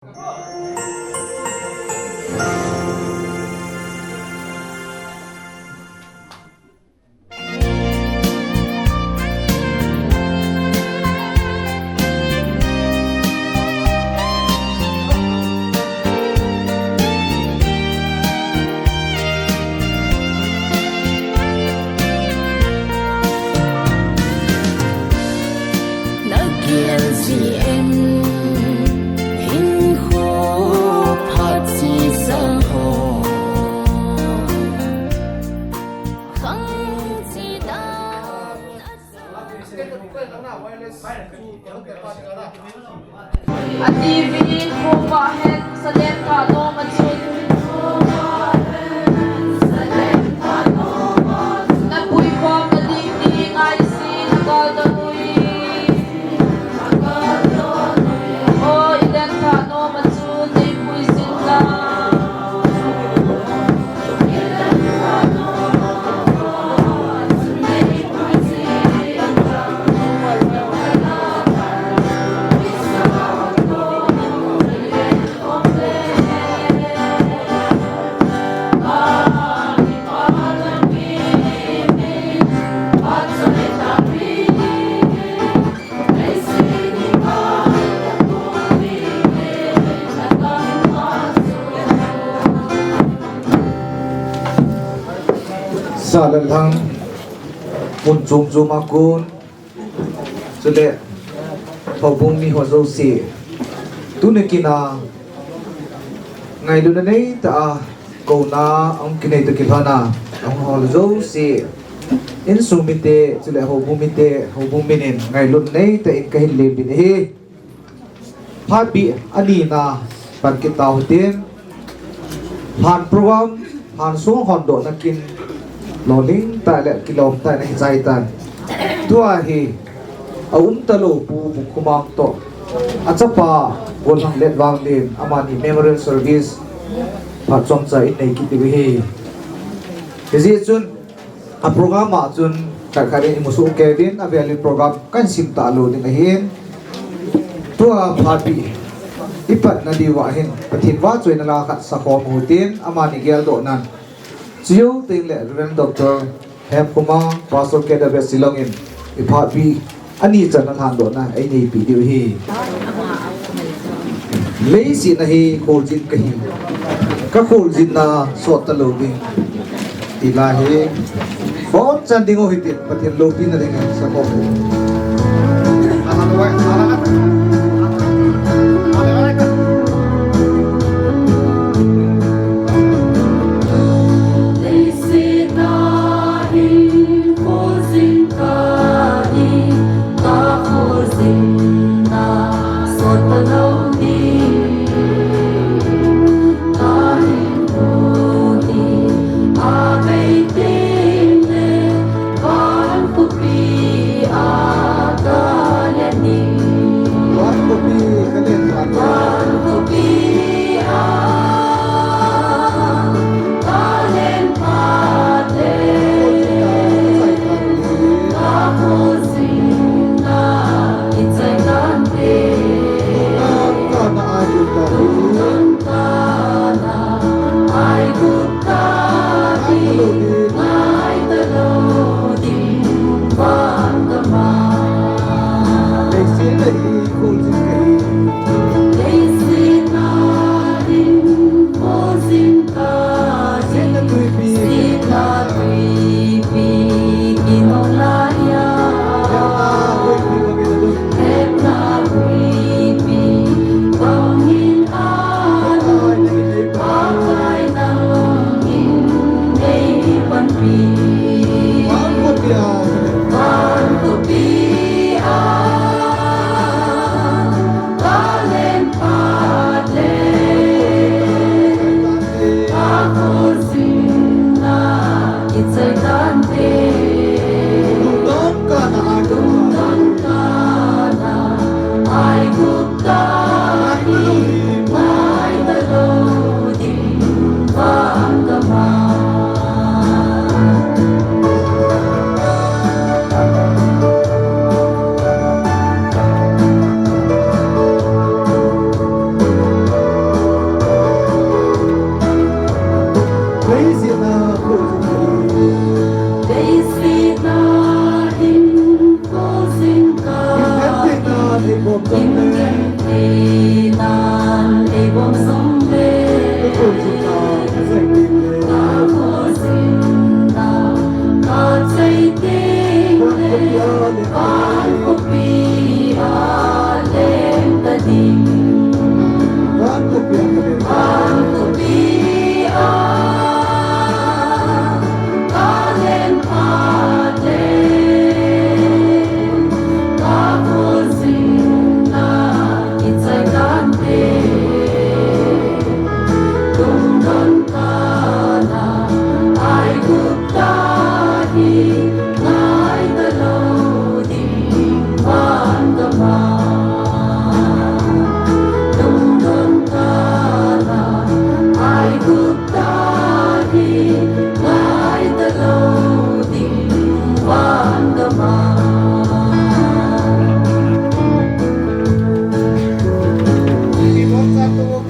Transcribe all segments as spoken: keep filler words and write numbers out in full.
Na kian si em hin kho phat si sang ho. Khang si dan a sa. A T V kho pa hen, Salem tha nom a chun. Na pui khom na ding ding ai si na kal to nui. O, i den tha nom a chun nei pui sin la. Sa le lhang, mun chom chom a kon, chule houbung mi ho jouse, tuni kin a ngailutna neitah a kouna a hung kinei toh kilhon a hung hol jouse, insung mite, chule houbung mite, houbung min in ngailutna neitah in kahin lem uvin ahi. Phatbih ani na pan kit tau hitin. Lhan program, lhan song hondohna kin lolhing tah le kilom tah in ahi chai tan. Tua hi a um talou Pu Vukhumang toh a chapa Golhang Letvanglin, amani memorial service phat chomcha in nei kit diu ahi. Hijeh chun a program a chun khat khat in imu soh kei uvin, avel in program kahin sim talou ding ahin. Tua phatbih i patna diu ahin, Pathen vahchoina la khat sakhom u hitin, amani geldohnan. Chujou teng le Reverend Doctor Hemkhomang, Pastor K W Shillong in i phatbih ani channa lhandohna ei neipi diu ahi. Leiset a hi kholjin kahi. Ka kholjinna sot talou ding. Ti la hi. Bou chan ding u hitin, Pathen loupina ding in sakhom u.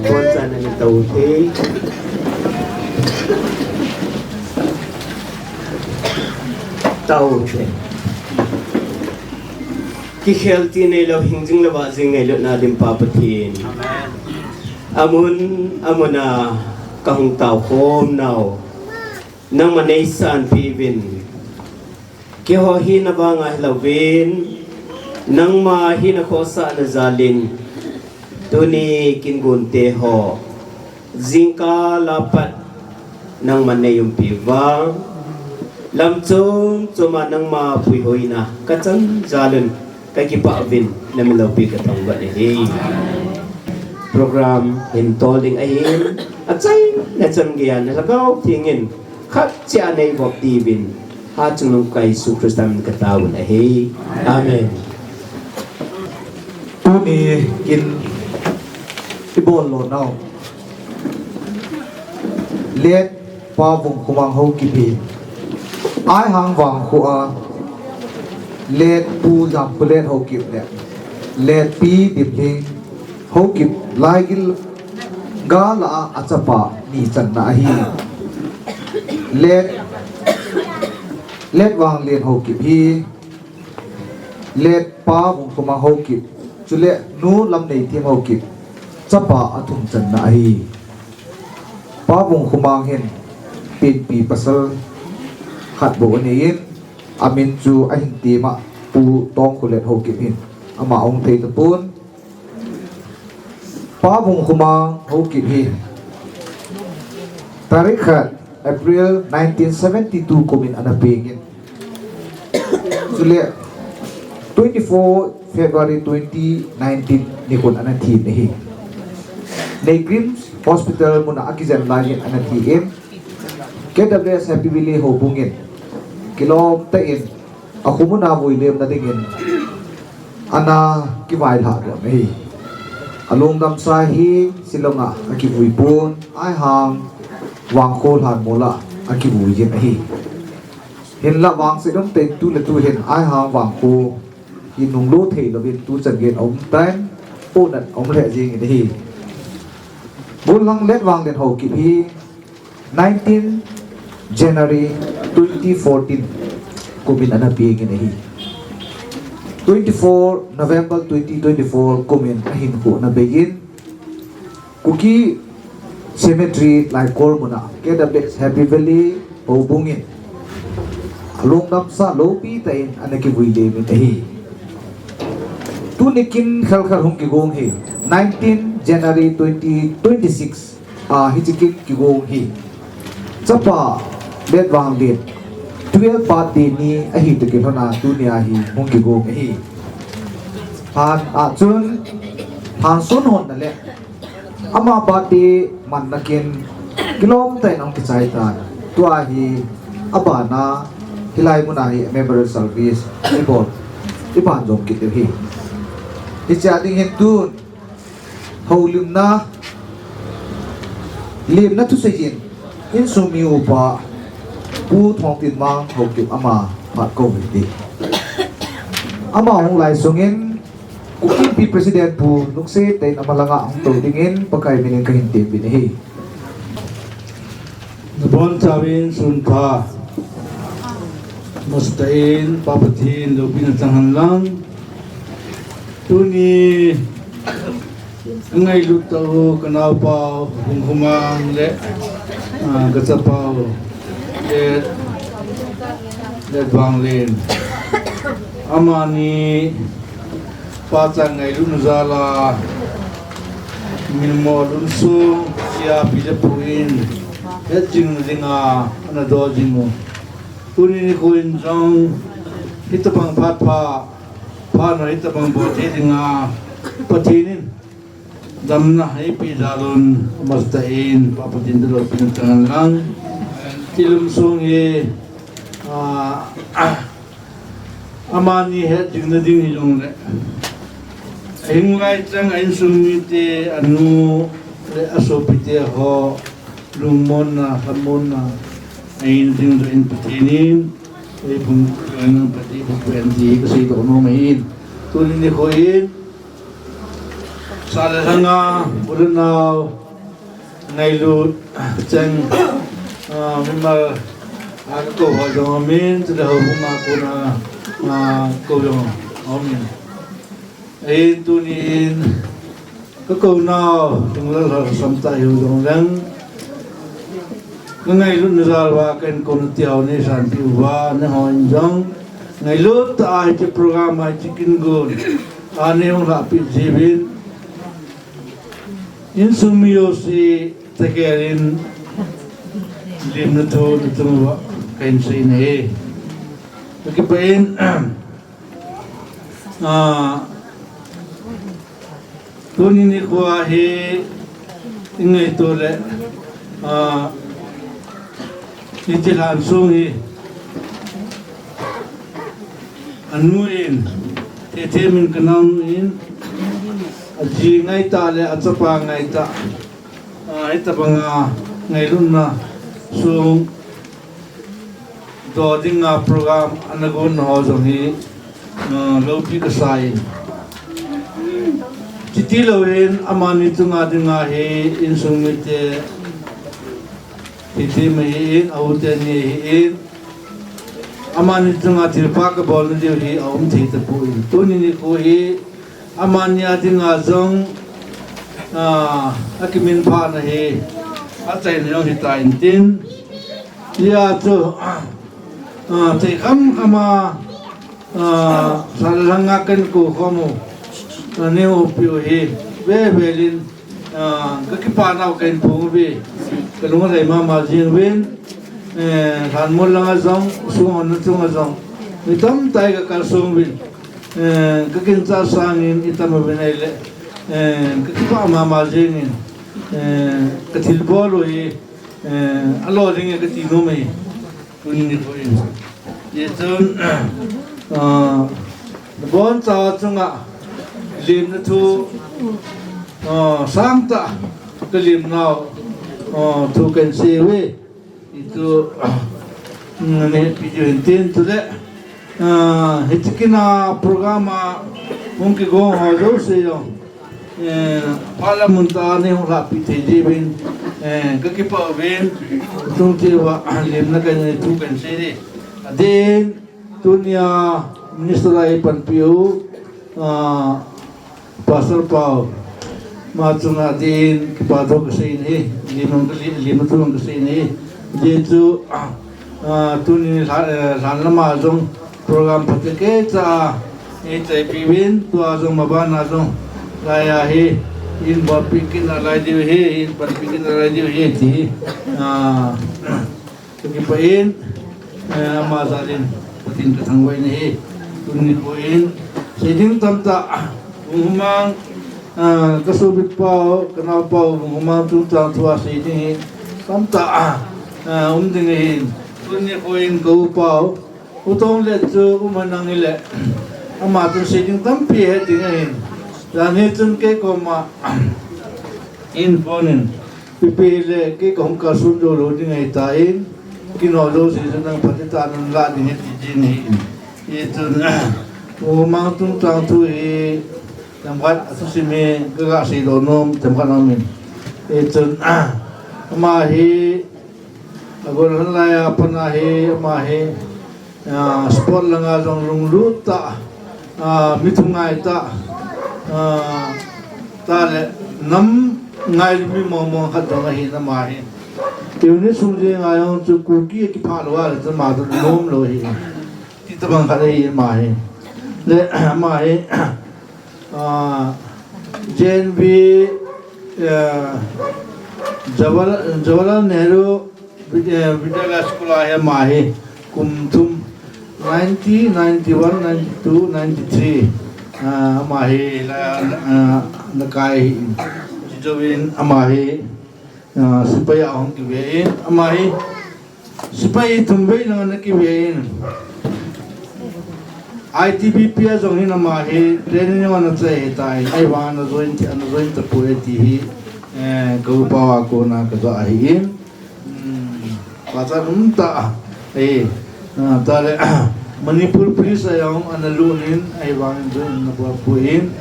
Boncha na ni tao te. Tao te. Kikhel ti neilou, hing jing le vah jing ngailutna dim Pa Pathen. Amun, amun a kahung tao khom nau. Nangman neisanpeh uvin. Keiho hina vanga hilouvin, nangma hina khohsahna jalin, tuni kin gonte ho, jingkah a pat nangman neiumpi uva, lam chom choma nangma puihoina kachan jalun, kakipah uvin, namin loupi kathangvah nahi. Program hin tol ding ahin, achaina chan geiya Lhagao Thengin, khat cheh a neivop diuvin, Hatchungnung Pakai Jesu Christa min kataovin ahi. Amen. Tuni kin ibol lou nau. Late Pa Vungkhomang Haokip hi Aihang vangkho a, Late Pu Jamkholet Haokip le Late Pi Dimhing Haokip laigil gal a achapa ni channa ahi. Late, Late Vanglien Haokip hi Late Pa Vungkhomang Haokip, chule Nu Lamneithem Haokip, chapa athum channa ahi. Pa Vungkhomang hin penpi pasal khat bou anei in, amin chu ahin tem a Pu Tongkholet Haokip hin, ama ahung thei tapon. Pa Vungkhomang Haokip hi tarik khat April nineteen seventy-two kumin ana pengin, chule twenty-four February twenty nineteen nikhon ana thi in ahi. NEIGRIHMS Hospital muna akijen laiyin ana thi in, K W S Happy Valley houbungin kilom tah in akho muna vuilemna dingin ana kivailhah doh in ahi. Alungdamsa hi Shillong a akivui pon, Aihang vangkho lhanmol a akivui jin ahi. Hinla vangset umtah in tu le tu hin Aihang vangkho hi nunglo thei louvin tuchan geiyin aum tan, pohnat aum lheh jengin ahi. Gollhang Late Vanglien Haokip hi nineteen January twenty fourteen kumin ana pengin ahi. Twenty-four November twenty twenty-four kumin ahinkho ana beiyin, Kuki Cemetery Laikol muna K W S Happy Valley houbungin alungdamsa loupi tah in ana kivui lemin ahi. Tuni kin khelkhel hung kigong hi nineteen January twenty twenty-six a hiche kin kigong hi. Chapa Late Vanglien twelve birthday ni ahi toh kilhona tunia hi hung kigong ahi. Lhan a chun, lhan sun honna le ama birthday manna kin kilom tah in ahung kichai tan. Tua hi abana hilai muna hi memorial service ibol, iban jom kit diu ahi. Hichea ding hin tun houlimna, limna thusei in, insung mi upa Pu Thongtinmang Haokip ama phat kou hite. Ama hung lai sungin Kuki Inpi President Pu Nungse Tein ama langa hung tou dingin Pakai minin kahin temmin ahi. Nabonchauvin sunpha. Masa tah in Pa Pathen loupina chang hen lang. Tuni ngailut tau kanaopa Vungkhomang le, ah, kachapa u le, Late Vanglien. Amani pachat ngailutna jal a, milmo lungsung, sia pi le pu in, hetjing dinga ana do jing u. Tuni nikho in jong, hitabang phat pha, phat na hitabang bol thei dinga, Pathen in damna eipe jal un, masa tah in, Pa Pathen loupina chang hen lang. Kilungsung hi, ah, amani hetjingna ding hijongle, ahing lai chang a insung mite, anu le asopite ho lungmonna, lhamonna ahin jing jeh in Pathen in eipum pen, Pathen in eipum pen ti kasei doh nom ahin. Tuni nikho in Sa le lhanga, u le nao, ngailut cheng, ah, mimal, ah, kakou ho jong amin, chule houbung a kona, ah, kou jong amin. Ahin tuni in, kakou nau, Lhinglalhasam tah hiu jongleng, ka ngailutna jal uva, ka inkouna teu nei sanpeh uva, nangho in jong, ngailut tah a hiche program a, hiche kin gon, a nei hung lahpeh jiuvin, insung mi jouse, thakel in, lemna thu, nachung uva, kahin sei nahi. Kakipah in, ah, tuni nikho hi, ingaito le, ah, hiche lhan sung hi, anu in, Thethem in kanam in, aji ngaitah le achapa ngaitah, ah, hitabanga ngailutna sung, do dinga program ana gonna ho jong hi, ah, loupi kasa in. Chuti louvin, amani chunga dinga hi, insung mite, Thethem ahin, a u teni ahin, amani chunga thilpha kabolna diu hi aum thei tapoi. Tuni nikho hi, amani a dinga jong, ah, akiminphahna hi, achaina jong hitan tin. Hijeh chun, ah, thei khamkham a, ah, sa le lhanga kahin kou khom u, ah, nei houpiu hi, vevel in, ah, kakipah nau kahin phong uve, kalung alhai mama jing uvin, eh, lhanmol langa jong, sung hon chunga jong, mi tamtah in kakalsong uvin, eh, kakinchat sangin itam uvin ahile, eh, kakipah mama jingin, eh, kathilbol u hi, eh, alo ding e kati nom e. Tuni nikho in. Hijeh chun, ah, nabonchauva chunga lemna thu, ah, sangtah kalem nau, ah, thu kahin sei uve. Hichu, ah, um, neipi diu hin tin chule, ah, hiche kin a program a hung kigong ho jouse jong, eh, phat le mun tah a nei hung lhahpi thei diuvin, eh, kakipah uvin, chungchang uva, ah, lemna kahin nei thu kahin sei ding. Adeh in, tunia Minister a eipanpiu, ah, Pastor Pau, ama chunga adeh in kipa thu kasei nahi, lemna thu, lemna thu kasei nahi. Hijeh chun, ah, tuni lha-, eh, lhan lama jong program phatecha a, eichaipiuvin, tua jong maban a jong, laiya hi, eibolpi kit nalai diu ahi, eipanpi kit nalai diu ahi, ti hi, ah, kakipah in, eh, ama jal in, Pathen kathangvah nahi, tuni nikho in, sei ding tamtah, Vunghumang, ah, kasopi pau, kanaopau, Vunghumang chungchang thua sei ding hi, tamtah, ah, um ding ahin, tuni nikho in ka u pau, U Tonglet chu um henlang hile, ama chun sei ding tampi ahet ding ahin. Janhi chun kei koma, eihin phone in, ipi hile kei kahung kalson jou lou ding ahitan, kin ho jouse chun nang phatechan neilah ding ahi ti jin ahin. Hichun, Vunghumang chungchang thu hi, themkhat athusim hi, kaga seidoh nom, themkhat aumin. Hichun, ama hi, Agol lhon laiya pat a hi, ama hi, ah, sport langa jong lunglut tah, ah, mi thungai tah, ah, tah le nam ngailu mi mong mong khat jong ahi ama hi. Tuni sung jenga jong chu Kuki kiphah lou a le chu ama chu nom lou ahi. Ti tabang khat ahi ama hi. Le, ama hi, ah, J N V, ah, Jawahar-, Jawaharlal Nehru Vid-, eh, Vidyalaya School a hi ama hi kum thum, ninety, ninety-one, ninety-two, ninety-three, ah, ama hi la, ah, ana kai hi. Chujouvin ama hi, ah, sepai a hung kive in, ama hi sepai thum vei lang ana kive in. I T B P a jong hin ama hi training ana chai ahitai, ahivang ana join, ana join tapoi ti hi, eh, ka upa a kona kaja ahin. Hmm, pachat umtah, eh, ah, tah le, Manipur Police a jong ana lut in, ahivangin join ana bol poi.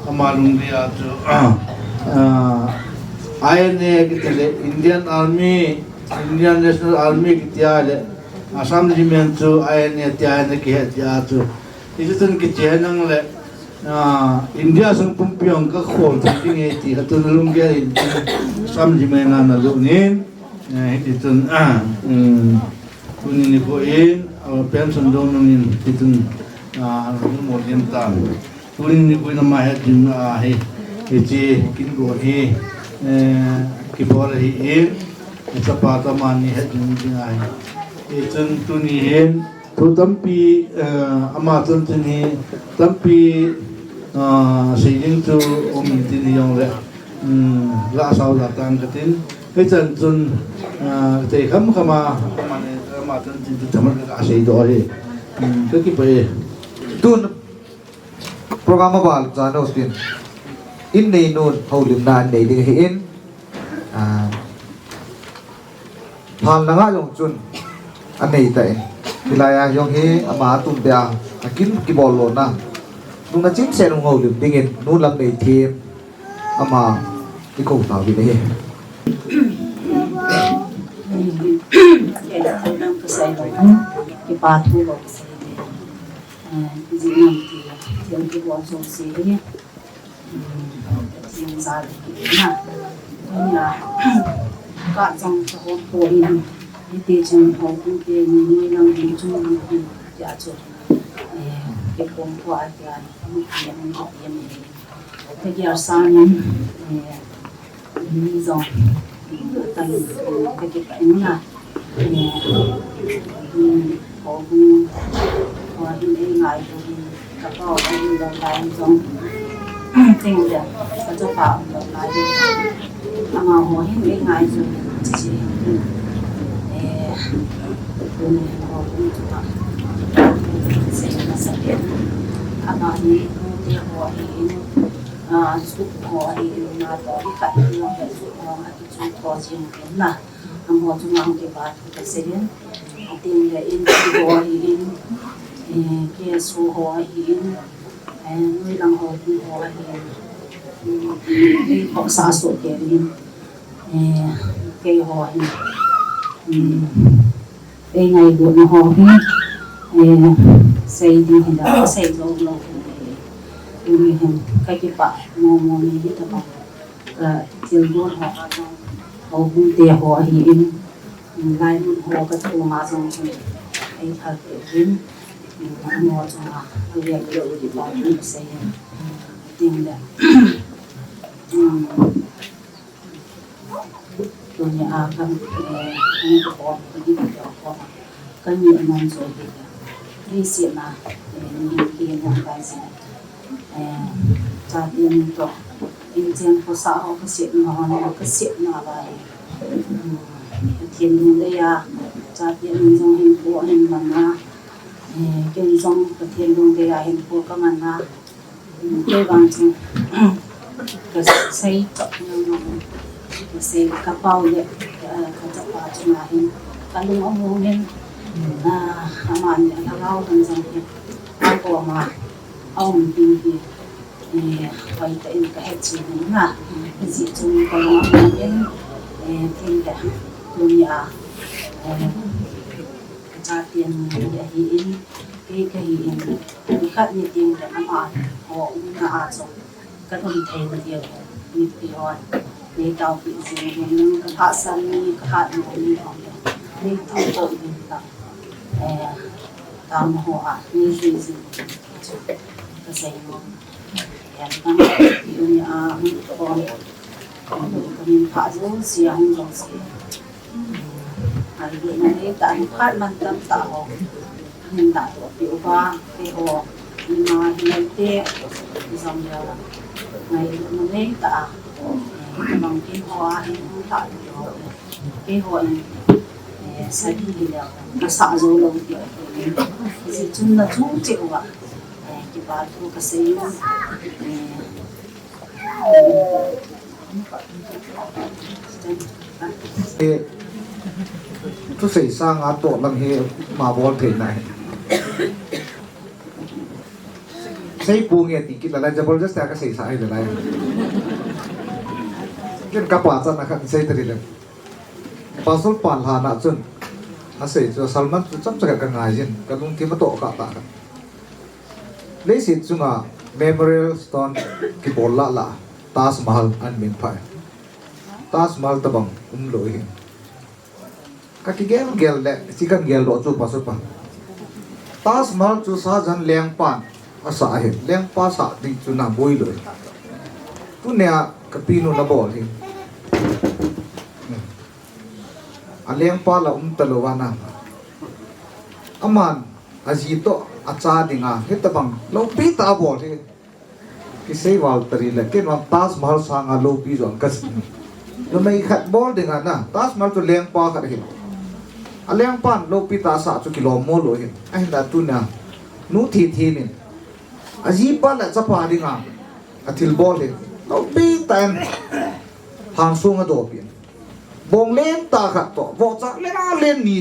Ama lungdei a chu, ah, I N A kiti le, Indian Army, Indian National Army kiti a le, Assam Regiment chu I N A ti a na kihe ti a chu. Hichu tun kiche nang le, ah, India sung pumpi ong ka khol thei ding e ti, atun lunggel in Assam Regiment a na lut nin, eh, hiti chun, ah, um, tuni nikho in, ah, pension dong nung in, hiti chun, ah, nu mo diam tan. Tuni nikho in ama het ding ahi, hiche kin go hi, eh, kibol ahi in, chapa toh amani het ding ding ahi. Hichun tuni hin, thu tampi, eh, ama chun tin hi, tampi, ah, sei ding chu um in tin hi jong le, um, la sao la tang ka tin. Hichan chun, ah, tei kham kham a, ama ne, ama chun tin chu thaman ka sei doh hi. Um, ka kipah e. Tun program a bal jan o tin. In nei nun houlimna in nei ding ahi in. Ah, phalna nga jong chun anei ta in. Hilai a jong hi ama tum pia akin kibol lona. Nung na chim se nung houlim ding in nun Lamneithem ama i kou ta uvin ahi. Kipa thu lo. Eh, ijeh inem itile, thil kibol jouse hi, um, Pathen jal ahi na. Tunia, kachang kahom poi, hiti chun houbung teni, noilang ding, chungnung ding, tia chu, eh, kipom poi tia, hiti, hiti, hiti, hiti, hiti, hiti, hiti, Ka gel sangin, eh, mi jong, ka, ka kipah in na, eh, houbung, houbung, houbung, eh, ngai, houbung, ka pa, houbung, lou lai jong, ting de, ka chapa, lou lai jong, amaho hin, eh, ngai jong, chi, eh, houbung, houbung, sei masa, ama hi, houbung, houbung, Ah, chu ho ahi in na to, i khat in jong le chu ho a kichu to jing in na. Amaho chunga hung kipa thu kasei in. Atin le in chu ho ahi in, eh, K S O ho ahi in, eh, noilang ho, tu ho ahi in. Hmm, kei ho sa so ke in, eh, kei ho ahi in. Hmm. Ei ngailutna ho hi, eh, sei ding hile, sei lou lou hi, tuni hin ka kipah momo ni hi tabang, ka thil gon ho a jong, houbung te ho ahi in, laimun ho ka thum a jong hin, ei phal te hin, amaho chunga, ka lep lou kipa thu sei hin, tin le. Um, Tunia ka, eh, ka ni ka pom, ka ni ka pom, ka ni aman jo hi, ni si na, eh, ni ki na ka si, eh, cha tin to, in chen ko sa ho ka si na ho na ka si na ba, eh, mm, ka tin ni le ya, cha tin ni jong hin ko hin man na, eh, ken jong ka tin ni le ya hin ko ka man na, Kei vang chu, ka sei chop nang nang, ka sei ka pau le, ka, ka chapa chunga hin, ka lung among in, ah, amani a lhagao dang jong hin, a koma, a um ding hi, eh, hoitah in ka hetchen in na, hijeh chun ka lung among in, eh, tin le, tunia, eh, Ka chaten ni ahi in, kei kahi in, nikhat ni teng le amaho umna a chu ka um thei na diu, mipi hon nei taopi jing in, ka lhahsam ni, ka hatmo ni hon nei taopi jing ka, eh, tama ho a nei jui jing chu ka sei nom. Em, tang ka pi um a, um, kon, um, ka min pha jouse a, hung jouse. Ai, na nei ta, ni phat man tam ta ho. Hin da to pi uva, keiho, ima hi nei te, jong ya. Ngailutna nei ta. Ka bang kin ho a, hin hung ta to. Keiho in, eh, sadi hi leh, ka sa jou lou ti. Hijeh chun na chung cheh uva, eh, kipa thu ka sei in, eh, eh, thusei sanga toh lam hi ma bol thei na hi. Sei pu nge ti kit la lai, jabardast a ka sei sa ai la lai. Ken ka pachat na khat sei ta di le. Pastor pan lhana chun asei chu sermon chu chomcha ka ngai jin, ka lungthim a toh ka ta ka. Leiset chunga Memorial Stone kibol la la Taj Mahal an min phai. Taj Mahal tabang um lo hi. Ka kigel gel le, chi kan gel lo chu pastor pa. Taj Mahal chu Shah Jahan lengpan asa ahi. Lengpa sa ding chu na boi lo. Tunia ka pinu na bol hi. A lengpa la um ta lo va na. Aman a ji toh a cha dinga hitabang lopi ta bol hi. Kisei val tari le, ken vang Taj Mahal sanga lopi jong ka si. Numei khat bol dinga na, Taj Mahal chu lengpa khat hi. A lengpan lopi ta sa chu kilom mo lo hi. Ahinla tunia, nu thi thi nin. A jipa le chapa dinga, a thil bol hi. Lopi ta in, hang sunga dopi. Bong len ta khat toh, vohcha len a len ni.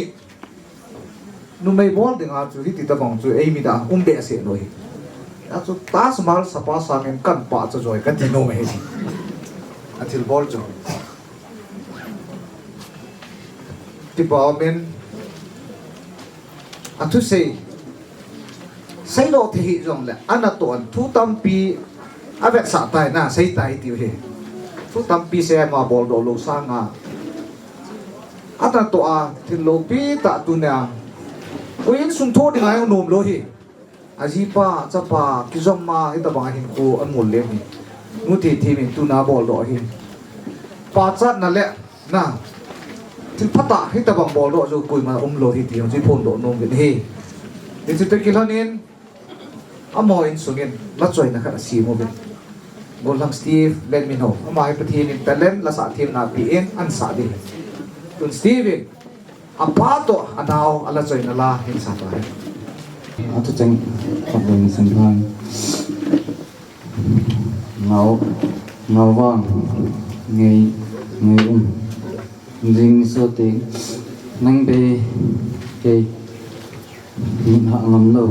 Numei bol dinga chu hiti tabang chu ei mi da um behseh lo hi. A chu Taj Mahal sapa sangin kan pachat joi ka ti nom hi. A thil bol chu. Ti pa men. A thusei. Sei lo thei hi jong le. Ana toh an thu tampi. A vetsah tai na, sei tai ti hi. Thu tampi sei ma bol do lo sanga. Ata toh a, thil lopi ta tunia. Koi insung tho dinga jong nom lo hi. A jipa, chapa, kijom ma, hitabang a hinkho a mol le hi. Nu thi thi min tuna bol do hi. Pachat na le, na. Thil phatah, hitabang bol do chu koima um lo hi ti jong chi phon do nom vin hi. Hichu te kilhonin, Amaho insungin, la choina khat a sem uvin. Golhang Steve, Lenminho. Ama hi Pathen in talent la sah themna pi in an sah ding. Tun Steve in, apa toh, anao, a la choina la, hin sa ta hi. Atu cheng, khat ding sin thang. Ngau, ngau vang, ngei, ngei um. Jing so ting, nang bei, kei. Mit hah ngam lo.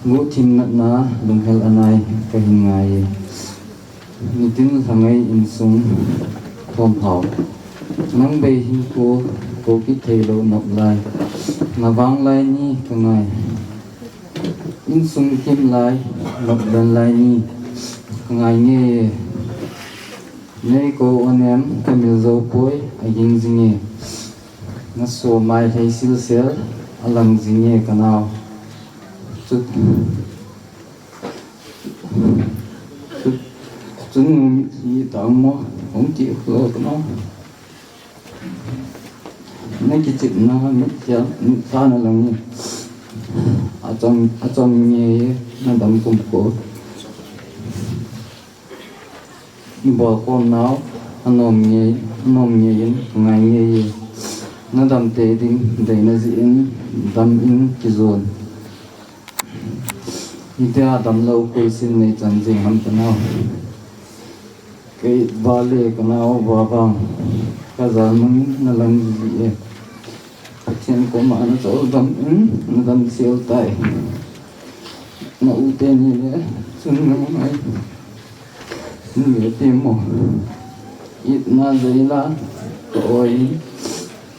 Guhthim natna lunghel anai kahin ngai e. Nitin lhangai insung thom hao. Nang bei hinkho kou kithei lo nop lai. Na vang lai ni ka ngai. Insung kim lai nop dan lai ni ka ngai nge e. Nei kou onem ka mil zo poi a ging jing e. Na so mai thei silsel a lang jing e ka nao. Chut, chut, chun ngum hi tang mo, hong ti lo ka nao. Na kichip na mit kia, mit sa na lang ni. A chom, a chom nge na dam kum ko. Ni bol kom nau, anom ngei, anom ngei in, ngai ngei e. Na dam te ding, dei na ji in, dam in kijon. Ite a dam lo koi sin nei chan jing ham ka nau. Kei vale ka nau va vang. Ka jal mang in na lang ji e. Pathen koma na chol dam in, na dam sel tai. Na u te ni le, sun na mai. Ni le te mo. It na zai la, ka oi.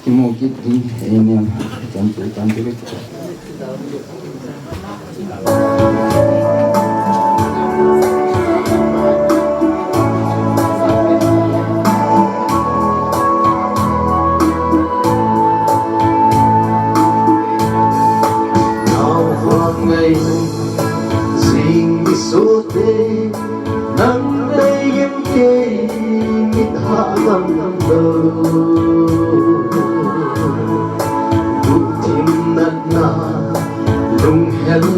Ki mo kit ding, ei niam. Chan tu, chan tu. Nau vang ngai jing i so te, nang bei in kei mit ha ngam lo. Guhthim natna lunghel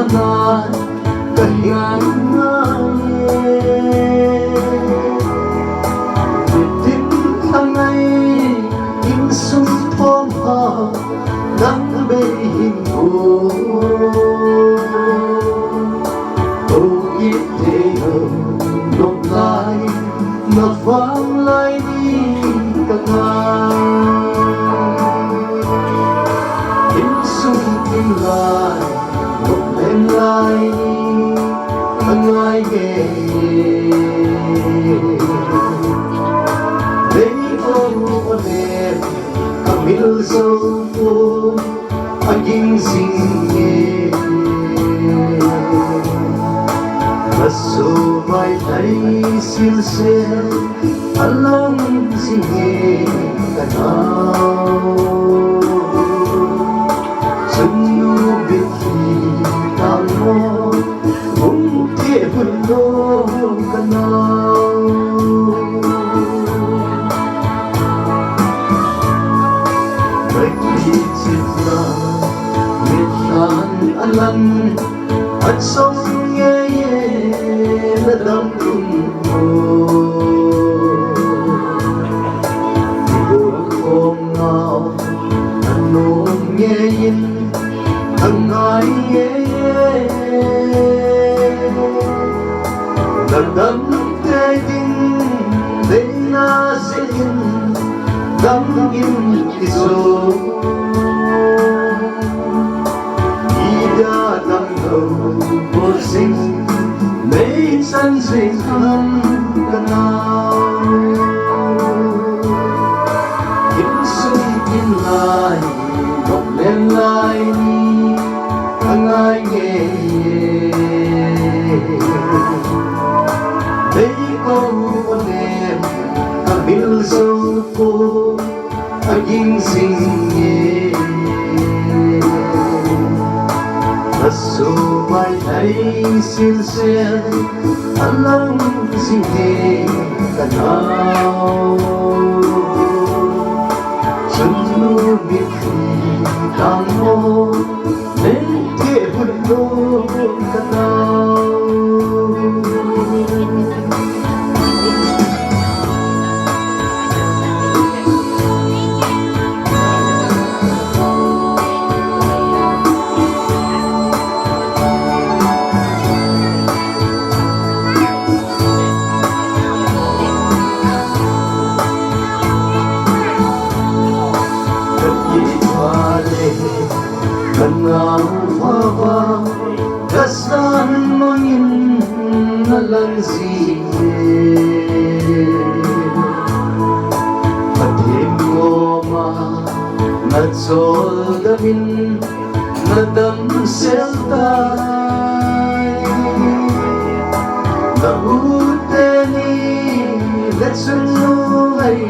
anai kahin ngai e. Nitin lhangai insung thom ha, nang bei hinkho kou kithei lo nop lai, na vang lai ni ka ngai. Ole, kamil so ko aging sing e. Kaso bai tai sil se alang sing e kanao. Sunu bit hi tang mo. Hung te hun lo kanao. Bai ki chit na, mit an alan, at song ye ye, na dam kum ko. Ko kong ngao, an nong ye yin, Angai e, na dam te ding, dei na sin, dam in iso. Ida dam lo, bol sing, nei san sing ham kanao. Insung in lai, bok len lai ni, angai nge. Dei ko onem, kamil so ko, aging sing nge. Aso bai ai sil sel, alang sing nge kanao. Chun nu mit tang mo, nei te hun lo kanao. Kanau vava, kasan mangin nalang si. Pathem koma nachol damin nadam sel tai. Na u teni le chun nu ai,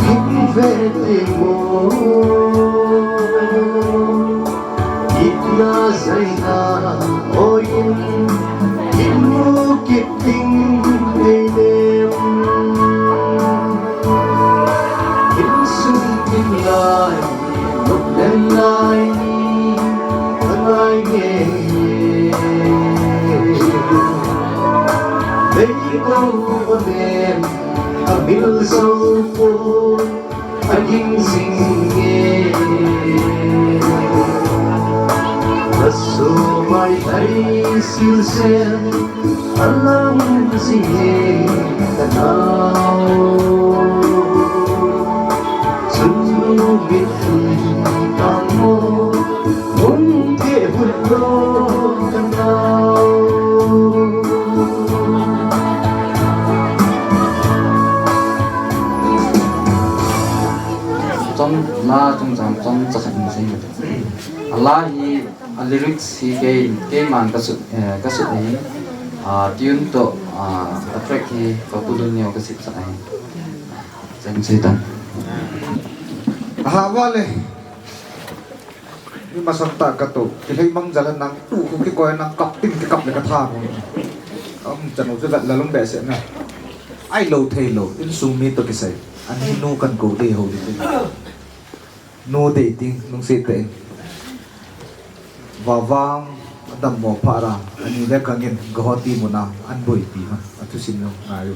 hin ve ti mo. Itna zaina oin, imu kiting neinem. Insung in lai, lok len lai ni, angai nge. Dei ko onem, kamil so ko, aging sing nge. Aso bai ai sil sel, alang sing nge kanao. Chun nu mit tang mo, hung te hun lo kanao. Chomna chungchang chomcha khat in sei kate. A la hi, a lyrics hi kei, keiman ka sut, eh, ka sut ahin. A tune toh, ah, a track hi ka Pu Lunneo ka sipsah ahin. Cheng sei tan. Aha, vale. Ni masang tah ka to. Kilhei mang jal a nang tu khu kikoi a nang kap ding kikap le ka tha mo. Am chanu chu la, la lung behseh na. Ai lo thei lo, insung mi toh kisai. Ani nu kan ko dei ho ding. Nu dei ding, lungset tah in. Vavang, a dammo phat a, ani le kangin, Guwahati mun a, an boipi man, a thusim jong ngai u.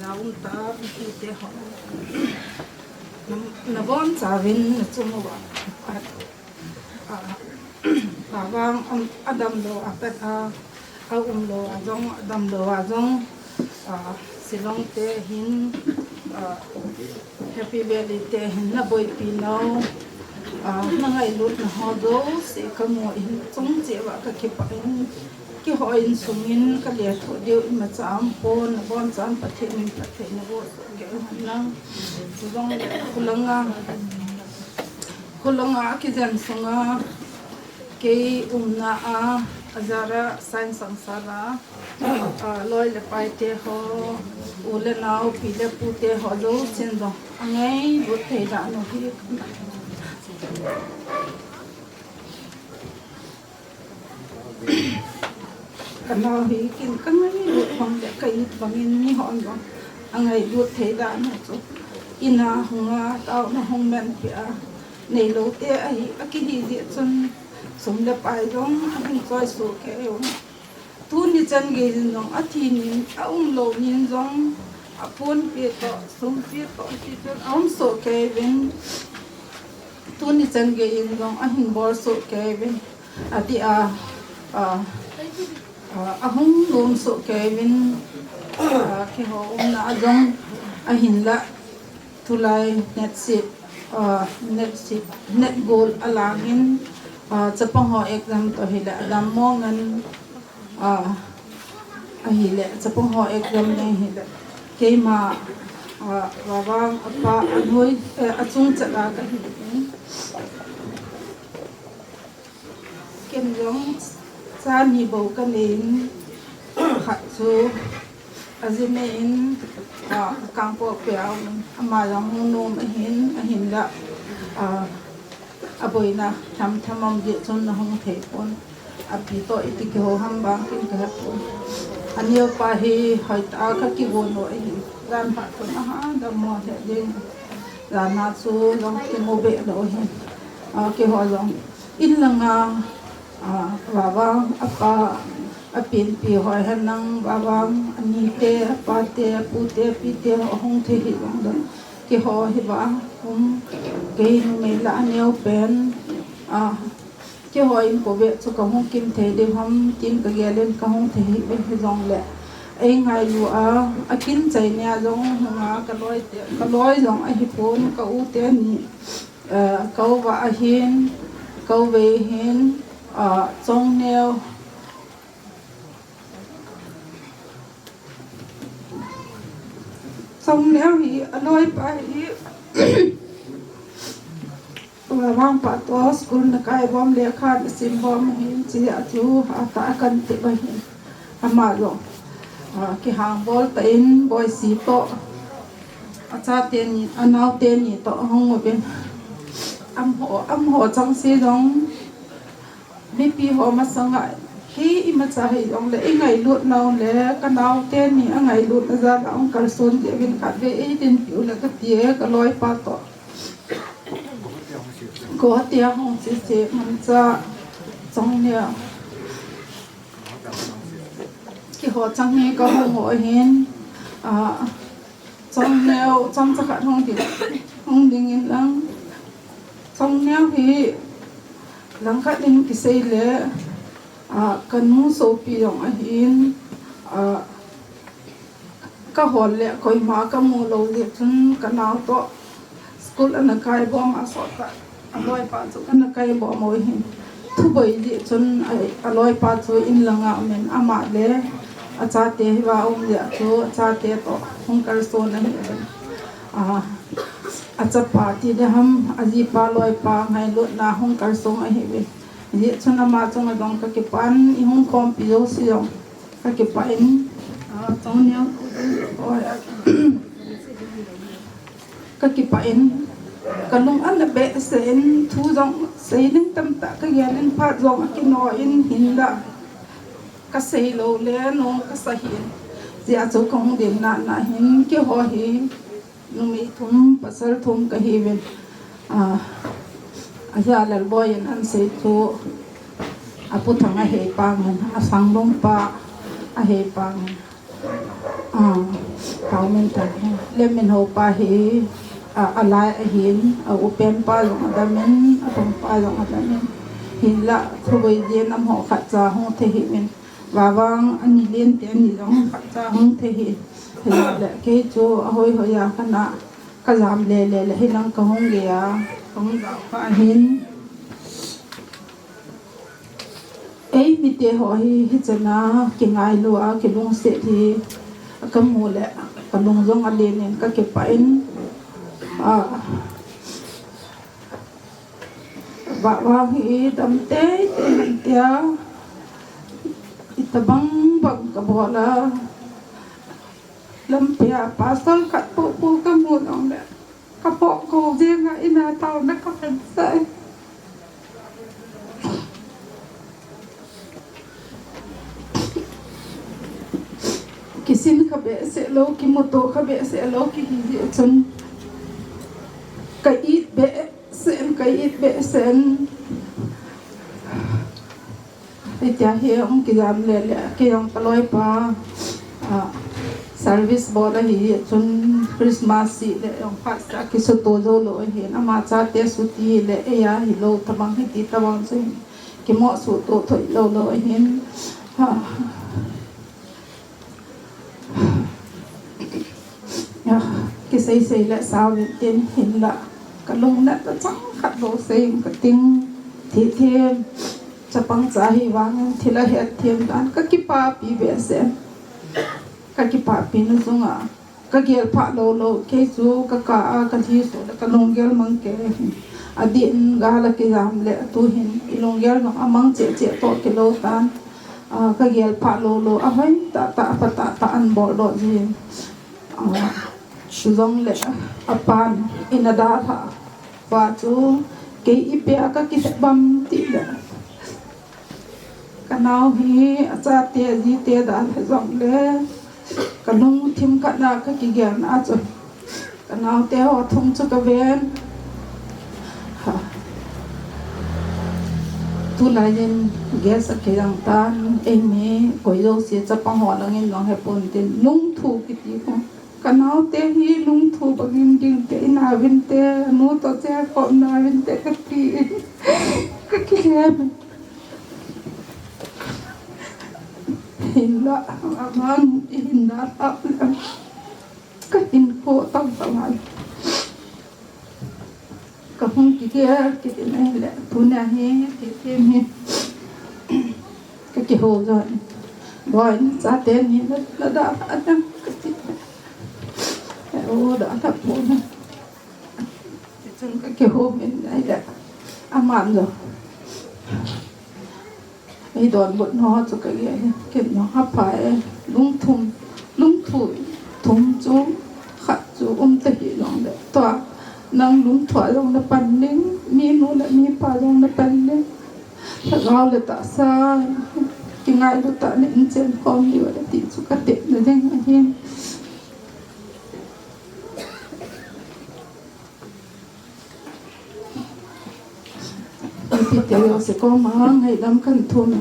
Jaum ta, ipi te ho. Na, na bonchauvin, na chung uva. Ah, Vavang, um, a damlou a pat a, a umlou a jong, a damlou a jong, ah, Shillong te hin, ah, Happy Valley te hin na boipi nau, ah, na ngailutna ho jouse ka mu in chung cheh uva ka kipah in. Kihou in sungin ka lethuh diu imacha aumpon, nabonchauvin Pathen in phattheina boh soh kei hen lang. Chujong le khulanga, khulanga kijen sunga kei umna a, a jara Science Sangsara, a, loi le pai te ho, u le nao, pi le pu te ho jousen jong angailut thei dan u hi. Ka nao hi kin ka ngailut bang le ka it bangin mi hon jong angailut thei dan u chu. Ina hunga taona hung manpeh a, neilou te ahi, akihi jeh chun sum le pai jong ahin choi soh kei u. Tuni chan gei in jong athi nin, aumlou nin jong, aponpi toh, sumpi toh, ti chun aum soh kei uvin. Tuni chan gei in jong ahin bol soh kei uvin. Ati a, a, a, ahung nom soh kei uvin. A, kihou umna a jong ahinlah. Tulai NET sheet, a, NET sheet, NET goal alangin, a, chapang ho exam toh hileh, adam mong in, a, ahileh, chapang ho exam nei hileh. Keima, a, vavang, apa, anoi, eh, achung chat a kahi in. Ken jong cha ni bou ka nei in, khat chu a ji me in, a, Kangpokpi a um, ama jong hung nom ahin, ahinlah, a, a boina tham tham um jeh chun na hung thei pon. A pi toh iti kihou ham bang ken ka he pon. A neo pa hi hoitah a ka kigon u ahin, jan phat chun aha dammo he ding. Jan a chu jong kimu be lou ahin. A, kihou jong In langa, a, vavang, apa, a penpi ho hen lang, vavang, anite, apate, apute, apite, ho hung thei hi jong le. Kihou hi vang, um, kei numei lah a neo pen, a, kihou in koi vei chu ka hung kin thei diu ham, tin ka gel in ka hung thei hi, hi jong le. Ei ngailu a, a kin chai nia jong, hunga ka loi te, ka loi jong ahi pon, ka u teni. Eh, ka u va ahin, ka u vei hin, ah, Chongneo. Chongneo hi, a loi pa hi, vavang pa toh, school na kai bom lekha na sim bom hin, chi a chu, a ta kan ti ba hin. Ama jong, ah, kihang bol ta in, Boisi toh, a chate ni, a naote ni toh, ahung uvin. Amaho, amaho chang se jong, mipi ho masanga, kei imacha hi jong le, i ngailut nau le, ka naote ni, a ngailut na jal a, ahung kalson jeh uvin khat vei, ei dinpi u le ka ti e, ka loi pa toh. Ko tia hung si si, mancha, Chongneo. Kihou chang hi ka hung u ahin, ah, Chongneo, chomcha khat hung ding, hung ding in lang. Chongneo hi, langkhat in kisei le, ah, ka nu sopi jong ahin, ah, ka hol le koima ka mu lou jeh chun ka nao toh school ana kai bom a sot ta. A loi pa chu ana kai bom u hin. Thu boi jeh chun a, a loi pa chu in langa um in ama le a chate hi va um jeh chu a chate toh hung kalson ahi uvin. A, a chapa ti ding ham, a jipa loi pa ngailutna hung kalson ahi uvin. Jeh chun ama chunga jong ka kipah in, i hung khompi jouse jong ka kipah in, ah, Chongneo, oi, ka kipah in, ka lung ana behseh in, thu jong sei ding tamtah ka gel in, phat jong akino in, hinlah ka sei lou le, nung ka sa hin, jeh a chu ka hung ding na, na hin, kihou hi, Numei thum, pasal thum ka hi uvin. Ah, a hia Lalboi in an sei chu, a Pu Thang a hei pang in, a Sanglung pa a hei pang in. Ah, Tauminthang hi. Leminhou pa hi, ah, a lai ahin, a upen pa jong adam in, a thong pa jong adam in. Hinlah, thu boi jeh in amaho khatcha hung thei hih uvin. Vavang, ani lente ani jong khatcha hung thei hih. Hinlah le, kei chu a hoi hoi a ka na, ka jam le le le, hinlang ka hung gei a, ka hung jao kha ahin. Ei mite ho hi, hichana kingailu a, kilungset hi kamu le, kalung jong alen in kakipah in, a, vah vang hi dam teitei hen tia, itobang bang kabol a, lampi a pastor khat popo kamu jong le, kapoh kou jeng a, ina taona kapan sah e. Kisin kha behseh lou, kimuto kha behseh lou, kihi jeh chun ka it behseh in, ka it behseh in. Hitia hi hung kijam le le, kei jong ka loipa, ah, service bol ahi, chun Christmas hi le jong phat sa kisuto jou lou ahin, ama chate suti le, eia hilou tabang hiti tabang chu kimoh suto thoi lou lou ahin. Ha. Ah, kisei sei le sao le tin hinla, kalung natna chang khat bou sei kating, thithem, chapang cha hi vangin thil ahet them dan, kakipapi behseh. Kakipapina chunga kagel phah lou lou, kei chu kakah a kalhi suh le kalunggel mang kei. Adin gal a kijam le atuhin ilunggel jong amang cheh cheh toh kilou tan. Ah, kagel phah lou lou, ahoi tah tah, apha tah tah an bol doh jin. Ah, chujong le apan in adalhah pa chu kei ipi a kakisei bam ti le. Kanao hi achate ajite dalha jong le, kalungthim khat na kakigelna chu, kanaote ho thum chu kaven. Ha. Tulai in guest akijang tan, eimi koi jouse chapang ho langin jong hepon tin, lungthu kiti khu. Kanaote hi lungthu bangin dingte, inauvinte, anu toh chekhom nauvinte kati. Kakilem. Hinla, amang, hinla, kahinkho tang tang. Kahung kigel kit in ahile, tunia hi, thithem hi. Kakihou jon. Boi, nachate ni, na, nadalhah dam kati. Eh, o, dalhah pon. Chun kakihou min ahile, aman jong eidonbut nau chu kagel e, ken jong haphai e, lungthim, lungthu thum chu, khat chu um tahih jongle, tua nang lungthua jong napan ding, minu le mipa jong napan ding, lhagao le tahsa, kingailu tah in inchen khom diu ahi ti chu katepna ding ahin. Ipi ti jouse koma ngaidam kahin thum e.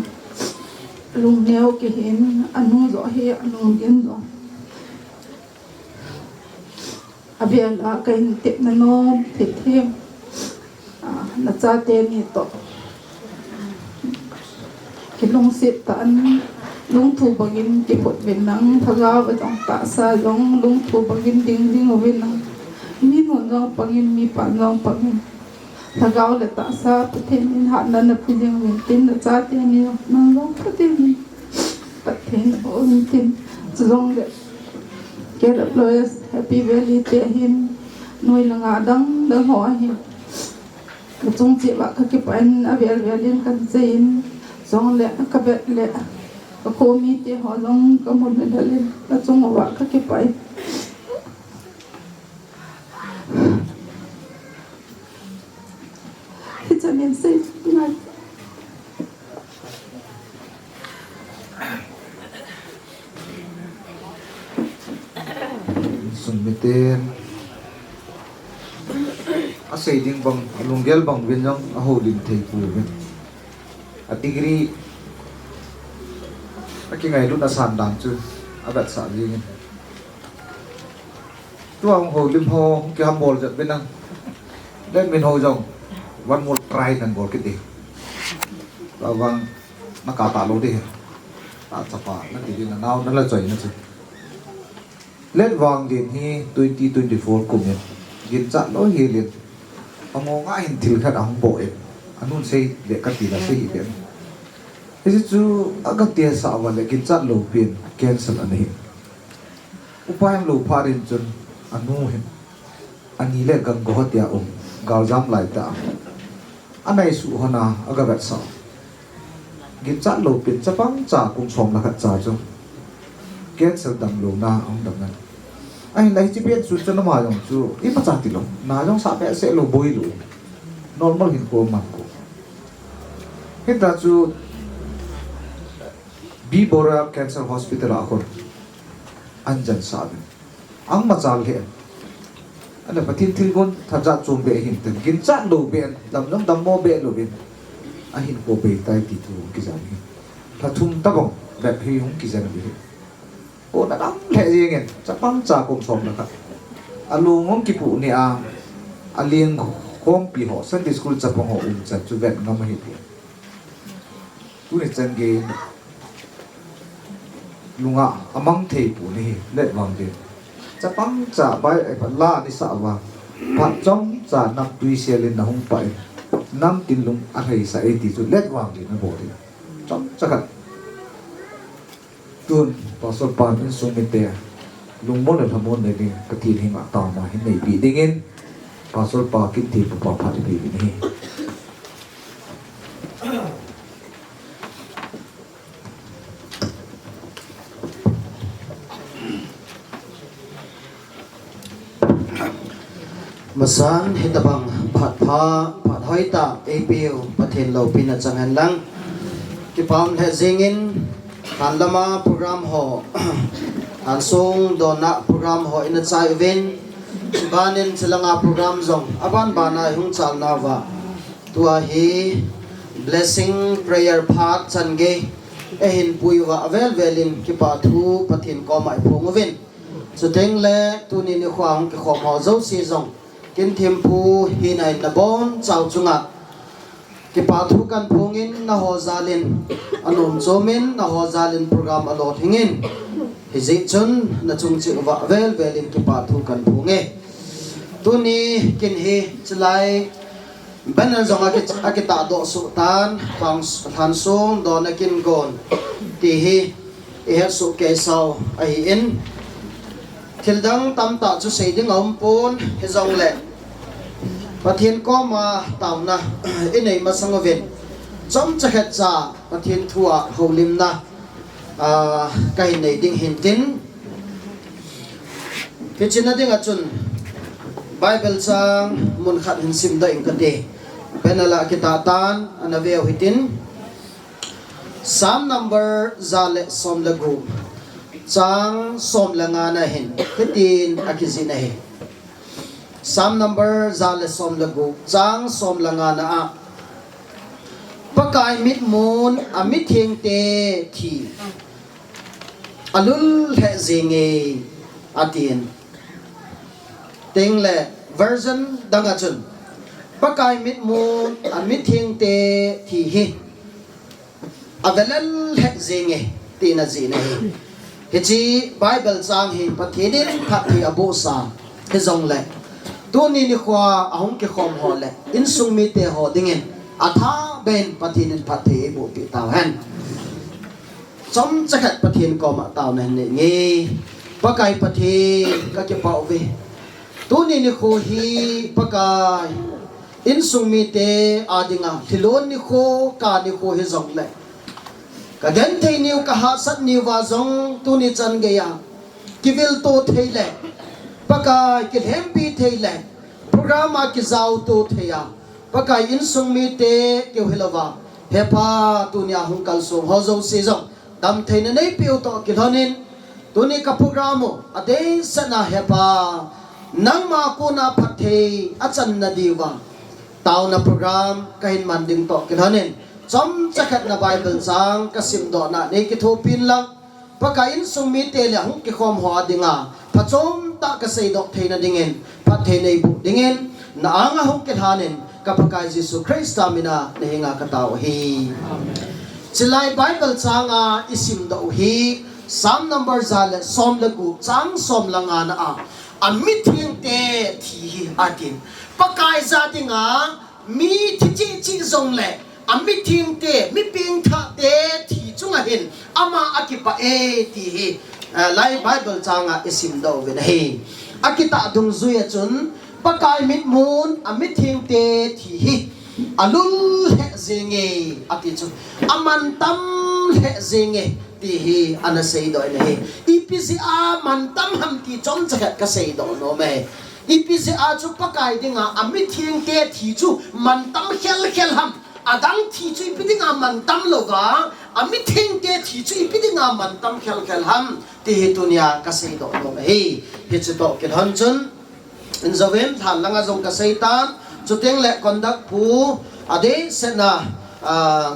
Lungneo kihin, anu joh hi alunggim jo. Avel a kahin tepna nom thei thei. Ah, nachate ni toh kilungset tah in, lungthu bangin kiphut uvin lang, lhagao a jong tahsa jong lungthu bangin ding ding uvin lang. Minun jong pangin, mipan jong pangin. Lhagao le tahsa Pathen in hatna napeh jing uvin tin, nachate ni jong nang jong Pathen in phatthei naboh uvin tin. Chujongle K W S Happy Valley te hin, noi langa dang dang ho ahin. Kachung cheh uva kakipah in, avel vel in kahin sei in, jongle kavet le kakhomi te ho jong kamu nadal in, kachung uva kakipah in. Hichan in sei ngai. Insung miten asei ding bang, alunggel bang uvin jong ahoulim thei pouvin. A degree, akingailutna san dan chu avetsah jingin. Tua hung houlim ho, hung kihambol jep uvin lang. Let min ho jong, one more try nan bol kit ding. Tua vang, nakah talou ding. Achapa, nati ding, nanao, nala choi na chu. Let Vanglin hi twenty twenty-four kum in, ginchat lou hel in, angong a hin thil khat ahung bol in, anun sei le kati la sei hi den. Hichu aga test sah uva le ginchat loupin cancer ana hi. Upa hemlou phat in chun anu hin, ani le gangho tia um, galjam lai ta. Anai suh hon a aga vetsah. Ginchat loupin chapang cha kum som le khat cha chu cancer damlouna ahung dam nan. Ahinla hiche pen chu chun ama jong chu imacha tilou, na jong sah behseh lou, boi lou. Normal hinkho man ko. Hita chu B Borah Cancer Hospital a khun an jan sah uvin. Ahung machal lheh in. Ahile Pathen thilgon thajat chom be ahin tin, ginchat lou be in, dam jong dammo be louvin, ahinkho bei tai ti thu hung kijan ahi. Lha thum tabang bep hi hung kijen ahi. Pona dam lheh jeng in, chapang cha kum som le khat. Alung hung kipuh ni a, aling khompi ho, Sunday school chapang ho umchan chu vet ngam ahi ti. Tuni chan gei in lunga amang thei pon ahi, let vang din. Chapang cha bai, eh, la ni sah uva. Phat chomcha namtui sel in nahung pah in, namtin lung alhaisah e ti chu let vang din abol in. Chomcha khat. Tun, Pastor pan insung mite lungmon le lhamon nei ding, Pathen henga taona hin neipi dingin, Pastor pa Kinthempu pa phat ipi ding ahi. Masan hitabang phat pha, phat hoitah eipeu Pathen loupina chang hen lang. Kipa um lheh jeng in, lhan lama program ho, lhan sung donna program ho ina chai uvin, chubanin chulanga program jong aban bana ihung chal nauva, tua hi blessing prayer phat chan gei eihin pui uva avel velin kipa thu Pathen koma iphong uvin. Chuteng le tuni nikho a hung kikhom ho jouse jong Kinthempu hina in nabonchau chunga kipa thu kahin phong in, naho jalin anom chom in, naho jalin program alolhing in, hijeh chun nachung cheh uva avel velin kipa thu kahin phong e. Tuni kin hi chulai banner jong aki, akitahdoh soh tan, lhan, lhan sung donna kin gon ti hi ihet soh kei sau ahin, thildang tamtah chu sei ding aum pon, hijongle Pathen koma taona inei masang uvin, chomcha khat cha Pathen thu a houlimna, ah, kahin nei ding hintin. Hiche na dinga chun Bible chang mun khat hin simdoh ing kate. Banner a kitah tan, ana veu hitin. Psalm number ja le som le gup, chang som le nga na hin hitin akijih in ahi. Psalm number ja le som le gup, chang som le nga na a, Pakai mitmun a mithengte thi alul lheh jenge, atin. Tengle version danga chun, Pakai mitmun a mithengte thi hi avelel lheh jenge, tina jihna ahi. Hiche Bible chang hi Pathen in phatthei abohsa hijongle, tuni nikho a hung kikhom ho le insung mite ho dingin athaben Pathen in phatthei eibohpeh tauhen. Chomcha khat Pathen koma taona hin nei nge. Pakai Pathen, kakipah uve. Tuni nikho hi Pakai, insung mite adinga thilon nikho, ka nikho hijongle, kagenthei niu, kahahsat niuva jong tuni chan geiya kivilto thei le, Pakai, kilhempi thei le, program a kijaoto thei a, Pakai, insung mite keu hilouva, Hepa, tunia hung kalsong ho jouse jong damtheina neipeu toh kilhonin, tuni ka program u adeisetna Hepa, nangma kona phatthei achanna diuva, taona program kahin man ding toh kilhonin, chomcha khat na Bible chang kasimdohna neikithopin lang, Pakai, insung mite le hung kikhom ho adinga phachomtah kaseidoh theina dingin, phatthei neiboh dingin, na anga hung kilhanin, ka Pakai Jesu Christa mina nahenga katao ahi. Chulai Bible changa isimdoh u hi Psalm number ja le som le gup, chang som le nga na a, amithengte thi hi, atin. Pakai ja dinga mi thi cheh cheh jongle, A mithengte, mi pengthahte thi chunga hin ama akipah e ti hi, ah, lai Bible changa isim doh uvin ahi. Akitah dungjui a chun, Pakai mitmun a mithengte thi hi alul lheh jenge, ati chu, amantam lheh jenge, ti hi ana seidoh in ahi. Ipi jeh a mantam ham ti chomcha khat kaseidoh nom e. Ipi jeh a chu Pakai dinga a mithengte thi chu mantam khelkhel ham. Adang thi chu ipi dinga mantam louva, a mithengte thi chu ipi dinga mantam khelkhel ham, ti hi tunia kaseidoh nom ahi. Hiche toh kilhon chun, injouvin, lhan langa jong kaseitan, chuteng le conduct pu, adeh sena, ah,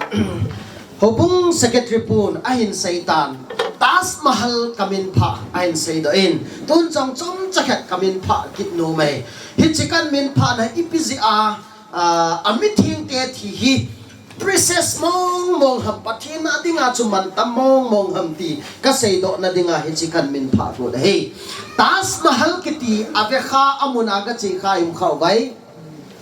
houbung secretary pun ahin seitan, Taj Mahal kaminphah ahin seidoh in, tun chomcha khat kaminphah kit nom e. Hiche kaminphahna ipi jeh a, ah, a mithengte thi hi precious mong mong ham, Pathen a dinga chu mantam mong mong ham ti kaseidohna dinga hiche kaminphah got ahi. Taj Mahal kiti a vekha a muna kache kha um kha uvem?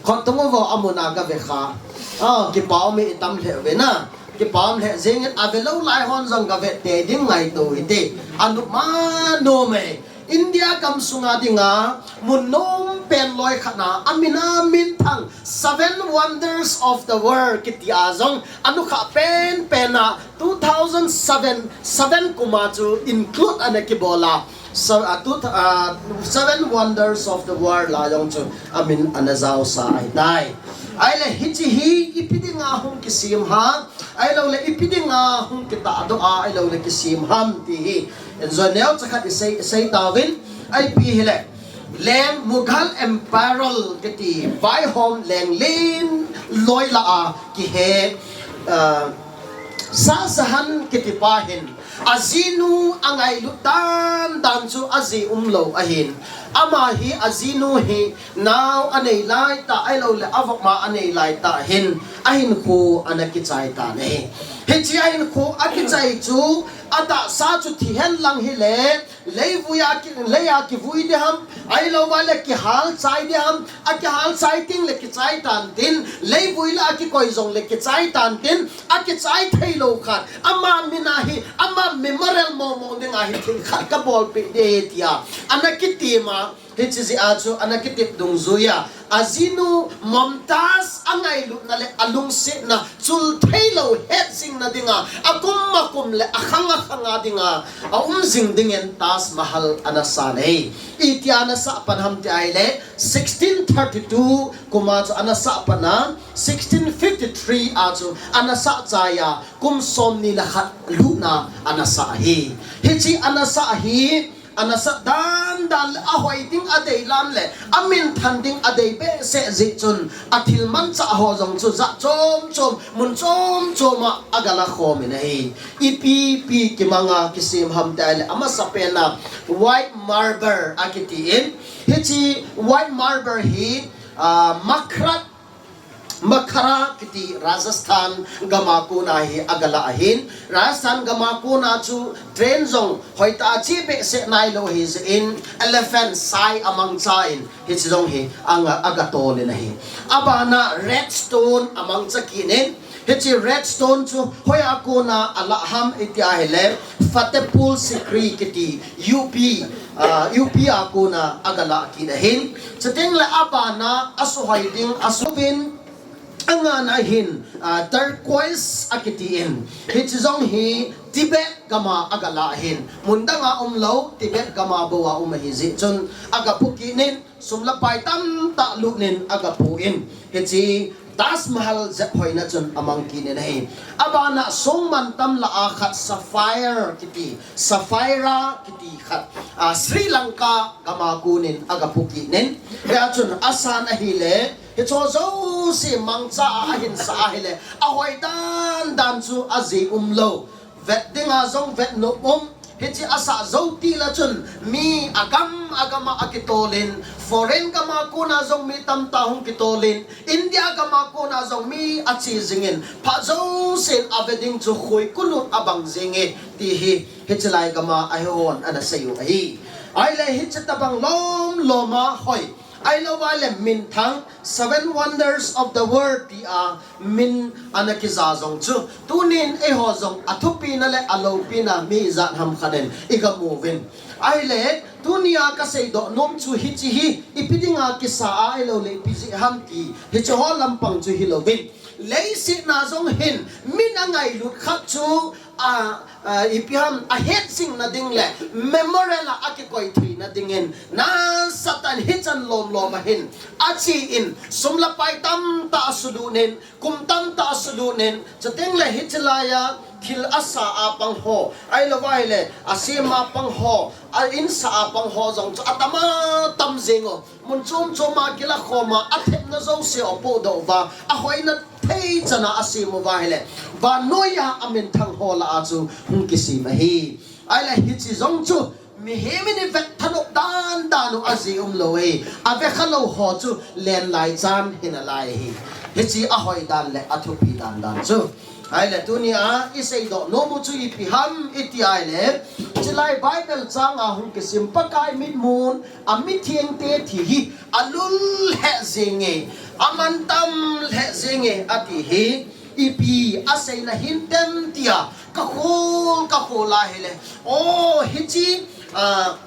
Khut tung uvo, a muna kavekha. Ah, kipa um itam lheh uve na. Kipa um lheh jengin avelou lai hon jong kave tei ding ngaito hite. Anop ma nom e. India gamsunga dinga mun nompen loi khatna, amin a minthang Seven Wonders of the World kiti a jong anukhah penpen a two thousand seven, seven kuma chu include ana kibol a. So, ah, two, ah, Seven Wonders of the World a jong chu amin ana jaosa ahitai. Ahile hiche hi ipi dinga hung kisem ham, ahilouleh ipi dinga hung kitahdoh a, ahilouleh kisem ham ti hi. Injou neocha khat isei, isei tauvin, ipi hile, leng Mughal Emperor kiti vaihom leng len loi lah a kihe, ah, Shah Jahan kiti pa hin ajinu angailut dan dan chu aji umlou ahin. Ama hi ajinu hi nao anei laitah, ahilouleh avop ma anei laitah hin ahinkho ana kichai tan ahi. Hiche ahinkho akichai chu atahsa chu thi henlang hile, leivui a ki, lei a kivui ding ham, ahilouva le kihal chai ding ham, akihal chai teng le kichai tan tin, leivui lah a kikoi jong le kichai tan tin, akichai theilou khat, ama min a hi, ama memorial mong mong dinga hi thil khat kabolpeh ding ahi tia ana kitem a, hiche jeh a chu ana kitep dungjui a, ajinu Mumtaz angailutna le alungsetna chul theilou het jingna dinga, akum akum le akhang akhang a dinga aum jing dingin Taj Mahal ana san ahi. Itia ana sah pan ham ti ahile, sixteen thirty-two kuma chu ana sah pan a, sixteen fifty-three a chu ana sah chai a, kum somni le khat lutna ana sah ahi. Hiche ana sah hi, ana sah dan dan le ahoi ding adeilam le amin than ding adei behseh jeh chun, athil manchah ho jong chu jat chom chom, mun chom chom a agala khom in ahi. Ipi pi kimanga kisem ham ti ahile, amasapen a white marble akiti in, hiche white marble hi, ah, Makhrat Makhara kiti Rajasthan gama kona hi agalah ahin, Rajasthan gama kona chu train jong hoitah a che behseh nailou ahi jeh in, elephant sai amangcha in, hiche jong hi anga, agatol in ahi. Abana red stone amangcha kit in, hiche red stone chu hoiya kona alah ham iti ahile, Fatehpur Sikri kiti U P, ah, U P a kona agalah kit ahin. Chuteng le abana asuhoi ding, asuvin, angana hin, ah, turquoise akiti in. Hiche jong hi Tibet gama agalah ahin. Mun danga umlou, Tibet gama bou a um ahi jeh chun agapu kit in, sum le pai tamtah lut in agapu in. Hiche Taj Mahal jep hoina chun amang kit in ahi. Abana songmantam lah a khat sapphire kiti, Sapphira kiti khat, ah, Sri Lanka gama kon in agapu kit in. Hia chun asan ahile, hicheho jouse mangcha a ahin sah ahile, ahoi dan dan chu aji umlou. Vet dinga jong vet nop um. Hiche asah jou tila chun mi agam agam a akitol in, foreign gama kona jong mi tamtah hung kitol in, India gama kona jong mi ache jing in, phat jousen ave ding chu khoi kulut abang jing e, ti hi hiche lai gama ahihon ana sei u ahi. Ahile hiche tabang lom lom a hoi Ahilou vale minthang, seven wonders of the world tia min ana kija jong chu, tunin eiho jong athupina le aloupina mi ijat ham khat in iga mu uvin. Ahile, tunia kaseidoh nom chu hiche hi, ipi dinga kisa a ahilou le ipi jeh ham ti, hiche ho lampang chu hilouvin. Leiset na jong hin, min angailut khat chu, a, a, ipi ham, ahet jing na ding le, memorial a akikoi theina dingin, nasatah in hichan lom lom a hin, achen, sum le pai tamtah asulut in, kum tamtah asulut in, chuteng le hiche laiya, thil asa a pang ho, ahilou vale, asem a pang ho, a insa a pang ho jong chu atam atam jing u. Mun chom chom a kilakhom a, athepna jouse apohdoh uva, ahoina thei chan a asem uva ahile, vannoi a aminthang ho lah a chu hung kisem ahi. Ahile hiche jong chu, mihem in ivet thanop dan dan u ajeh umlou e, ave khalou ho chu len lai chan hina lai ahi. Hiche ahoi dan le athupi dan dan chu. Ahile tunia iseidoh nom u chu ipi ham iti ahile, chulai Bible chang a hung kisim Pakai mitmun, amithengte thi hi alul lheh jenge, amantam lheh jenge ati hi, ipi aseina hintem tia kakhol kakhol ahile, o, hiche, a,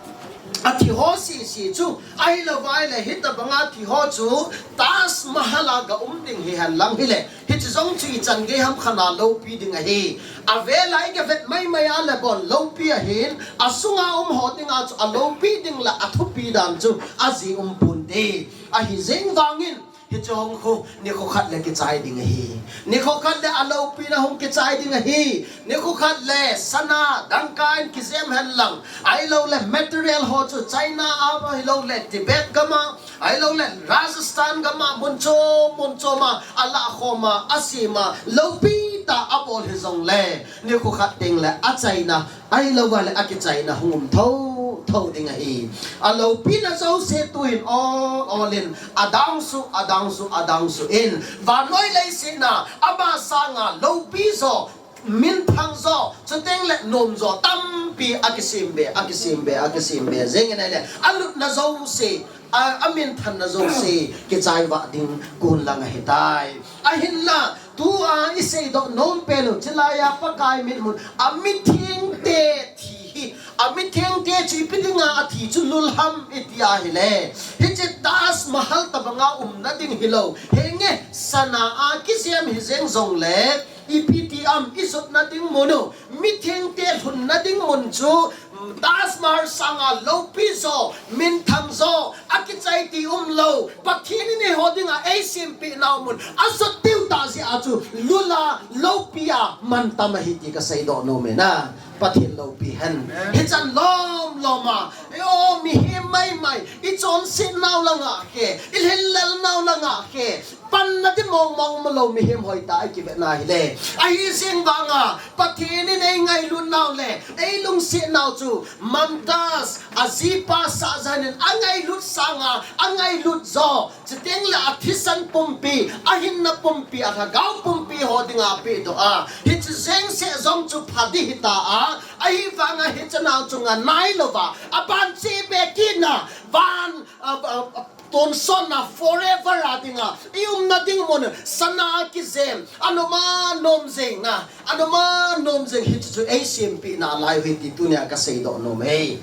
athi ho sese chu, ahilou vale hitobanga thi ho chu Taj Mahal a ga um ding hihen lang hile, hiche jong chu ichan gei ham khat a loupi ding ahi. Avel a iga vet mai mai a le bon loupi ahin, asunga um ho dinga chu aloupi ding le athupi dan chu ajeh um ponte. Ahi jeng vangin, hiche hung khu, nikho khat le kichai ding ahi. Nikho khat le aloupina hung kichai ding ahi. Nikho khat le sana, dangka in kijem hen lang, ahilou le material ho chu China a, ahilou le Tibet gam a, ahilou le Rajasthan gam a, mun chom mun chom a, alakhom a, asem a, loupi tah a abol hijong le, nikho khat teng le achaina, ahilou vale akichaina hung um tho tho ding ahi. Aloupina jouse tuhin ol ol in, adangsuh, adangsuh, adangsuh in, vannoi leiset na, ama sanga loupi jo, minthang jo, chuteng le nom jo tampi akisem be, akisem be, akisem be jeng in ahile, alutna jouse, a, aminthanna jouse kichai vah ding kon lang ahitai. Ahinla, tua iseidoh nom pen u, chulai a Pakai mitmun, amithengte thi hi, amithengte chu ipi dinga athi chu lul ham iti ahile, hiche Taj Mahal tobanga umna ding hilou, henge, sana a kijem hijeng jong le, ipi ti am, ijotna ding mun u, mithengte lhunna ding mun chu, Taj Mahal sanga loupi jo, minthang jo, akichai ti umlou, Pathen in eiho dinga eisempeh nau mun, ajot diu tah jeh a chu lul a, loupi a, mantam ahi ti kaseidoh nom e na. Pathen loupi hen. Hichan lom lom a, o, mihem mai mai, ichonset nau langa khe, ilhinlel nau langa khe, panna di mong mong malou mihem hoitah a ikivet na hile. Ahi jeng vanga, Pathen in eingailut nau le, eilungset nau chu, Mumtaz, ajipa Shah Jahan in angailut sanga, angailut jo, chuteng le athisan pumpi, ahinna pumpi, alhagao pumpi ho dinga pehdoh a, hiche jeng seh jong chu pha di hita a, ahivanga hiche nau chu nga nailouva, aban cheh be kit na, van, a, a, a, tonsot na forever a dinga, iumna ding mun, sana a kijem, anom a nom jeng na, anom a nom jeng hiche chu eisempeh nalai u ahi ti tunia kaseidoh nom e.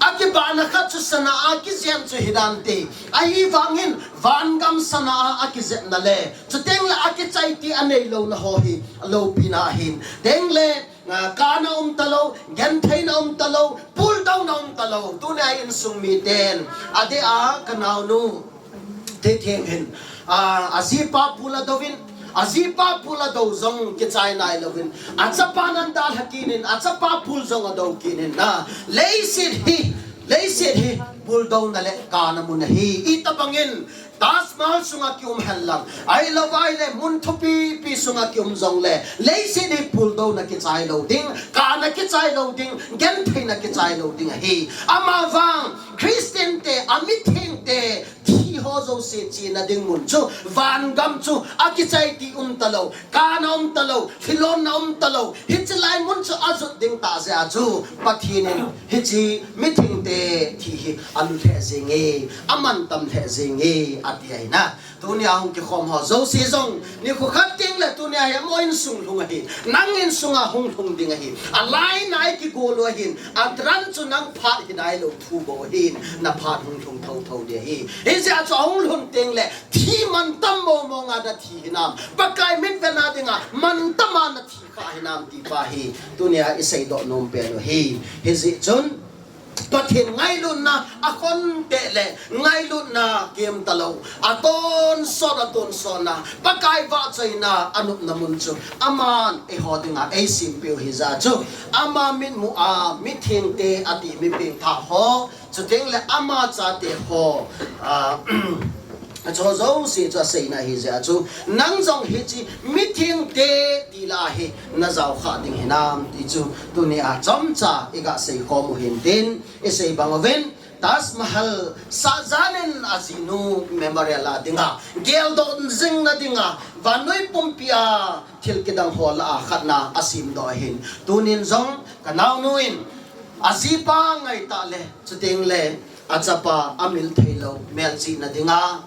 Akibana khat chu sana a kijem chu hidante. Ahivangin, vangam sana a akijepna le, chuteng le akichai ti aneilouna ho hi, aloupina ahin. Teng le, a, kana um talou, gentheina um talou, puldouna um talou. Tunia insung miten, adeh a kanaonu, Thetheng hin, a, ajipa pul adouvin, ajipa pul adou jong kichai nailouvin, achapa nan dalha kit in, achapa pul jong adou kit in na. Leiset hi, leiset hi, puldouna le kana mun ahi. Itobangin, Taj Mahal sunga kium hen lang, ahilouva ahile mun thupi pi sunga kium jong le, leiset hi puldouna kichai lou ding, kana kichai lou ding, gentheina kichai lou ding ahi. Amavang, Christian te, amitheng te, thi Mithi ho jouse chena ding mun chu, vangam chu, akichai ti um talou, kana um talou, thilonna um talou, hiche lai mun chu ajot ding tah jeh a chu, Pathen in hiche mithengte thi hi alu lheh jenge, amantam lheh jenge, ati ahi na. Tunia hung kikhom ho jouse jong, nikho khat teng le tunia hi amaho insung lhung ahi, nang insunga hung lhung ding ahi, alai nai kigol u ahin, adang chu nang phat hi nailou thu bou ahin, na phat hung lhung thotho ding ahi. Hijeh a chu ahung lhun teng le, thi mantam mong mong a nathi hinam, Pakai mitvet na dinga mantam a nathi kha hinam ti pa hi, tunia isei doh nom pen u ahi. Hijeh chun, Pathen ngailutna akhon teng le, ngailutna kem talou, atonsot, atonsot na, Pakai vahchoina anopna mun chu, aman eiho dinga eisempeh u hijeh a chu, ama mitmu a mithengte ati mi pengthah ho, chuteng le ama chate ho, ah, achu jouse chu aseina ahi jeh a chu, nang jong hiche mithengte ti lah a hi najao kha ding hinam ti chu, tunia chomcha iga seikhom u hintin, isei bang uvin, Taj Mahal, Shah Jahan in ajinu memorial a dinga, geldoh jing na dinga, vannoi pumpi a thil kidang ho lah a khatna asemdoh ahin. Tunin jong kanaonu in, ajipa ngaitah le, chuteng le, achapa amil theilou, melchihna dinga,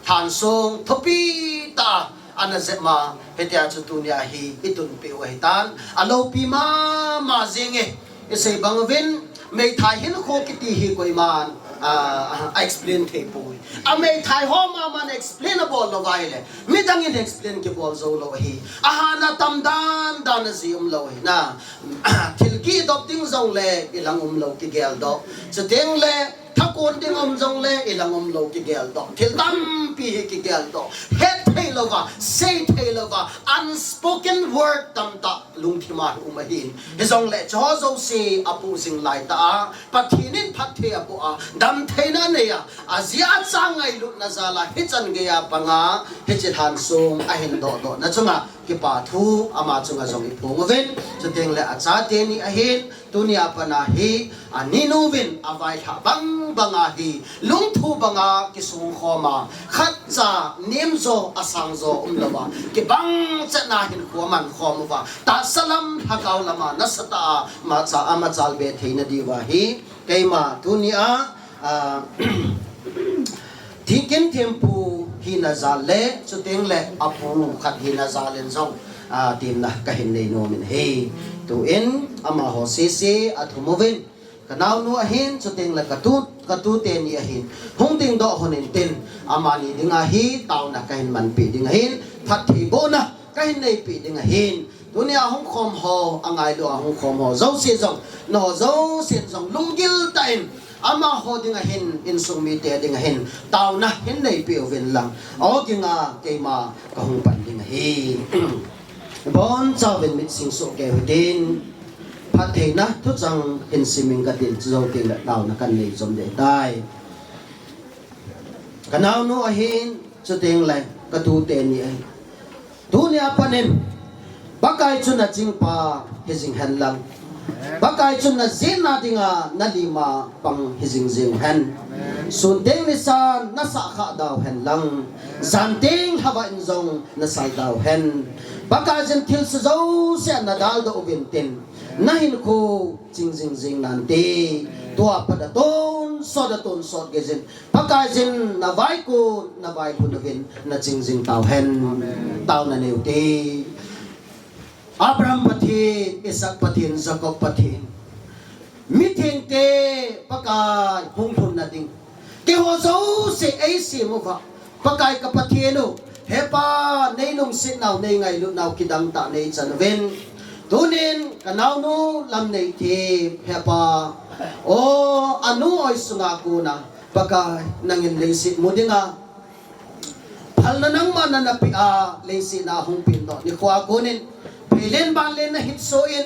lhansong thupi tah a ana jep ma, hitia chu tunia hi itunpeh u ahitan, aloupi mama jenge. Isei bang uvin, meithai hinkho kiti hi koiman, ah, a explain thei poi. Ameithai ho maman explain abol lou vai le, midang in explain kibol jou lou ahi. Ahat na tam dan dan a ji umlou ahi na. Thil kidop ding jong le, ilang umlou kigeldoh. Chuteng le, thakon ding um jong le, ilang umlou kigeldoh. Thil tampi hi kigeldoh. Hetthei louva, seithei louva, unspoken word tamtah lungthim a hi um ahin. Hijongle, chuho jouse apoh jing laitah a, Pathen in phatthei apoh a, damtheina anei a, ajia acha ngailutna jal a, hichan geiya panga, hiche lhansong ahin dohdoh na chunga, kipa thu ama chunga jong iphong uvin, chuteng le achate ni ahin, tunia pat a hi, aninu uvin, availhah bang banga hi, lungthu banga kisung khom a, khatcha, nemjo, asangjo, umlouva, kibang chetna hinkho aman khom uva, tahsa lam, lhagao lama, nasatah a, machal, amachal be theina diuva hi, keima, tunia, ah, Thingkin thempu hina jal le, chuteng le apu khat hina jal in jong, ah, temna kahin nei nom in ahi. Tuin, amaho sese athum uvin, kanaonu ahin, chuteng le katu, katute ni ahin, hung dingdoh hon intin, amani dinga hi, taona kahin manpeh ding ahin, phattheibohna kahin neipeh ding ahin, Tunia hung khom ho, angailu a hung khom ho, jouse jong, nangho jousen jong, lunggil tah in, amaho dinga hin, insung mite dinga hin, taona hin neipeh uvin lang, aw ginga, keima kahung pan ding ahi. Bonchauvin mit sing soh kei uhitin, phattheina thuchang hin simin katin, chujou teng le taona kanei chom ding ahitai. Kanaonu ahin, chuteng le, katute ni ahin. Tunia pat in, Pakai chu nachingpa hijing hen lang. Pakai chu najetna dinga nalima pang hijing jing hen. Sunteng nisan nasah khah dau hen lang. Janteng lhava in jong nasal dau hen. Pakai jin thilse jouse a nadaldoh uvin tin. Nahinkho ching jing jing nante. Tua pat a tonsot a tonsot gei jin. Pakai jin navaikon, navailhun uvin, naching jing tauhen. Amen. Taona neute. Abraham Pathen, Isaac Pathen, Jacob Pathen. Mithengte Pakai hung lhunna ding. Keiho jouse eisem uva. Pakai ka Pathen u. He Pa, neilungset nau, neingailut nau, kidang tah neichan uvin. Tunin, kanaonu Lamneithip, he Pa. O, anu oi sunga kona. Pakai, nangin leiset mu dinga. Phalna nangman napeh a, leiset a hung pengdoh nikho a konin. Pheilen banlen nahitsoh in.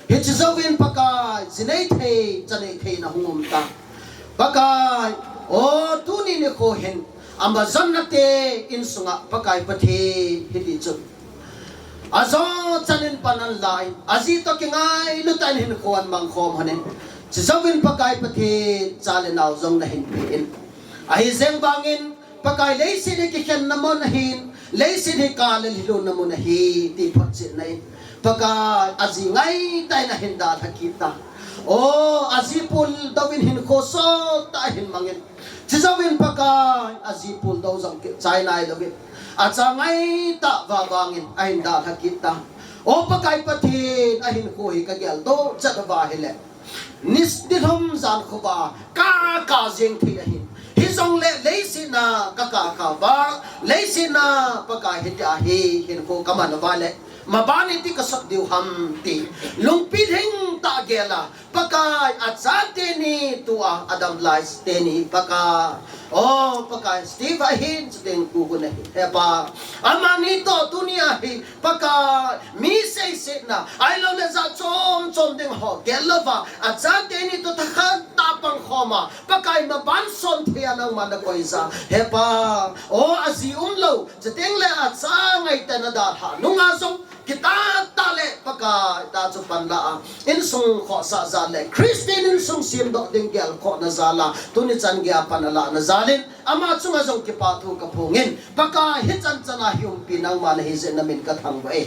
Hiche jouvin Pakai, jinei thei, chanei thei nahung um tan. Pakai, o tuni nikho hin, ama jonna te insunga Pakai Pathen hiti chun. Ajo chanin pan anla in, aji toh kingailu tah in hinkho amang khom lhonin. Chujouvin Pakai Pathen, cha le nao jong nahin pe in. Ahi jeng vangin, Pakai leiset hi kikhenna mun ahin, leiset hi kal le lhilunna mun ahi, ti photchetna in. Pakai aji ngaitah in ahin dalha kit tan. O, aji puldou in hinkho sottah ahin mangin. Chujouvin Pakai aji puldou jong kichai nailouvin. Acha ngaitah vavangin ahin dalha kit tan. O Pakai Pathen, ahinkho hi kageldoh chet uva ahile. Ni, nilhum jan khovah, kaka jeng thei ahin. Hijongle leiset a kakaka uva, leiset a Pakai hitia hi hinkho kaman uva le. Maban iti kasot diu ham ti. Lungpi lhingtah gel a. Pakai achate ni tua, adam lai teni Pakai. O, Pakai Steve ahin, chuteng Pu Gun ahin. He Pa, amani toh tunia hi, Pakai, mi seisetna, ahilouleh jat chom chom ding ho, gel louva, achate ni toh thakhat a pangkhom a, Pakai maban som thei a nangman nakoi jin. He Pa, o aji umlou, chuteng le acha ngaitah in adalha nunga jong, kitah tah le Pakai ta chu panla a, insung khohsah jal le, Christian insung semdoh ding gelkhohna jal a, tuni chan geiya pan alahna jal in, ama chunga jong kipathu kaphongin, Pakai hichan chan a hi umpi nangma nahi jeh in namin kathangvah e.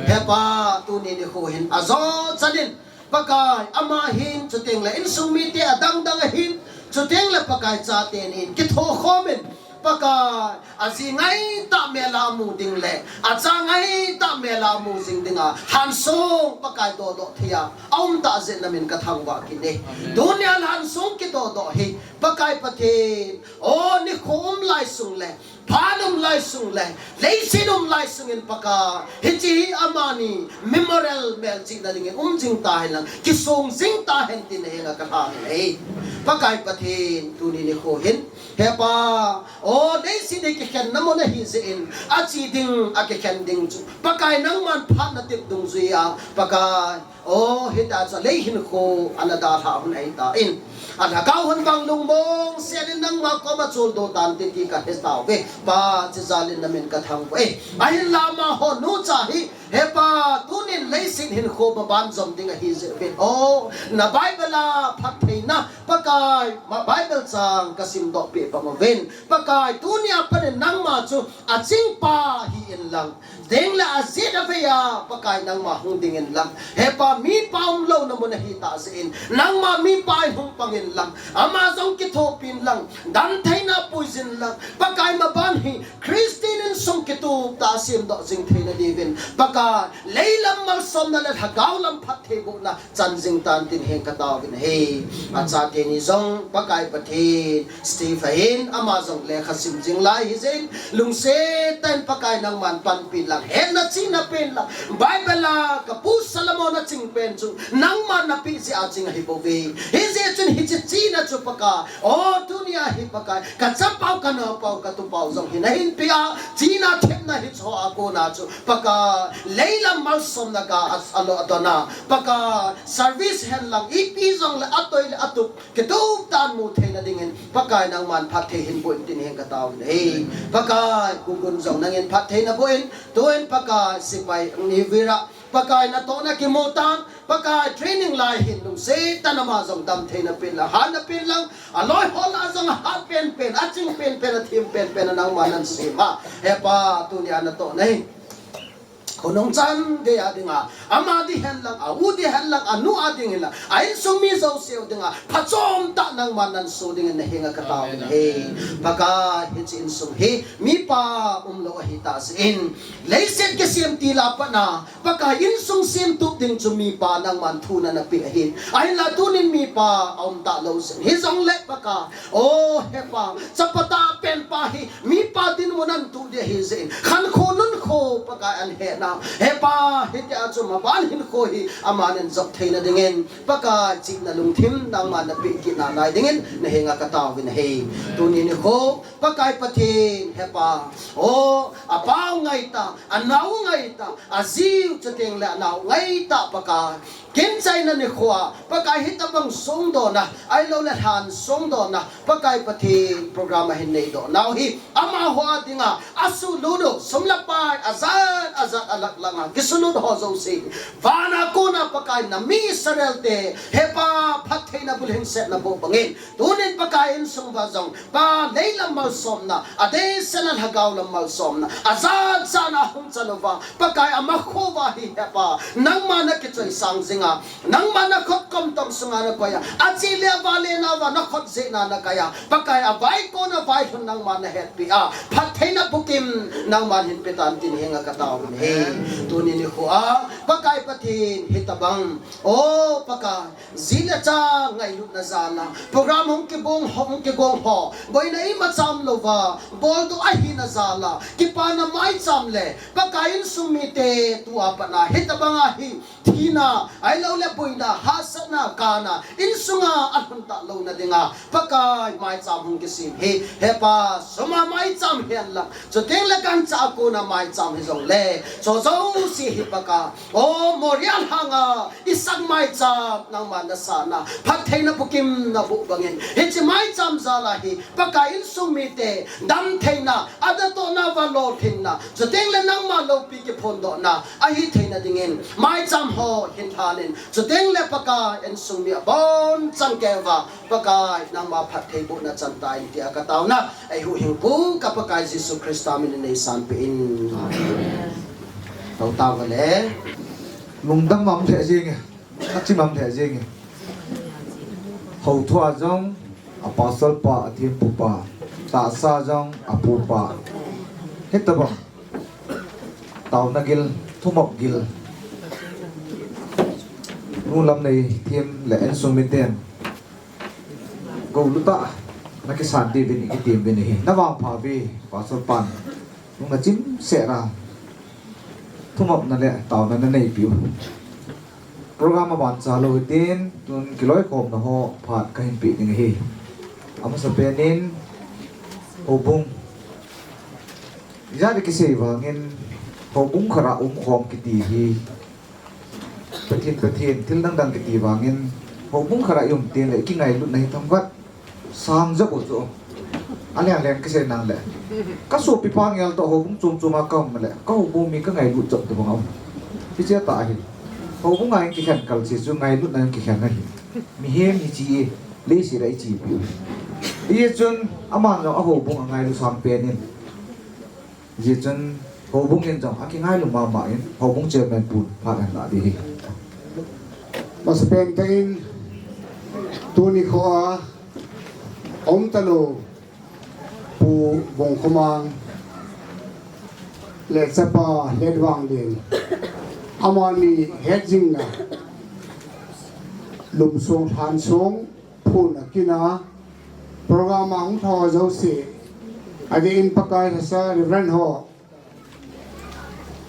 He Pa, tuni nikho hin ajo chan in, Pakai ama hin, chuteng le insung mite adang dang ahin, chuteng le Pakai chate ni in, kithokhom in, Pakai, aji ngaitah mel a mu ding le, acha ngaitah mel a mu jing dinga, lhansong Pakai dodoh thei a, aum tah jeh in namin kathangvah kit e. Tunia lhansong kidodoh hi, Pakai Pathen, o nikho um lai sung le, phat um lai sung le, leiset um lai sung in Pakai, hiche hi amani, memorial melchihna dingin um jing tahen lang, kisong jing tahen tin nahenga kalhan e. Pakai Pathen, tuni nikho hin, He Pa, o, leiset hi kikhenna mun ahi jeh in, ache ding, akikhen ding chu, Pakai nangman phat natep dungjuiya, Pakai, o, hitia chu lei hinkho ana dalha hun ahitan, alhagao hun vang lungmong sel in nangma koma choldo tante ti kahe tauve, Pa, chujal in namin kathangvah e. Ahinla amaho nucha hi, He Pa, tunin leiset hinkho maban jom ding ahi jeh uvin. O, na Bible a phattheina, Pakai, ma Bible chang kasimdoh peh bang uvin. Pakai, tunia panin nangma chu achingpa hi inlang. Ding le ajet avei a, Pakai nangma hung ding inlang. He Pa, mipa umlouna mun ahitah jeh in. Nangma mipa in hung pang inlang. Ama jong kithopi inlang. Damtheina puijin lang. Pakai maban hi, Christian insung kitup tah a semdoh jing theina diuvin, Pakai, leilam malsomna le lhagao lam phattheibohna chan jing tan tin nahenga kataovin ahi. Achate ni jong Pakai Pathen, Steve ahin, ama jong lekha sim jing lai ahi jeh in, lungset tah in Pakai nangman panpi inlang, hetna chihna pen lang, Bible a kapu Solomon aching pen chu, nangman napeh jeh a ching ahibouve. Hijeh chun hiche chihna chu Pakai, o tunia hi Pakai, kachapau, kanaopau, katupau jong hi nahin peh a, chihna thepna hiche hoa kona chu, Pakai, leilam malsomna ga a, alo adona, Pakai, service henlang, ipi jongle atoi le atup, kitup tah a mu theina dingin, Pakai nangman phatthei hin boh in tin nahenga kataovin ahi. Pakai, Pu Gun jong nangin phatthei naboh in, tuin Pakai, sepai ni vira, Pakai natohna kimu tan, Pakai training lai hin lungset tah in ama jong damtheina pen lang, hatna pen lang, aloi ho lah a jong ahat penpen, aching penpen, athem penpen a nangman nahin sem a. He Pa, tunia natohna hi khonung chan geiya dinga, ama ding hen lang, a u ding hen lang, anu a ding hen lang, a insung mi jouse u dinga, phachom tah nangman nahin soh dingin nahenga kataovin ahi. Pakai, hiche insung hi mipa umlou ahitah jeh in, leiset kisem til a pat na, Pakai insung semtup ding chu mipa nangman thuna napeh ahi. Ahinla tunin mipa aum talou jeh in. Hijongle Pakai, o He Pa, chapa tah pen pa hi, mipa dinmun a tuh ding ahi jeh in. Khankho nunkho Pakai ahin hetna. He Pa, hitia chu maban hinkho hi, aman ahin jop theina dingin. Pakai chihna lungthim nangman napeh kit nalai dingin, nahenga kataovin ahi. Tuni nikho, Pakai Pathen, He Pa. O, apa u ngaitah, ana u ngaitah, aji u chuteng le ana u ngaitah Pakai. Kin chaina nikhoa, Pakai hitabang songdohna, ahilouleh lhan songdohna, Pakai Pathen program ahin neidoh nau hi, amaho a dinga, asuhlut sum le pai, ajat, ajat, alak langa, kisuhlut ho jouse. Vana kona Pakai nami Israel te, hepa phattheina bulhingsetna boh bangin, tunin Pakai insung uva jong, Pa, lei lam malsomna, adehset a lhagao lam malsomna, ajat jat a hung chan uva, Pakai ama kho uva hi hepa, nangma nakichoisang jinga, nangma nakhut komtong sunga nakoi a, achele avale nauva nakhut jehna nakai a, Pakai avaikon availhun nangma nahetpi a, phattheina bukim nangman hinpe tan tin henga katao uve. Tuni nikhoa, Pakai Pathen hitabang, O Pakai, ji le cha ngailutna jal a, program hung kibong ho, hung kigong ho, boina imacha umlouva, boldoh ahina jal a, kipana maicham le, Pakai insung mite tua pat a, hitabang a hi, thina, ahilouleh boina, hahsatna, kana, insunga alhun talouna dinga, Pakai maicham hung kisem hi, hepa, sum a maicham hihen lang, chuteng le gancha a kona maicham hijongle, chu jouse hi Pakai, O Moria lhanga, Isaac maicham nangma nasahna, phattheina bukim naboh bangin, hiche maicham jal a hi, Pakai insung mite, damtheina, adatohna uva lolhinna, chuteng le nangma loupi kiphondohna, ahi theina dingin, maicham ho hin lhanin, chuteng le Pakai insung mi abonchan keiva, Pakai nangma phattheibohna chan tan tia kataona, eihuhhingpu ka Pakai Jesu Christa minin neisanpeh in. Amen. Tao tao le. Lungdam mam the jing e. Nachim mam the jing e. Houthua jong, apostle pa, athempu pa. Tahsa jong, apu pa. Hitabang. Taona gil, thumop gil. Nulam nei them le insung miten. Gou lutah, nakisan diuvin, ikitem uvin ahi. Navangpha uve, Pastor pan. Nung nachim seh ra. Thumopna le taona naneipiu. Program aban chalou hitin, tun kiloikhomna ho phat kahin peh ding ahi. Amasapen in, houbung. Ijat kisei vangin, houbung khat a umkhom kiti hi. Pathen, Pathen, thil dangdang kiti vangin, houbung khat a i um teng le, i kingailutna hi themkhat sang jep u chu. Aleng leng kisei nang le. Ka sopipa ngel toh houbung chom chom a ka um le, ka houbung mi ka ngailut jep tabang a um. Hiche tah ahi. Houbung a i kikhen kal se chu ngailutna i kikhen ahi. Mihem hiche, leiset a i chepi u. Hijeh chun, aman jong a houbung angailu sang pen in. Hijeh chun houbung in jong akingailu mama in houbung chairman pun phat ahin lah ding ahi. Masapen tah in tuni khoa um talou Pu Vungkhomang le chapa Letvanglien amani hetjingna lum sung lhan sung phun a kin a program a hung lhao jouse, adeh in Pakai lhasa Reverend ho,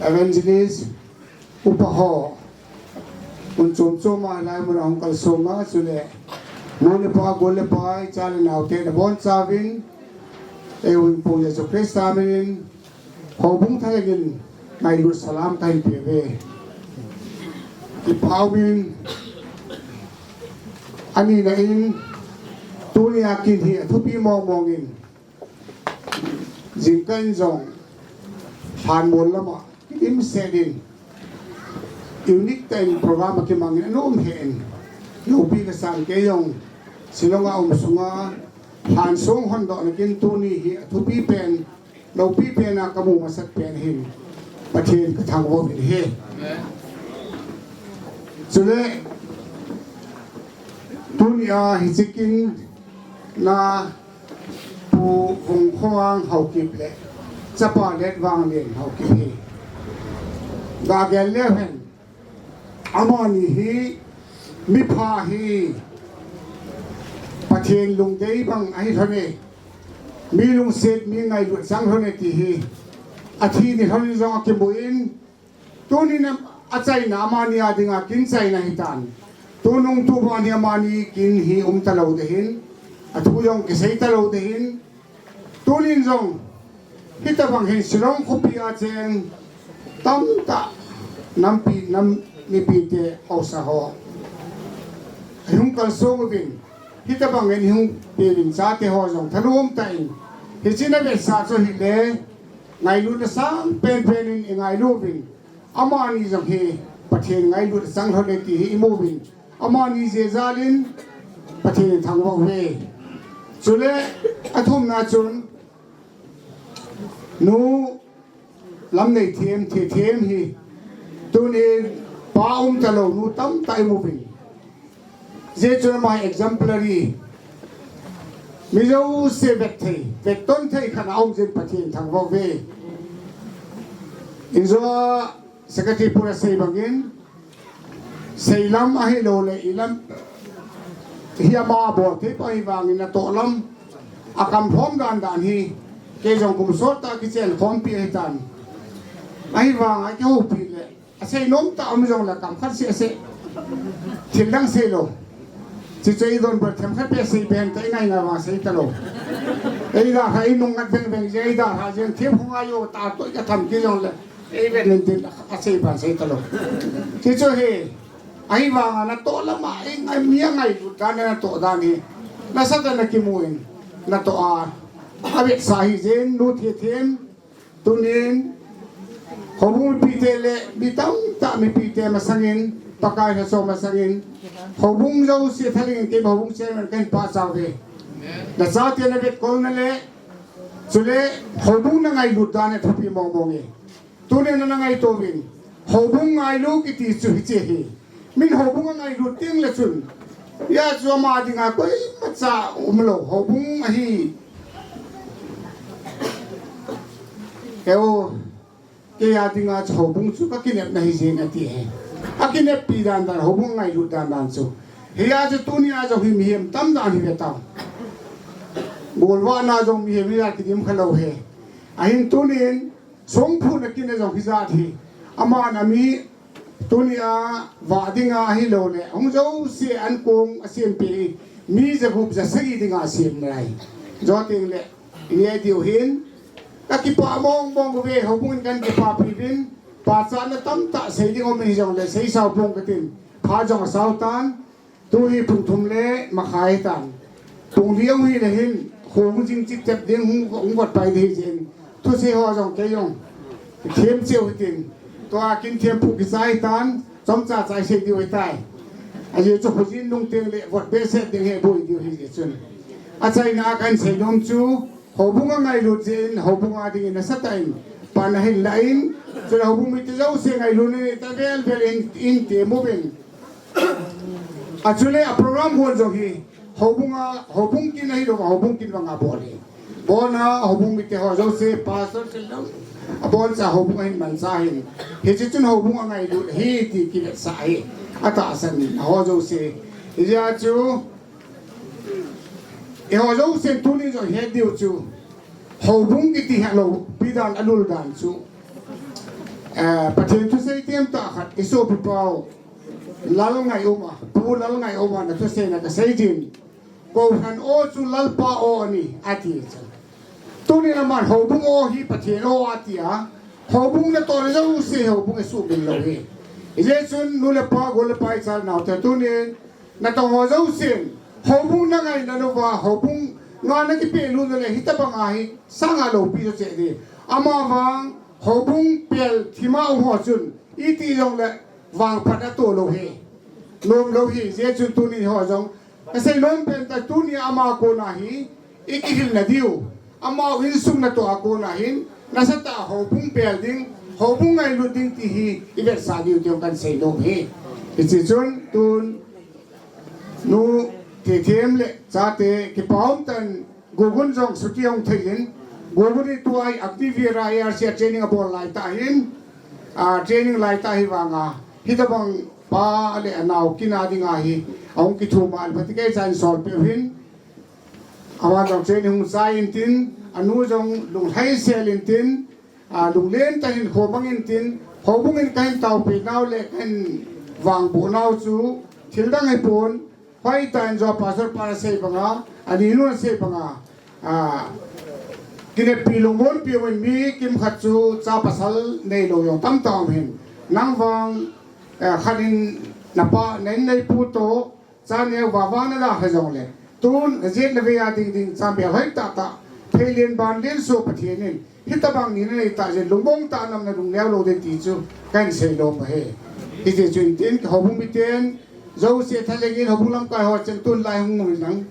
Evangelist, upa ho, mun chom chom a hilai mun a hung kalsong a, chule nu le pa, gol le pai, cha le nao te nabonchauvin, eihuhhingpu Jesu Christa minin, houbung thalheng in ngailut salam kahin peuve. Kipa umin, anina in, tunia kin hi athupi mong mong in, jingkah in jong, lhanmol lama, kidim set in, unique tah in program akimang in, anom hih in, loupi kasan kei jong, Shillong a um sunga, lhan sung hondohna kin tuni hi athupi pen, loupi pen a kamu masat pen hin, Pathen kathangvah uvin ahi. Chule, tunia hiche kin a Pu Vungkhomang Haokip le chapa Letvanglien Haokip hi. Ga gel leu hen. Amani hi mipha ahi. Pathen lungdei bang ahi lhon e. Mi lungset, mi ngailut chang lhon e ti hi. Athi ni lhon in jong akimu in, tunin achaina amani a dinga kin chaina hitan. Tunung tuban hi amani kin hi um talou ding ahin. Athu jong kisei talou ding ahin. Tunin jong, hitabang hin Shillong khopi a cheng tamtah nampi nam mipite haosa ho. Hung kalsong uvin, hitabang in hung peuvin chate ho jong thanom tah in. Hiche na vetsah chu hile, ngailutna sang penpen in i ngailu uvin. Amani jong hi Pathen ngailut chang lhon e ti hi i mu uvin. Amani jeh jal in Pathen in thangvah uve. Chule athumna chun Nu Lamneithem, Thethem hi tunin pa um talou nu tamtah i mu uvin. Hijeh chun ama exemplary, mi jouse vet thei, vetton thei khat a um jeh in Pathen thangvah uve. Injo a Secretary pu in asei bangin, seilam ahilouleh ilam hi ama bol thei poi, ahivangin natoh lam a kam lhom dan dan hi kei jong kum sot tah kichen khompi ahitan. Ahivanga kihoupi le asei nom tah um jongle kam khat seh seh, thil dang sei lou. Chuche i donbut themkhat beh sei beng ta, i ngai ngai vang sei talou. Ei dalha i nung ngat veng veng jeh, ei dalha jeh in themkhat hung a jo ta toh ka tham kit jongle, ei vet in tin asei ban sei talou. Chuche hi, ahivanga natoh lam a, i ngai mi a ngailut dan le natoh dan hi nasatah in na kimu in, natoh a, avetsah ahi jeh in Nu Thethem, tunin houbung mipite le mi tamtah mipite masangin, Pakai lhaso masangin, houbung jouse thaling in keima houbung chairman kahin pachat uve. Nachate na vetkolna le, chule houbung na ngailut dan hi thupi mong mong e. Tunin na ngaito uvin, houbung ngailu kiti chu hiche hi. Min houbung angailut teng le chun, hijeh chun ama dinga koimacha umlou, houbung ahi. Eo, kei a dinga chu houbung chu ka kinepna ahi jeh in ati e. Akineppi dan dan, houbung angailut dan dan chu. Hijeh chun tunia jong hi mihem tamtah in hi ve tau. Golvah na jong mihem hi a kidim kha lou e. Ahin tunin, Songphun a kin a jong hijat hi. Aman ami tunia vah dinga ahilouleh hung jouse ankong asempeh hi mi jagup jasagi dinga asem nalai. Jou teng le, i ngai diu hin, ka kipah mong mong uve, houbung in kahin kipapi uvin, pachatna tamtah sei ding um in hijongle, sei sao pong katin, phat jong asao tan, Tu hi pung thum le makhai tan. Pung li ahung hi le hin, kho hung jing chipchep ding, hung, hung vot pai ding ahi jeh in. Thusei ho jong kei jong them cheu hitin. Tua kin thempu kichai tan, chomcha chai sei diu ahitai. Ajeh chu khojin nung teng le vot behseh ding hi boi diu ahi jeh chun. Achaina a kahin sei nom chu, Houbung angailut jeh in, houbung a dingin nasatah in pan ahin la in, chule houbung mite jouse ngailutna neita vel vel in, in ti mu uvin. Achule a program hon jong hi, houbung a, houbung kin ahilouva, houbung kin vanga bol ahi. Bolna, houbung mite ho jouse, pastor chilou, aboncha houbung ahin mansa ahin. Hiche chun houbung angailut ahi ti kivetsah ahi. Atahsan ho jouse. Hijeh chun, Eiho jousen tunin jong het diu chu, houbung kiti helou, pi dan alul dan chu. Eh, Pathen thusei temtah khat, i sopipau, Lalngaioma, Pu Lalngaioma, na thuseina kasei jin. Kohran o chu Lalpa o ahi, ati chu. Tunin aman houbung o hi Pathen o ati a, houbung natoh le jouse houbung asuhmil lou hi. Hijeh chun nu le pa, gol le pai, chal naote tunin, Natong ho jousen, houbung nangai nalouva, houbung nga nakipehlut nale, hitabang ahi, sanga loupi jo cheh di. Amavang, houbung pel thima um ho chun, iti jongle, vangphat atoh lou hi. Nom lou hi, hijeh chun tuni ho jong. Kasei nom pen ta tuni ama kona hi, i kihilna diu. Amau insung natoh a kona hin, nasatah a houbung pel ding, houbung ngailut ding ti hi, i vetsah diu ti jong kahin sei nom hi. Hiche chun, tun, Nu Thethem le chate, kipah umtah in, Gugun jong suti ahung thei in, Gugun hi tua hi Active Era A R C a training abol laitah hin, a, training laitah hi vanga, hitabang pa le anao kin a dinga hi, ahung kithum a, phatecha in solpeh u hin, Aman jong training hung chai intin, anu jong lunglhai sel intin, a, lunglen tah in kho bang intin, houbung in kahin taopeh nau le kahin vangboh nau chu, thil dang hipon, hoitah in jo pastor pa asei banga, ani nu asei banga, a, kineppi lungmonpi uvin mi kimkhat chu cha pasal neilou jong tamtah um hin. Nang vang, Eh, khat in napa, na inneipu toh, cha neo vava nala kha jongle, tun, najet navei a ding ding, champion hoitah tah, thei lien ban lien soh Pathen in, hitobang ni nanei tah jeh in, lungbong tah a nam nalung neo lou ding ti chu, kahin sei lom ahi. Hiti chun tin, houbung miten, jouse thalheng in, houbung lamkai ho cheng tun lai hung um in lang.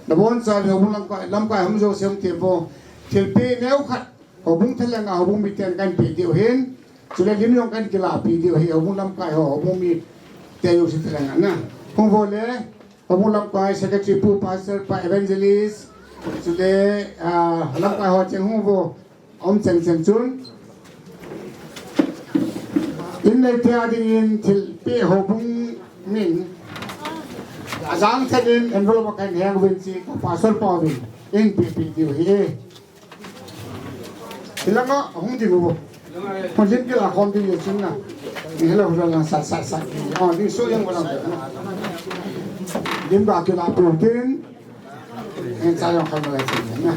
Nabonchauvin houbung lamkai, lamkai hung jouse hung ti vo. Thilpeh neo khat, houbung thalheng a houbung miten kahin peh diu ahin. Chule lim jong kahin kilapi diu ahi, houbung lamkai ho, houbung mite jouse thalheng a na. Hung vo le, houbung lamkai secretary pu, pastor pa, evangelist. Chule, ah, lamkai ho cheng hung vo. Aum cheng cheng chun. Inneite a dingin thilpeh houbung min. Ajang thet in envelope kahin heng uvin chi ka pastor pa uvin. Eipeh peh diu ahi. Hilanga hung ding uvo. Hung ding kila khom ding ye chun na. Ni hello hello lang sa sa sa. Oh, ni so yang ulang na. Lim ba kila pu tin. Ngen cha jong khat malai chen na.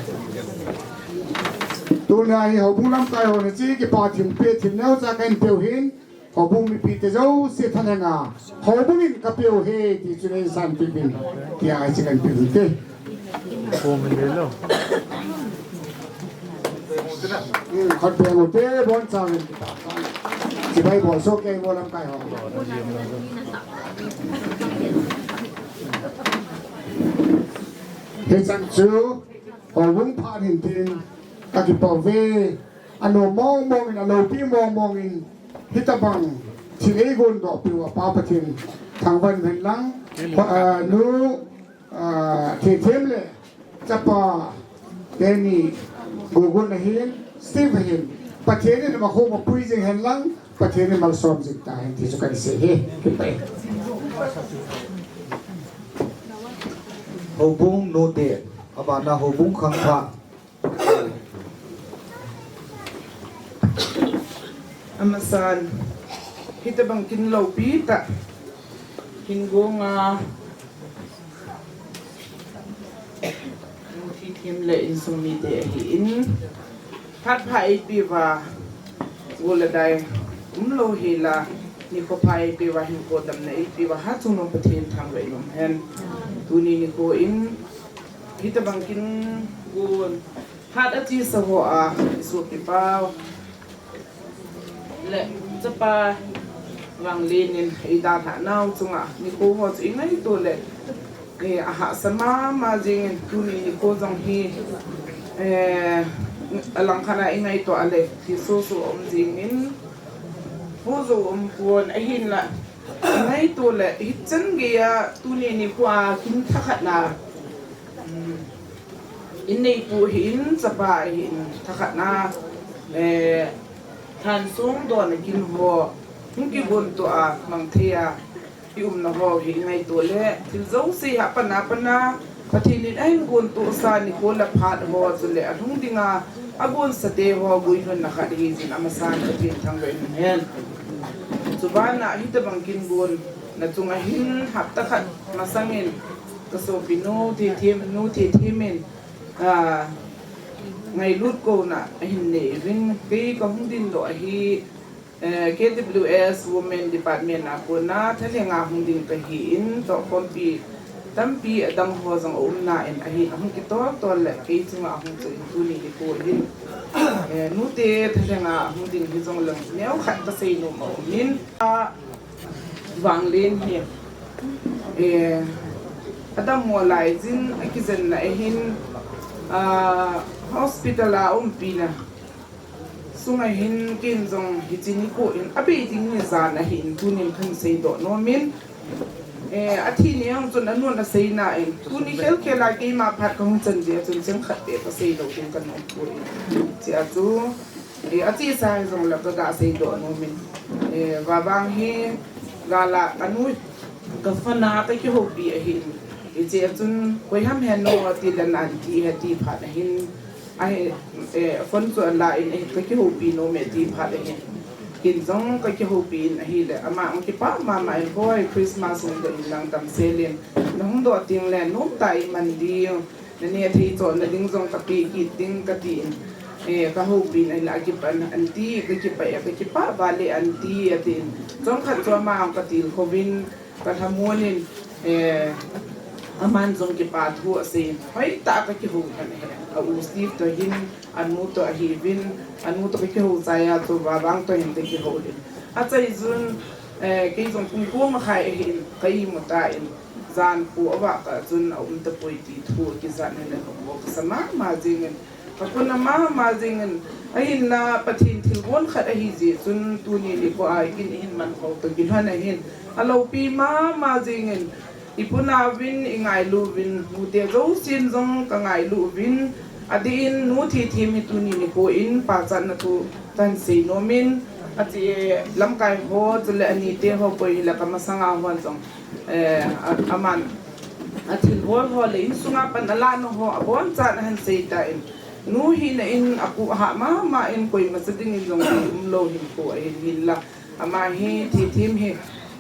Tuna hi houbung lamkai ho na chi kipa thilpeh thil neo cha kahin peh u hin, houbung mipite jouse thalheng a, houbung in kapeh u ahi ti chu nei sanpeh uvin, tia hiche kahin peh uvin te. Hmm, khat peh u te, bonchauvin. Chibai bol soh kei vo lamkai ho. Hichan chu, houbung phat hin tin, kakipah uve, anom mong mong in, aloupi mong mong in, hitobang thil eigon doh peh uva Pa Pathen thangvah in hen lang, pa, ah, nu, ah, Theithem le, chapa, teni, Gogon ahin, Steve ahin, Pathen in ama kho mapui jing hen lang, Pathen in malsom jing tahen ti chu kahin sei ahi. Kipah e. Houbung nute, abana houbung khangthah. Amasan, hitobang kin loupi tah hin gonga Theithem le insung mite ahin, phat pha eipeh uva, gol le dai umlou hela, nikho pha eipeh uva, hinkho damna eipeh uva, hatchungnung Pathen thangvah in umhen. Tuni nikho in, hitobang kin gon, phat achesa hoa, isopipa le chapa Vanglen in eidalhah nau chunga nikho ho chu ingaito le, eh, ahahsa mama jingin tuni nikho jong hi, eh, alangkhat a ingaito a le, thil soso aum jingin, pu jo um pon ahinla, ingaito le, hichan geiya tuni nikho a kin thakhat na, um, inneipu ahin, chapa ahin, thakhat na, eh, thansong dona kin ho, hung kigon to a, mang thei a, i umna ho hi ngaito le, thil jouse hi apan a pan a, Pathen in ahin gon tohsa nikho le phat ho, chule alhung dinga, agon sate ho, guilhunna khat hijin amasan Pathen thangvah in umhen. Chubana hitobang kin gon, na chunga hin hapta khat masangin, ka sopinu Theithem, nu Theithem in, ah, ngailut kona ahin nei uvin, kei kahung ding doh ahi, eh, K W S Women Department a kona thalheng a hung ding kahin, tohkhompi tampi adang ho jong aum nan ahin, ahung kitol tol le kei chunga ahung chu in tuni nikho hin, eh, nute thalheng a hung ding hijongleng neokhat kasei nom aumin, a, Vanglen hi, eh, adammo laijin akijenna ahin, ah, hospital a umpina sunga hin ken jong hiche nikho in abei ding ni jan ahin tunin kahin seidoh nomin, eh, athi ni jong chun anun aseina in tuni khelkhel a keima phat kahung chan jeh a chun cheng khat beh kaseilou ding kanom poi. Hichea chu, eh, achesa hijongle kaga seidoh nomin, eh, vavang hi gal a anu ka phone a kakihoupi ahin, hichea chun koiham heno tile nan ti he ti phat ahin, ahi, eh, phone chu ala in, eh, kakihoupi nome ti phat ahin, ken jong kakihoupi in ahile ama jong kipah mama in, hoi, Christmas hung doh in lang damsel in, nahung doh tengle nomtah iman ding, naneh thei chohna ding jong kapeh kit ding katin, eh, ka houpi in ahile akipan aunty, ka kipah e, ka kipah val e aunty, atin. Chomkhat chu ama ka tilkhouvin, ka lhamon in, eh, aman jong kipa thu asei in. Hoitah a ka kihou lhon ahi. A u Steve toh hin, anu toh ahiuvin, anu toh ka kihou chai a chu Vavang toh hin ka kihou lhon. Achai chun, eh, kei jong pung ko makhai ahin, ka imu tan, jan ko avah kah chun aum tapoi ti thu akijah in ahile lungmong kasa mama jeng in, ka kun a mama jeng in, ahinla Pathen thilgon khat ahi jeh chun tuni nikho a kin ihin man khom toh kilhon ahin, aloupi mama jeng in, ipunauvin, ingailu uvin, nute jousen jong ka ngailu uvin, adeh in nu Thithem hi tuni nikho in pachatna thu kahin sei nom in, ache lamkai ho, chule anite ho, koi hile ka masanga hon jong, eh, a, aman, athilbol ho le insunga pan alahna ho abonchan ahin sei tan, nu hina in apuhah mama in koima cha dingin jong umlou hinkho ahin, hinla ama hi, Thithem hi,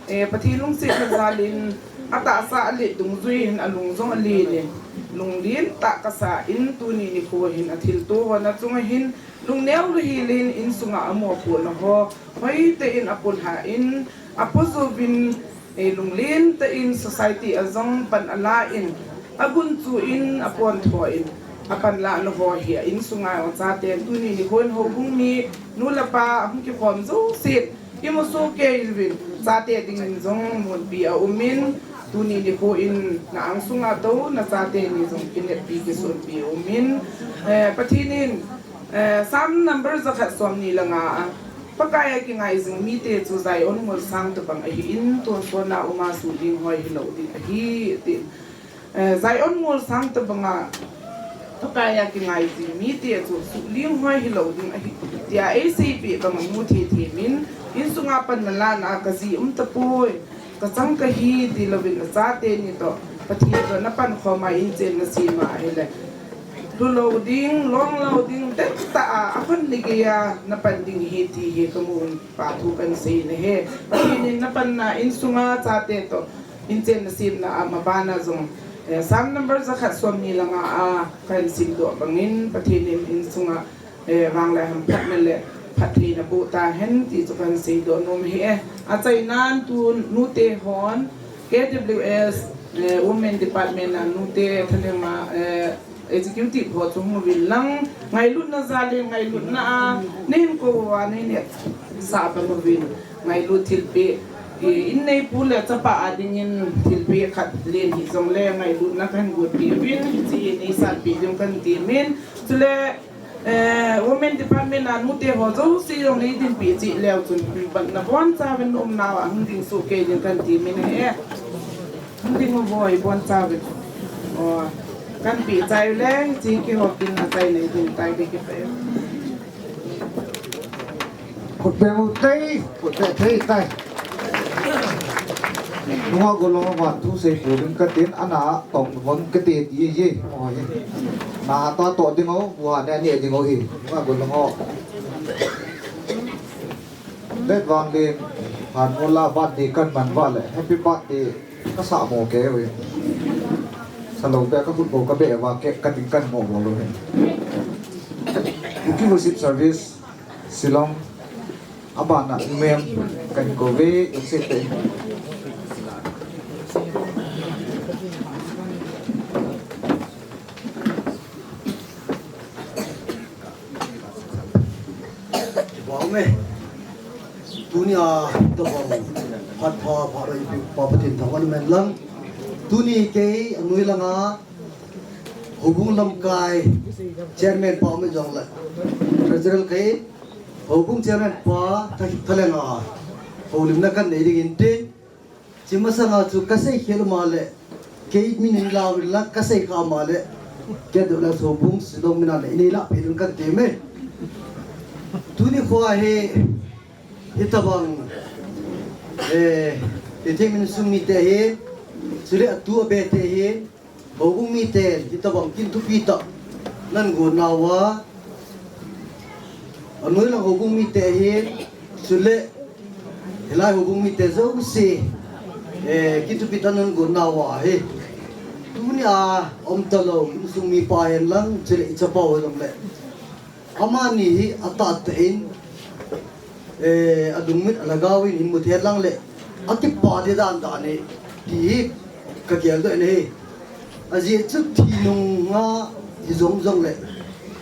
eh, Pathen lungsetna jal in atahsa alet dungjui hin alung jong alen in, lunglen tah kasa in tuni nikho hin athilto hon achunga hin lungneo lou hel in insunga amopohna ho hoitah in apohlha in, apo jouvin, eh, lunglen tah in society a jong pan ala in, agunchu in, apontho in, apanlahna ho hi a insunga achaten tuni nikho in houbung mi, nu le pa ahung kikhom jousen imu soh kei uvin, chate dingin jong munpi aum in, tuni nikho in na angsunga tou, na chate ni jong kineppi kisonpi aum in, eh, Pathen in, eh, Psalm number jakhat somni le nga a, Pakai a kingai jing mite chu Zion ngolsang tobang ahin, tonsot na um a suhling hoi hilou ding ahi, tin. Eh, Zion ngolsang tobang a Pakai a kingai jing mite chu suhling hoi hilou ding ahi, tia eiseipeh bang a nu Thithem in, insunga pan nalahna a kaji um tapoi, kachang kahi tilouvin nachate ni toh, Pathen toh napankhom a inchen nasem a ahile, lhulou ding, longlou ding, tentah a, akhon ni geiya napan ding ahi ti hi kamun pa thu kahin sei ahi. Pathen in napanna insunga chate toh inchen nasemna a mabana jong, eh, Psalm number jakhat somni le nga a kahin simdoh bangin, Pathen in insunga, eh, vang le hamphatna le phattheina boh tahen ti chu kahin seidoh nom ahi e. Achainan tu nute hon K W S, eh, Women Department a nute thalheng a, eh, Executive ho chu hung uvin lang, ngailutna jal in, ngailutna a neihin kou uva, neihin hetsah bang uvin, ngailut thilpeh, i, inneipu le chapa a dingin thilpeh khat len hijongle ngailutna kahin gotpeh uvin, hiche hi neisanpeh diu kahin temin, chule, eh, Women Department a nute ho jouse jong neidinpeh cheh leu chun, nabonchauvin umnau a hung ding soh kei ding kahin temin ahi e. Hung ding uvoi, bonchauvin. O, kahin peh chai uleh, hiche kihoupi na chai nei ding tai, kakipah e. Khut beng u tei, khut beng thei tai. Nunga golhang a vanthu sei pouvin katin, ana tong von kate ti ye. O ye. Na ta toh ding o, bu ha ne ne ding o hi. Nunga golhang o. Let Vanglin, han mola birthday kaman uva le, happy birthday kasah mo kei uve. Salou be kakhut bou kabeh uva cake kading kahin mo bol uve. Kuki Worship Service, Shillong, abana mem kahin kou uve, inseh te. Kipah ume. Tunia tobang phat pha pha roi pi Pa Pathen thangvah in um hen lang. Tuni kei anoi langa Houbung lamkai Chairman pa um jongle, Treasurer kei, Houbung Chairman pa tha, thalheng a houlimna kahin nei ding inte. Chi masanga chu kasei khel ma le, kei min in lau la kasei kha ma le, kei deu la so bung si dong mina nei nei la pe dun kan te me. Tuni kho a hi, hitabang, eh, Thithem insung mite hi, chule atu abe te hi, Houbung miten hitabang kin thupi tah nan gon nauva, anoi lang houbung mite hin, chule hilai houbung mite jouse, eh, kin thupi tah nan gon nauva hi. Tunia um talou, insung mipa hen lang, chule ichapa ho lang le. Amani hi atahtah in, eh, alungmit alhagao in hin mu thei lang le, akipa ding dan dan hi, ti hi kageldoh in ahi. Ajeh chu thi nunga hi jong jong le,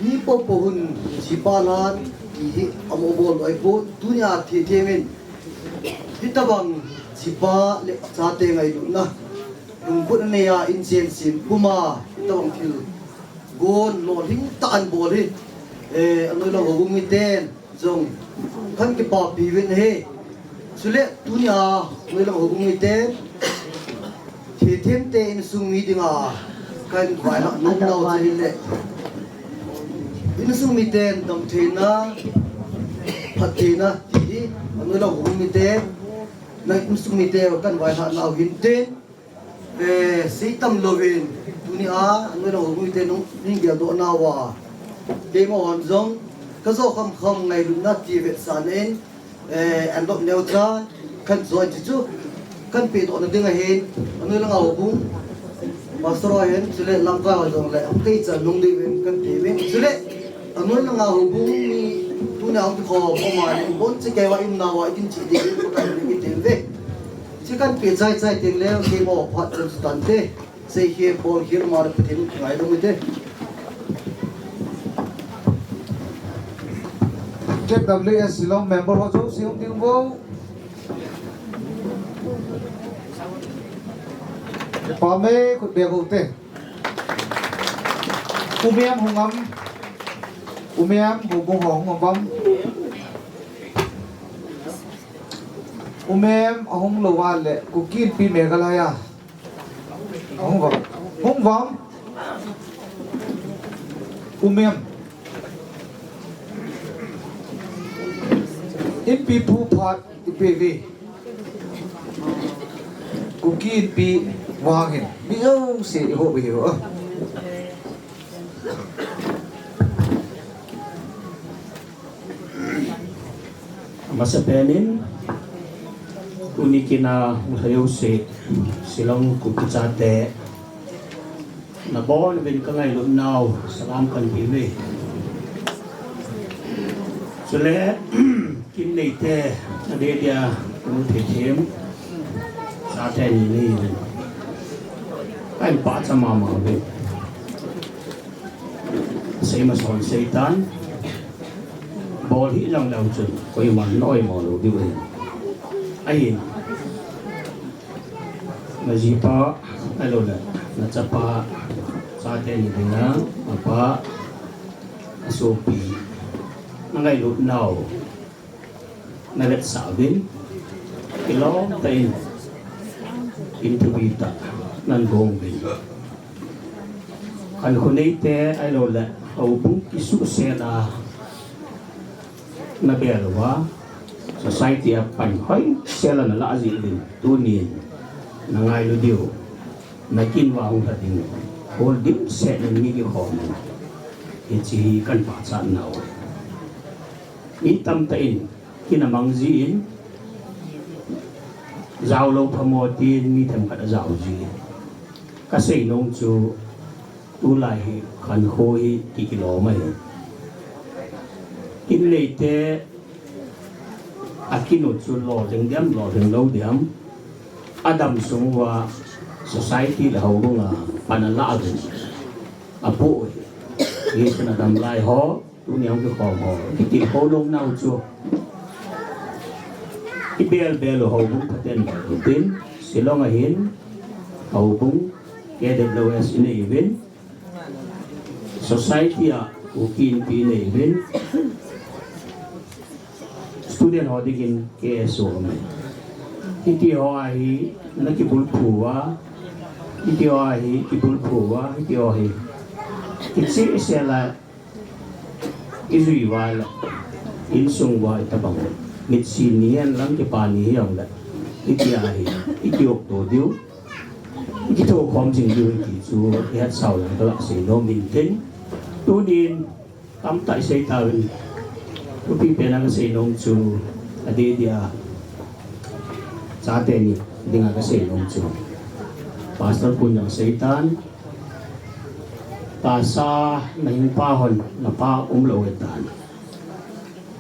mi popo hin jipa lhan ti hi amoh bol lou ahipon, tunia thi them in, hitabang jipa le chate ngailutna, lungput anei a, inchen sem pum a, hitabang thil gon lolhing tah in bol hi, eh, anoilang houbung miten jong kahin kipapi uvin ahi. Chule tunia anoilang houbung miten, thi them te insung mi dinga kahin vaihah nom nau chu ahile, insung miten damtheina, phattheina ti hi anoilang houbung miten, na insung mite kahin vaihah nau hintin, eh, seitam louvin, tunia anoilang houbung miten nung, nung geldoh nauva, keimahon jong kajo khamkham ngailutna ti vetsahna in, eh, envelope neocha kahin join chu chu kahin pedohna ding ahin, anoilang houbung pastor ho hin, chule lamkai ho jong le, ahung kichat nung diuvin kahin pe uvin. Chule anoilang houbung mi tunia hung kikhom, o ma le, bon che keiva in nauva, itin che diuvin, Pakai min in kiti uve. Che kahin pe chai chai teng le, keima phat chan chu tante. Seikhel, bolkhel, ama le Pathen in ngaidam ute. K W S Shillong member ho jouse hung ding uvo. Pame, khut beng ute. U Mem hung am. U Mem, houbung ho hung am uvam. U Mem ahung lou va le, Kuki Inpi Meghalaya. Hung uvam. Hung uvam. U Mem. Inpi phu phat ipe uve. Kuki Inpi vang hin. Mi jouse ihou uve. Amasapen in, tuni kin a hung lhai jouse, Shillong Kuki chate, nabon uvin kangailutnau salam kahin pe uve. Chule, kin neite, adeh dia, kanu thei them, chate ni nei uvin, kahin pachat mama uve. Sei mason seitan, bol hih lang leu chun, koiman na oimo lou diu ahi. Ahin, najipa, ahiloule nachapa, chate ni dinga, apa, asopi, nangailutnau navetsah uvin, kilom tah in, in thupi tah nan gong uvin. Khankho neite ahiloule houbung kisuhsel a nabel uva, society a pan hoisel a nalah jeh uvin, tunin nangailu diu, nakin uva hung lha ding, hol dimset in mi kikhom u, hiche hi kahin pachatnau ahi. Mi tamtah in kin amang jin, jaolou phamo tin mi themkhat ajao jin. Kasei nom chu, tulai hi khankho hi kikilom ahi. Kin neite akin u chu lolhing diam, lolhing lou diam, adam sung uva society le houbung a pan alah uvin apoh u ahi. Hichun adam lai ho, tuni hung kikhom ho, kitilkhou lounau chu, ibel bel u houbung phaten bel u tin, Shillong a hin houbung K W S inei uvin, society a Kuki Inpi inei uvin, student ho dingin K S O aum e. Hiti ho a hi nakibulphu uva, hiti ho a hi kibulphu uva, hiti ho hi kichehsel a ijui uva le, insung uva itobang mitsi ni hen lang kipa ni hijongle, hitia hi ikiopto diu, ikithokhom jing diu ahi ti chu ihatsau lang kaga sei nom in tin, tunin tamtah isei tauvin, thupi pen a kasei nom chu, adeh dia chate ni dinga kasei nom chu, Pastor pun jong seitan, Tahsa, na hingpa hon, na pa umlou ahitan.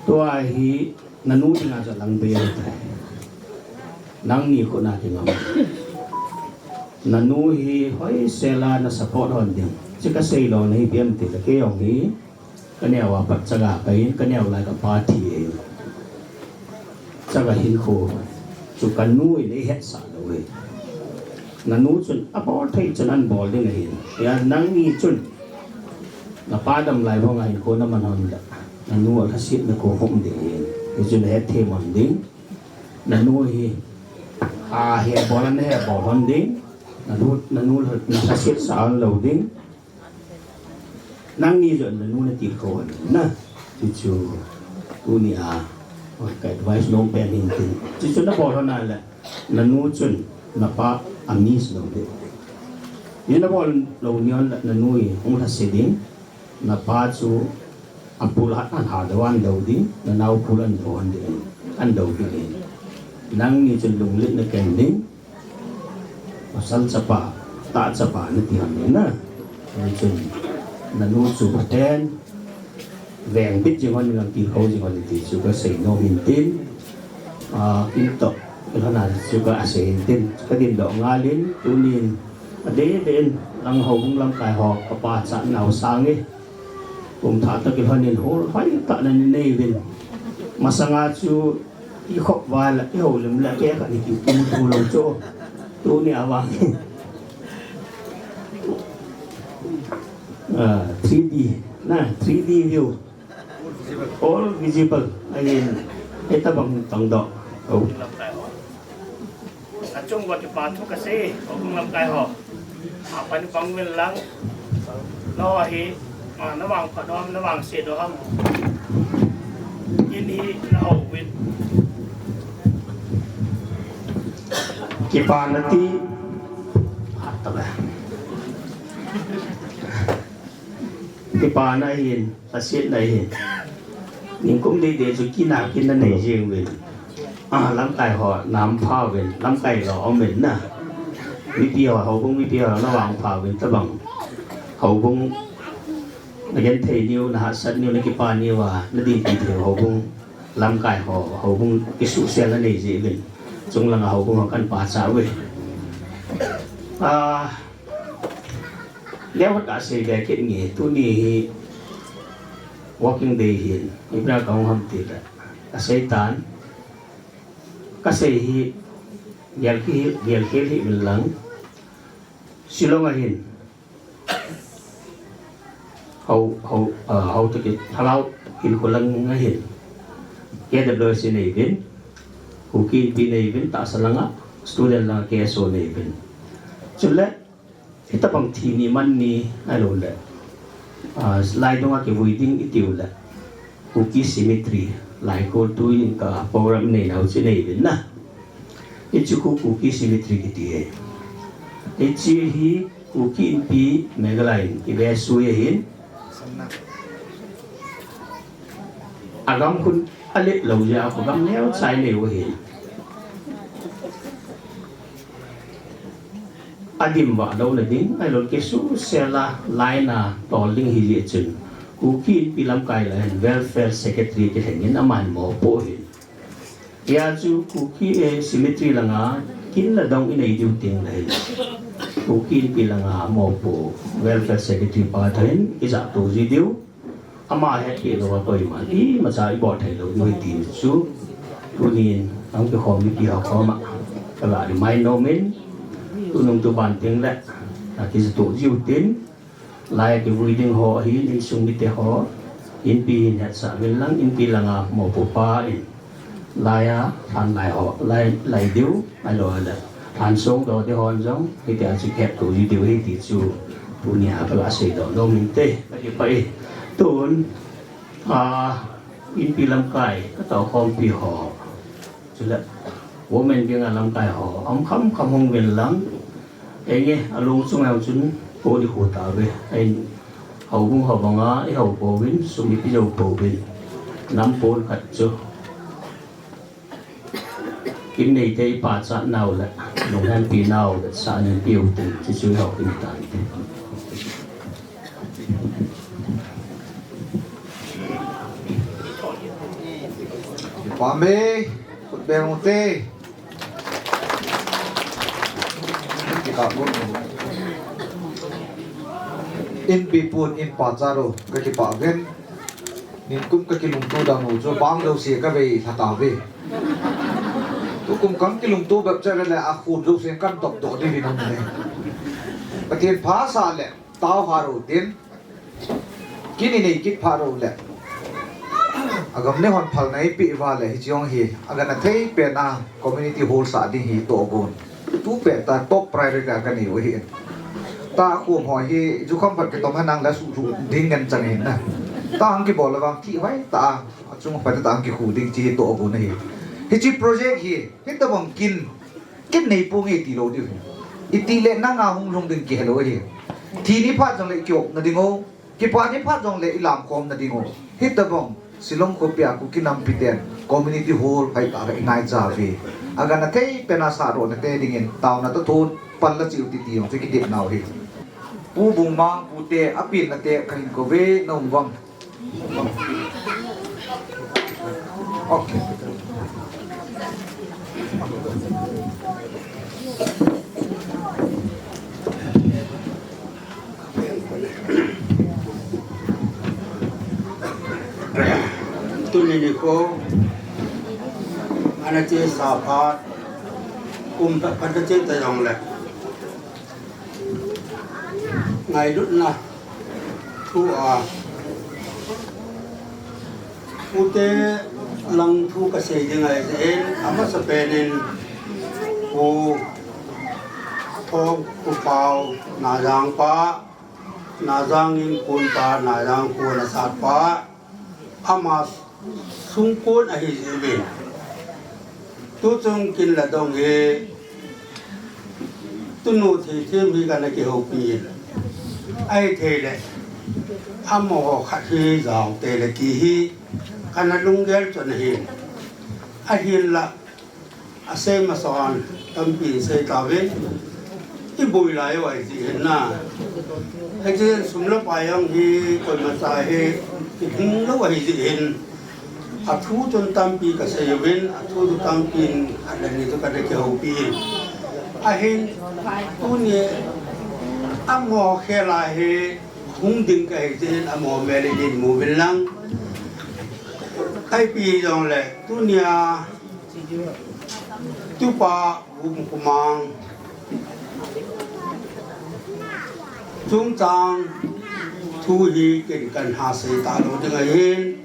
Tua hi, na nu dinga chu alang bei ahitai. Nangni khut na kingam. Na nu hi hoisel a na support hon ding. Chu kasei lou na hi biem ti le kei jong hi. Ka neo a pat chaga ka in, ka neo lai ka pa thi e. Chaga hinkho chu ka nu in ei hetsah lou e. Na nu chun abol thei chun ahin bol ding ahin. Hia nangni chun na pa dam lai banga hinkho na man hon le, na nu alhasetna kho hung ding ahin. Hichu na hethem hon ding. Na nu hi, a, hebol a na hebol hon ding. Na nu, na nu na lhaset sah hon lou ding. Nangni jong na nu na tilkhou hon na. Chuchu tunia ka advice nom pen hin tin. Chuchu na bol hon a le, na nu chun na pa a miss lou ding. Ni na bol lou ni hon le, na nu hi hung lhase ding. Na pa chu apul hat an ha dou an dou ding, na nao pul an dou an ding, an dou ding. Nangni chun lunglet na ken ding. Pasal chapa, ta chapa na ti ham na. Ni chun na nu chu Pathen vengbit jing hon, nang tilkhou jing hon ti chu kasei nom in tin. A, kin toh, kilhona chu ka asei in tin. Ka din doh ngal in, tunin, adeh deh in, lang houbung lamkai ho, ka pachat nau sang e. Kum thah tah kilhon in hol hoi tah na nei uvin. Masanga chu i khop val, i houlim le, ke ka ni ki kum thu lo chu. Tunia vang. Ah, three D, na, three D view. All visible. Ahin, hitabang tong doh. Oh. Achung uva kipa thu kasei, houbung lamkai ho. Apan pang uvin lang. Nangho hi, a, na vangphat u ham, na vangset u ham. In hi na hou uvin. Kipana ti. Hat ta ba. Kipana hin. Lhasetna hi. Nikum dei dei chu kina kin na nei jing uvin. A, lamkai ho na hampha uvin, lamkai lou um uvin na. Mipi ho, houbung mipi ho na vangpha uvin tabang. Houbung na genthei niu, na hahsat niu, na kipa niu a, na dinpi thei houbung. Lamkai ho, houbung kisuhsel na nei jing uvin. Chunglanga houbung ho kan pachat uve. A, Neo khat kasei be kit nge, tuni hi working day hin, ipi a kahung ham ti le, kasei tan, kasei hi, gel ki hi, gel ki hi uvin lang, Shillong a hin, hou, hou, ah, hou toh ki, Lhagao hinkho lang a hin, K W S nei uvin, Kuki Inpi nei uvin, tahsa langa, student langa K S O nei uvin. Chule, Hitabang thi ni man ni ahilou le, ah, lai dunga kivui ding i tiu le, Kuki Cemetery, Laikol tui in ka program nei nau chu nei uvin na. Hichu Ku-, Kuki Cemetery kiti e. Hichu hi Kuki Inpi Meghalaya in kive sui ahin. Agam khun alet lou jeh a, agam neocha nei u ahin. Adim vah louna ding, ahilou le kisuhsel a line a tol ding ahi jeh chun, Kuki Inpi lamkai lah a hin Welfare Secretary kilheng in aman mopo ahin. Hia chu Kuki, eh, Cemetery langa kin le dong i nei diu teng le hin, Kuki Inpi langa mopo Welfare Secretary pa toh hin i jahto ji diu. Ama hetpeh lou a koiman imacha i bol thei lou diu ahi ti chu, tunin, ahung kikhom mipi ho koma ka ga remind nom in, tunung tuban teng le, a kijahto jiu tin, lai a kivui ding ho ahin, insung mite ho, Inpi hin hetsah uvin lang, Inpi langa mopo pa in, Lai a, lhan lai ho, lai, lai diu, ahilou le. Lhan song doh ding hon jong, hitia chu kep tou ji diu ahi ti chu, tunia ka la seidoh nom inte, ka kipah e. Tun, a, Inpi lamkai, ka tao khompi ho. Chule, women wing a lamkai ho, um kham kham hung uvin lang, Enge, alung chunga chun, po ni khu ta ve. Ahin, houbung ho banga, i hou pouvin, sum i pe jou pouvin. Nam pon khat chu. Kin neite i pachat nau le, lunghempi nau le, sah nin piu tin, chuchu i hou in tan. Pame, khut beng ute. Kikap lut. In pipun, in pachat u, kakipah uvin. Nikum kakilungto dan u chu bang jouse kavei lha tauve. Tukum kakilungto bep chet le akhut jouse kadoh doh diuvin aum e. Pathen phasah le tao phat u tin. Kin inei kit phat u le, agam neihon phalna eipeh uva le hiche jong hi agana thei pen a community hall sah ding hi tohgon. Tu pet a top priority a kanei u ahi. Tahkhom ho hi jukham phat kitom henlang le suhluh ding ngen chang ahin na. Tahkhom kibol le vang thih hoitah a, achung phat a tahkhom kikhu ding hiche hi tohgon ahi. Hiche project hi, hitobang kin, kin nei ponge tilou diu ahi. Itile nanga hung lhung ding kihelou ahi. Thi ni phat jongle kiopna ding u. Kipah ni phat jongle ilamkhomna ding u. Hitobang Shillong khopia Kuki nampi ten community hall hoitah a ingaicha uve. Agana thei pen a sahdohna te dingin taona toh thon pan la cheh u hite ti jong chu kitepna u ahi. Pu Bungmang, Pu Te, apenna te kahin kou ve, na um uvem? Okay. Tuni nikho, ana chesa phat, kum phat phat chesa jongle, ngailutna thu a, Pu Te lang thu kasei ding ahi jeh in, amasapen in Pu Thongkupao, Najang pa, Najang in kon pa, Najang kon asat pa, ama sungkon ahi jeh uvin. Tuchung kin le dong hi, tunu Theithem hi kana kihoupi in. Ahithei le, amaho khat hi jao te le ti hi, kana lunggel chon ahin. Ahinla, asei masa hon, tampi in sei tauvin. Iboi lai u ahi jeh hin na. Hiche sum le pai jong hi, koima cha hi, ihung lou ahi jeh hin. Athu chun tampi kasei uvin, athu chu tampi in, khat le ni chu kana kihoupi in. Ahin, tuni, amaho khel a hi, hung ding kahi jeh in, amaho mel in mu uvin lang. Ipi jongle, tunia, tupa, Bumkhomang, chungchang thu hi ken kana sei talou ding ahin.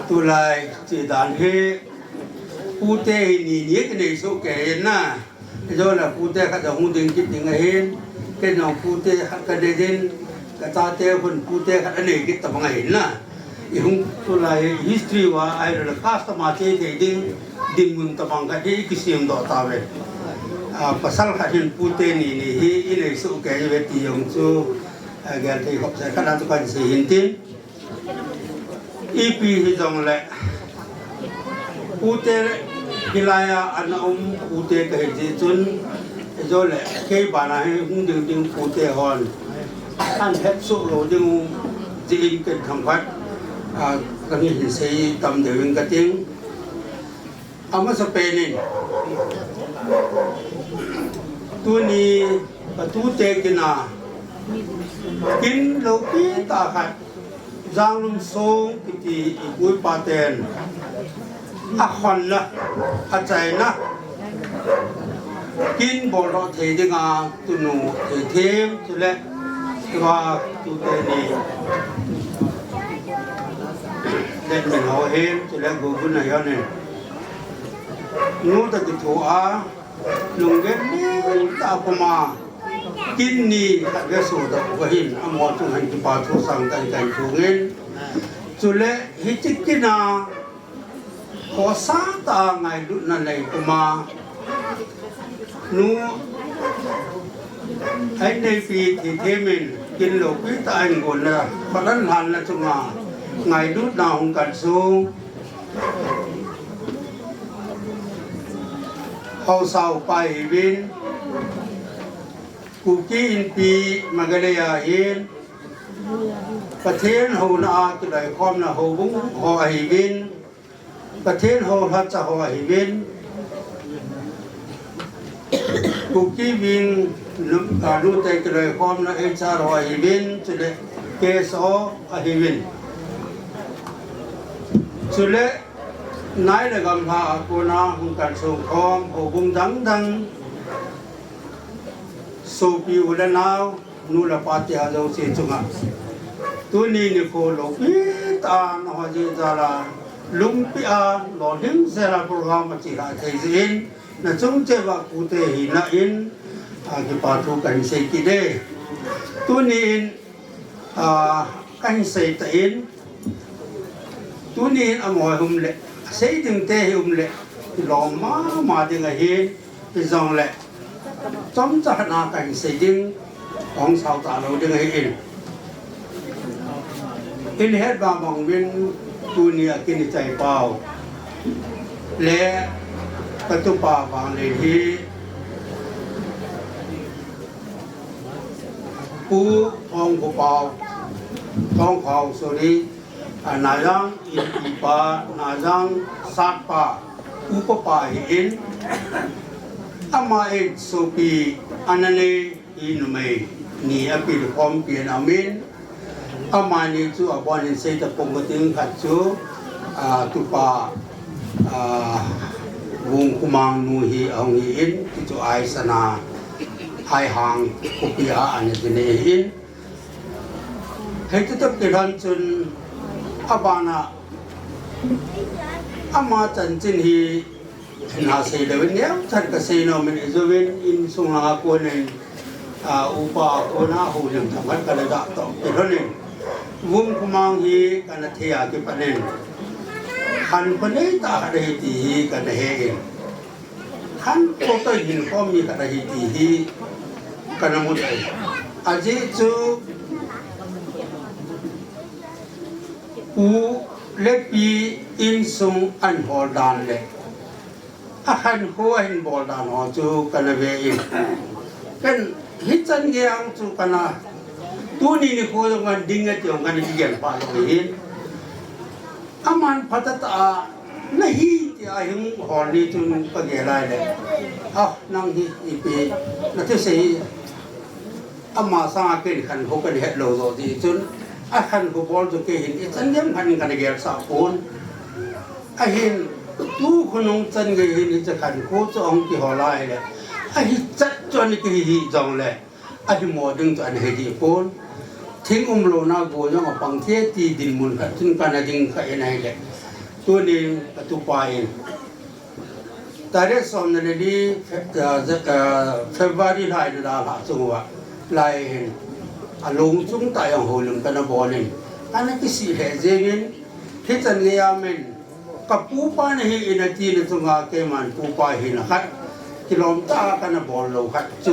Tulai che dan hi Pu Te hi ni ni kinei soh kei in na. Ijole Pu Te khat jong hung ding kit ding ahin. Ken jong Pu Te khat kanei din. Kachate hon Pu Te khat anei kit tabang ahin na. Ihung tulai history uva, ahilou le custom a che thei ding, dinmun tabang khat hi ikisem doh tauve. Ah, pasal khat hin Pu Te ni ni hi inei soh kei uve ti jong chu, ah, gel thei khop sa khat a chu kahin sei hin tin. Ipi hijongle, Pu Te hilai a ana um Pu Te kahi jeh chun, ijole kei bana hi hung ding ding Pu Te hon ahin hetsoh lou ding u jeh in ken thangvah, ah, kahin sei tam deh uving kating. Amasapen in, tuni katute kin a, kin loupi tah khat, Janglum Song kiti ipu ipa ten akhonna, achaina, kin boldoh thei dinga tunu Theithem chule tua tute ni, Letminhao hin chule Goguna hin, nu toh kithoa, lunggel neo tah a puma, kin ni khat vei sodoh uva hin, amaho chunga hin kipa thu sangtah in kahin phong in. Chule hiche kin a khosa tah a ngailutna nei puma, nu Heineipi Theithem in kin loupi tah a hin gonna, phalan lhanna chunga ngailutna hung kan sung. Haosa upa ahiuvin, Kuki Inpi Meghalaya a hin, Pathen houna a kiloikhomna houbung ho ahiuvin, Pathen ho lhacha ho ahiuvin, Kuki Wing nu, a, nute kiloikhomna H R ho ahiuvin, chule K S O ahiuvin. Chule nai le gamla a kona hung kalsong khom houbung dang dang, sopi u le nao, nu le pa te a jouse chunga tuni nikho loupi tah a nangho jeh jal a lungpi a lolhing sel a program a chilhah thei jeh in, nachung cheh uva pute hina in, a, kipa thu kahin sei kit e. Tuni in, a, kahin sei tan, tuni in amaho hi um le, sei ding te hi um le, kilom mama ding ahin, hijongle chomcha khat na kahin sei ding, hung sao talou ding ahin. Ihet ba bang uvin, tuni a kin ichai pau le katupa Vanglel hi Pu Thongkhopau, Thongkhao, sorry, a, Naojang inpipa, Naojang satpa, upa pa ahin, ama in sopi ana nei hi numei ni apilkhompi ana um in, amani chu abon in seita pong kating, khat chu, a, tupa, a, Vungkhomang nu hi ahung hi in, ti chu Aisana, Aihang khopi a ana jinei ahin. Hiti toh kilhon chun abana ama chanchin hi na sei lou in, neocha kasei nom in, ijouvin insung langa konin, a, upa a kona houlim themkhat kana jah toh kilhon in, Vungkhomang hi kana thei a kipat in, khankho neitah khat ahi ti hi kana he in, khankho toh hin khom mi khat ahi ti hi kana mu tai. Ajeh chu pu le pi insung ahin hol dan le akhankho ahin bol dan ho chu kana ve in, ken hichan gei a chu kana, tuni nikho jong kana ding e ti jong kana kigel pah lou ahin. Aman phatah tah a nahi ti ahung hol ni chun kagel a ahile, a, nang hi ipi nathusei hi, ama sanga ken khankho kana het lou joh jeh chun, akhankho bol chu kei hin ichan gei a khan kana gelsah pon. Ahin, tu khonung chan gei hin hiche khankho chu ahung kihol a ahile, ahichat chu ana kihi hih jongle, ahimo ding chu ana he deh pon. Thing umlouna go jong apang thei ti dinmun khat chun kana ding kha in ahile, tunin katupa in tarik somna le li, Fe-, ah, Fe-, ah, February lha in adalhah chung uva, lai hin along chung tah a jong houlim kana bol in, ana kisih lheh jeng in, hichan gei a min kapupa nahi in atina chunga keiman pupa hina khat kilom tah a kana bol lou khat chu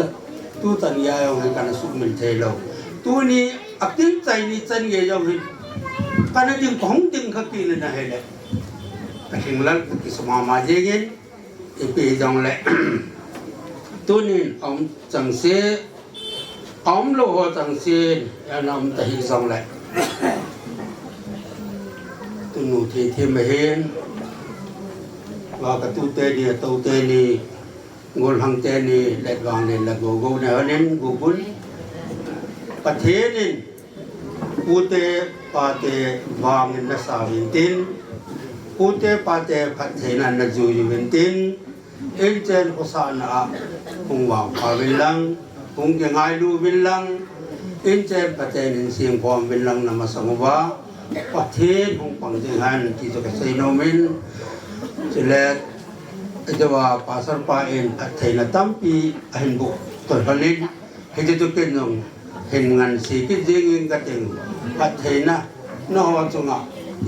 tuchan gei a jong hin kana sumil thei lou. Tuni akin chai ni chan gei jong hin kana ding, kahung ding kha kit in ahile, kalhinglel kakisuh mama jeng in, ipi jongle, tunin aum chengse, aumlou ho chengse, ana um ta hih jongle, tunu thei thim ahin, va katu teni, atou teni, gollhang teni, Letvanglel le Gogou ne honin, Gogun, Pathen in pute pate vangin nasao vintin, pute pate phattheina najui uvintin, inchen khosahna a hung vangpha uvin lang, hung kingailu uvin lang, inchen phaten inseng khom uvin lang, namasang uva Pathen hung pang jing hen ti chu kasei nom in, chule, ijouva Pastor pa in phattheina tampi ahin boh toh lhon in, hiti chun ken jong hin ngansi kit jeng in kating, phattheina naho chunga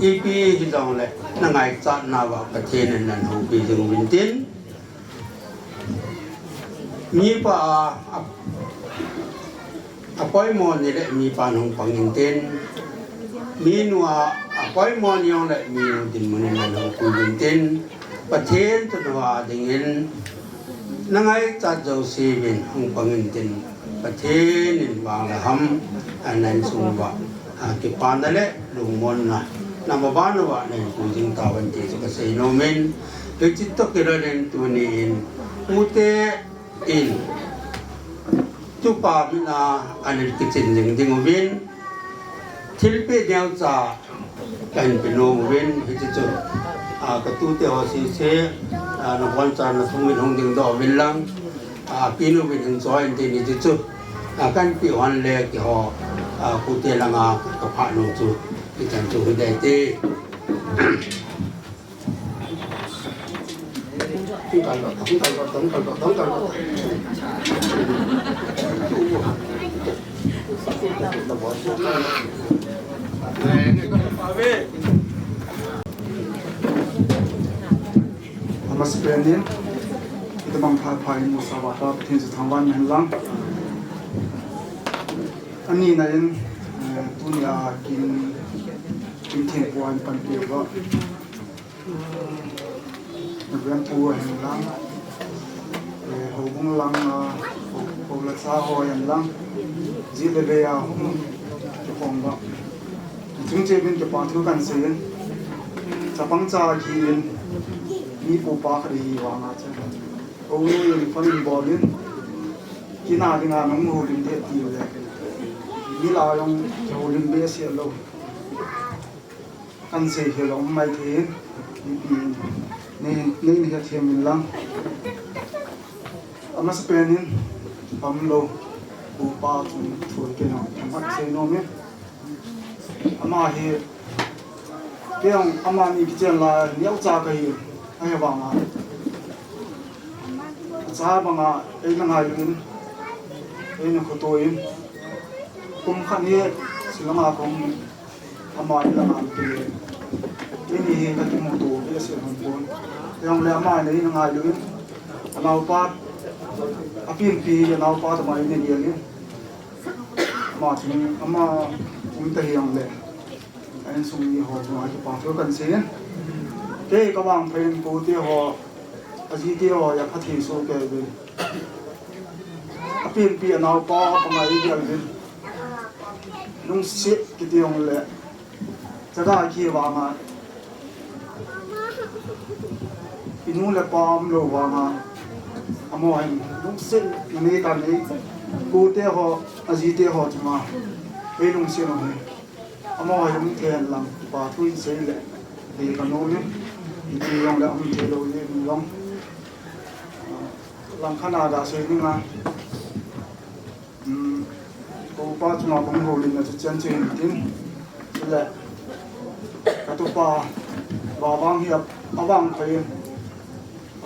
ipi hijongle nangaichatna uva Pathen in nahoupi jing uvintin, mipa a, a, apoimo ni le mipa in hung pang intin, minu a, apoimo ni jongle minu dinmun in nahoupi uvintin, Pathen chunga dingin nangaichat jouse uvin hung pang intin, Pathen in vang le ham, a, na insung uva, a, kipana le lungmonna Number one, number one, na in pu ding tauvin ti chu ka sei nom in, hichi toh kilhon in tuni in, pu te in, tupa min a, an in kichin ding ding uvin, thilpeh neocha, ka hin pe nom uvin, hichi chu, a, ka tute ho sese, a, nabonchauvin nathum in hung ding doh uvin lang, a, pinu uvin hin choi in ti ni chu chu, a, kan pe hon le keiho, a, pu te langa ka phat nom chu, hichan chu hi dai te. Amasapen in, itobang phat pha imu sah uva Pathen chu thangvah in hen lang. Ani na in, eh, tunia kin, kin thempu a hin panpi uva. Reverend pu ahin lang, eh, houbung lang a, ho, ho le cha ho ahin lang, ji le ve a hung kikhom uva. Chung cheh uvin kipa thu kan sei in, chapang cha kihi in, mi pu pa khat ihi vang a chu. Houbung in phone in bol in, kina dinga nahung houlim ding ati u le. Mi la jong houlim behseh lou. Kan sei khel um mai thei in, ipi in, nei, nei na hethem in lang. Amasapen in, pamlou, upa chun thu kei jong, themkhat sei nom in. Ama hi, kei jong, amani kichen lai, neocha kahi, ahivanga. Acha banga, eina ngailu in, eina khoto in. Kum khat hi, Shillong a kong, Ama hi langa kile. Eini hi ka kimuto behseh hon pon. Hijongle ama hi eina ngailu in. Anaopa, apinpi hi anaopa toh ama eina gel in. Ama chun, ama um ta hijongle. A insung mi ho chunga kipa thu kan sei in. Kei ka vangphat in pu te ho, aji te ho, a phatthei soh kei uvin. Apinpi anaopa, ama eina gel in. Lungset kiti jongle. Chaga kivang a, inu le ipa umlou vang a, amaho hin lungsetna nei tan ahi, pu te ho, aji te ho chunga, ei lungset u hi, amaho hin um thei hen lang, kipa thu in sei le, dei ka nom in, iti jong le um thei lou jeh in jong, langkhat a ga sei ding a, Um, ka upa chunga kahung houlimna chu chan chu hin tin. Chule, ka tupa, ba vang hi a, avangphat in.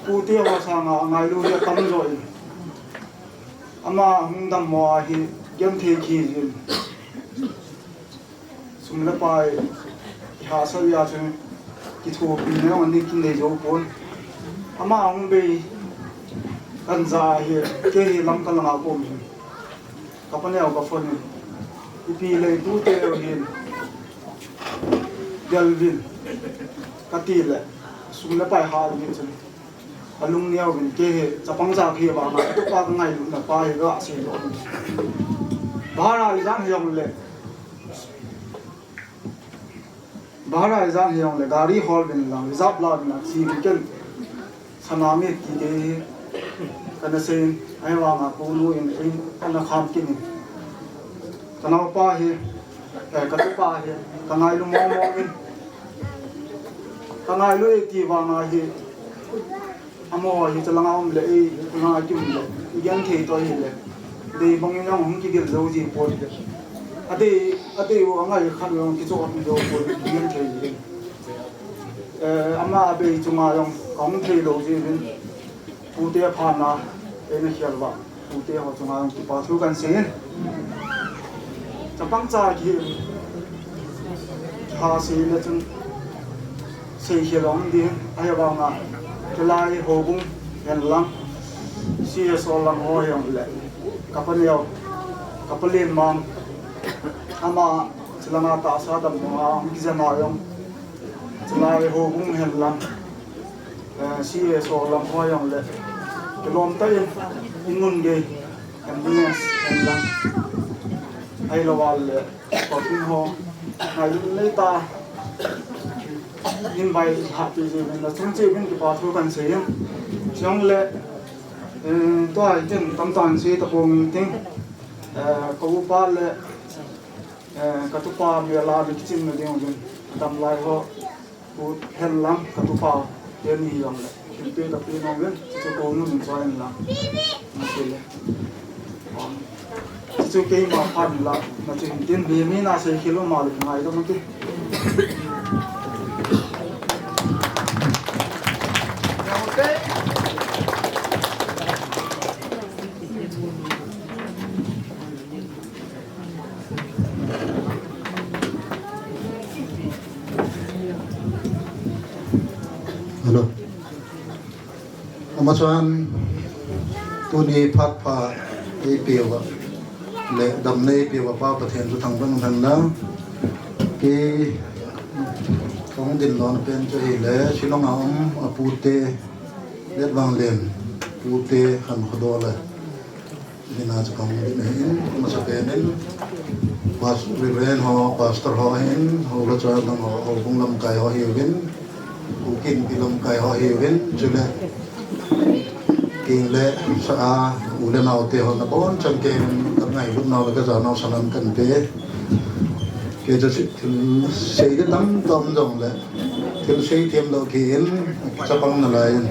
Pu te ho sanga angailu hi atam jo in. Ama hung dammo a hi, genthei kiji in. Sum le pai, kihahsat a chun, kithopina jong ani kinei jou pon. Ama hung bei, kan ja hi, kei hi Lamka langa ka um hi. Ka paneo ka phone in. Ipi le ipu te u hin. Gel uvin. Kati le, sum le pai hal uvin chun. Alung neo uvin kei hi, chapang cha kahi vang a, tupa ka ngailutna pa hi, ka sei lou. Bhara ijat hijongle. Bhara ijat hijongle, gari hol uvin lang, reserve la uvin lang, chi uvin ken. Sana mi ti kei hi, kana sei in, ahivang a, konu in, in, kana kham kit in. Ka naopa hi, eh, ka tupa hi, ka ngailu mong mong in. Ka ngailu e ti vang a hi, Amaho hi chalanga um le, ei, chalanga kium le, i genthei toh ahile. Dei bangin jong hung kigel jou ji pon le. Adei, adei u angai khat jong kichoh jou pon, i genthei le. Eh, ama abei chunga jong kahung thei lou jeh uvin. Pute phatna, eina khel uva. Pute ho chunga jong kipa thu kan sei in. Chapang cha kihi. Tha sei le chun. Sei khel um ding. Ahivang a. Kilai houbung hen lang. C S O lang ho hijongle. Ka paneo. Ka palen mang. Ama chulanga tahsa dammo a. Kijana jong. Chulai houbung hen lang. Eh, C S O lam ho hijongle, kilom tah in, in mun gei, ambulance, hen lang. Ahilou le, coffin ho, ngailut nei ta, Invite hahpeh jeh uvin, nachung cheh uvin kipa thu kahin sei in. Chuleh, eh, tua hi ken tamtah sei tapong inting, eh, ka upa le, eh, ka tupa mel a le kichimna ding uvin, damlai ho, u hen lang ka tupa, teni jongleh. Thilpeh tapeh nom uvin, chuchu kou nu min choi in lang. Nati le. Chuchu keima phat in lang, nachu hin tin, mi, mi nasei khel lou ma le ngaidam un tin. Hello. Amasan, tuni phat pha eipeuva le damna eipeuva Pa Pathen chu thangvah hen lang. Kei kahung ding lona pen chu ahile, Shillong a um apute, Letvanglian pute Khankhodo le. Hina chu kahung ding ahin, amasapen in, Pas-, Reverend ho, Pastor ho ahin, houlhacha dang ho, houbung lamkai ho ahiuvin, Kuki Inpi lamkai ho ahiuvin, chule, kei le, sa a, u le nao te ho nabonchauvin, kei in, kangailutnau le kajanau salam kahin pe. Kei chu thil sei ding tamtah um jongle, thil sei them lou kei in, chapang nalai in.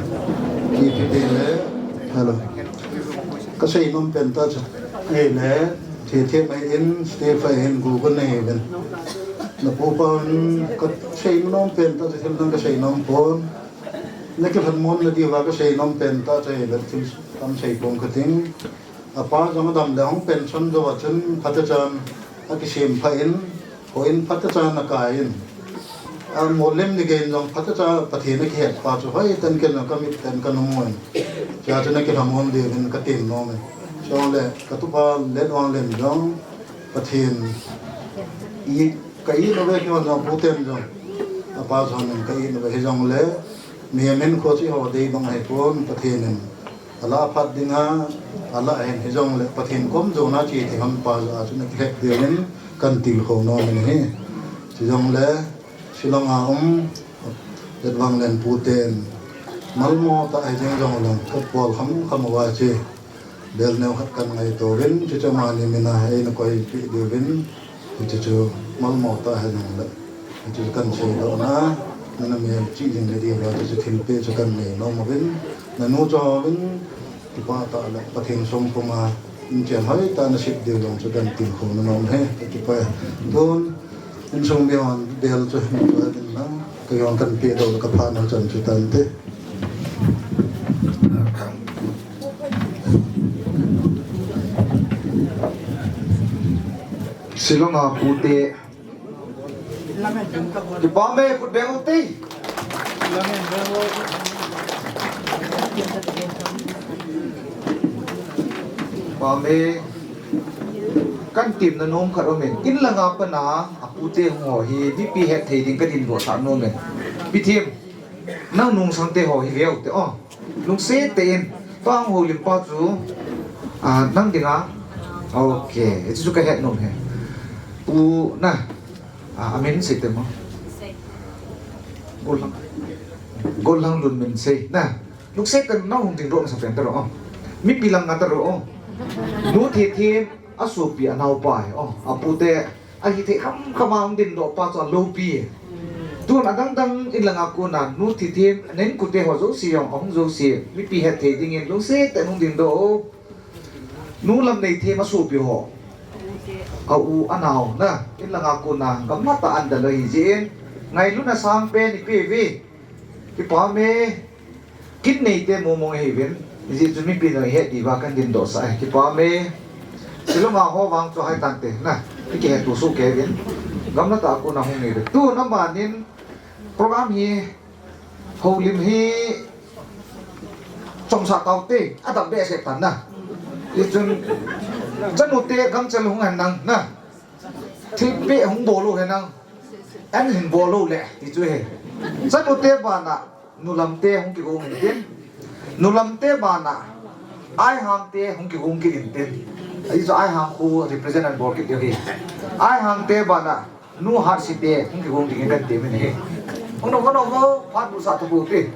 Kei pi te le, hello. Kasei nom pen tah chu. Ei le, the the mai in, Stephen in, Google na he ven. Na pu pa in, kasei nom pen tah chu, thil dang kasei nom pon. Na kilhamon na diuva kasei nom pen tah chu, ei le, thil tam sei pon kating. Apa jong adam le hung pension jou a chun phatechan akisem pha in, houin phatechan akai in. Amolem ni gei in jong phatecha Pathen akihet pa chu hoitah in ken jong kamit tah in kamu in. Chua chun akilhamon diuvin katem nom in. Chule katupa Letvanglian jong Pathen i, ka it uve keiho jong puten jong. Apa jong in ka it uve hijongle. Mihem hinkho chu eiho dei bang ahipon Pathen in. Alah phat ding a, alah hen hijongle, Pathen kom jona che thei ham pa jeh a chun akilhep diuvin kahin tilkhou nom in ahi. Chujongle, Shillong a um, Letvanglian puten, malmo tah hijing jongleng, kapol kham kham uva che, bel neo khat kahin ngaito uvin, chuchu amani min a eina koipeh diuvin, Hichu chu malmo tah hijongle, hichu chu kahin seidoh na, nana mel chih jing le diuva, hichu chu thilpeh chu kahin nei nom uvin, nanu chu uvin, kipah tah le Pathen songpum a, inchen hoitah a nasep diu jong chu kahin tilkhou nom e, kakipah e. Tun, insung mi hon bel chu hin peh in lang, kei hon kahin pehdoh le kaphat na chan chu tante. Shillong a pute. Kipah e, khut beng u te. Kipah e. Kahin temna nom khat um in. In langa pat a, apute hung ho hi, mipi hetthei ding kadindoh sah nom in. Pi Thim. Nang nungsang te ho hi veu te o. Lungset tah in. Tua hung houlim pa chu. Ah, nang ding a. Ok. Hichu chu kahet nom e. U na. Ah, amin sei te mo. Golhang. Golhang Lun min sei. Na. Lungset tah in nang hung dingdoh masa pen taro o. Mipi langa taro o. Nu Thethem asopi anaopa hi o. Apute Ahithei kham kham a hung dingdoh pa chu aloupi. Tun adang dang in langa kona nu Thethem, nang kute ho jouse jong, ahung jouse, mipi hetthei dingin lungset tah in hung dingdoh o. Nu Lamneithem asopi ho. A u anao na, in langa kona, gamla tah a ana dal ahi jeh in, ngailutna sangpen ipi ve. Kipah e. Kin neite mong mong ahiuvin, hijeh chun mipi jong ihet diuva kahin dingdoh sah e, kipah e. Shillong a ho vang chu hai tante, na, ikihet to soh kei uvin. Gamla tah a kona hung nei uve. Tun amanin program hi, houlim hi, chomsah taute, adap behseh tan na. Hichun, chanu te gamchel hung hen lang, na. Thilpeh hung bol u hen lang. An hin bol u le, ti chu hi. Chanu te bana, Nu Lamte hung kigong intin. Nu Lamte bana, Aihangte hung kigong kit intin. Ahi chu Aihang khu represent ana bol kit diu hi. Aihangte bana, Nu Hatsite, hung kigong ding kan temin ahi. Hung nao, hung nao, phat bu sa tho bu pi.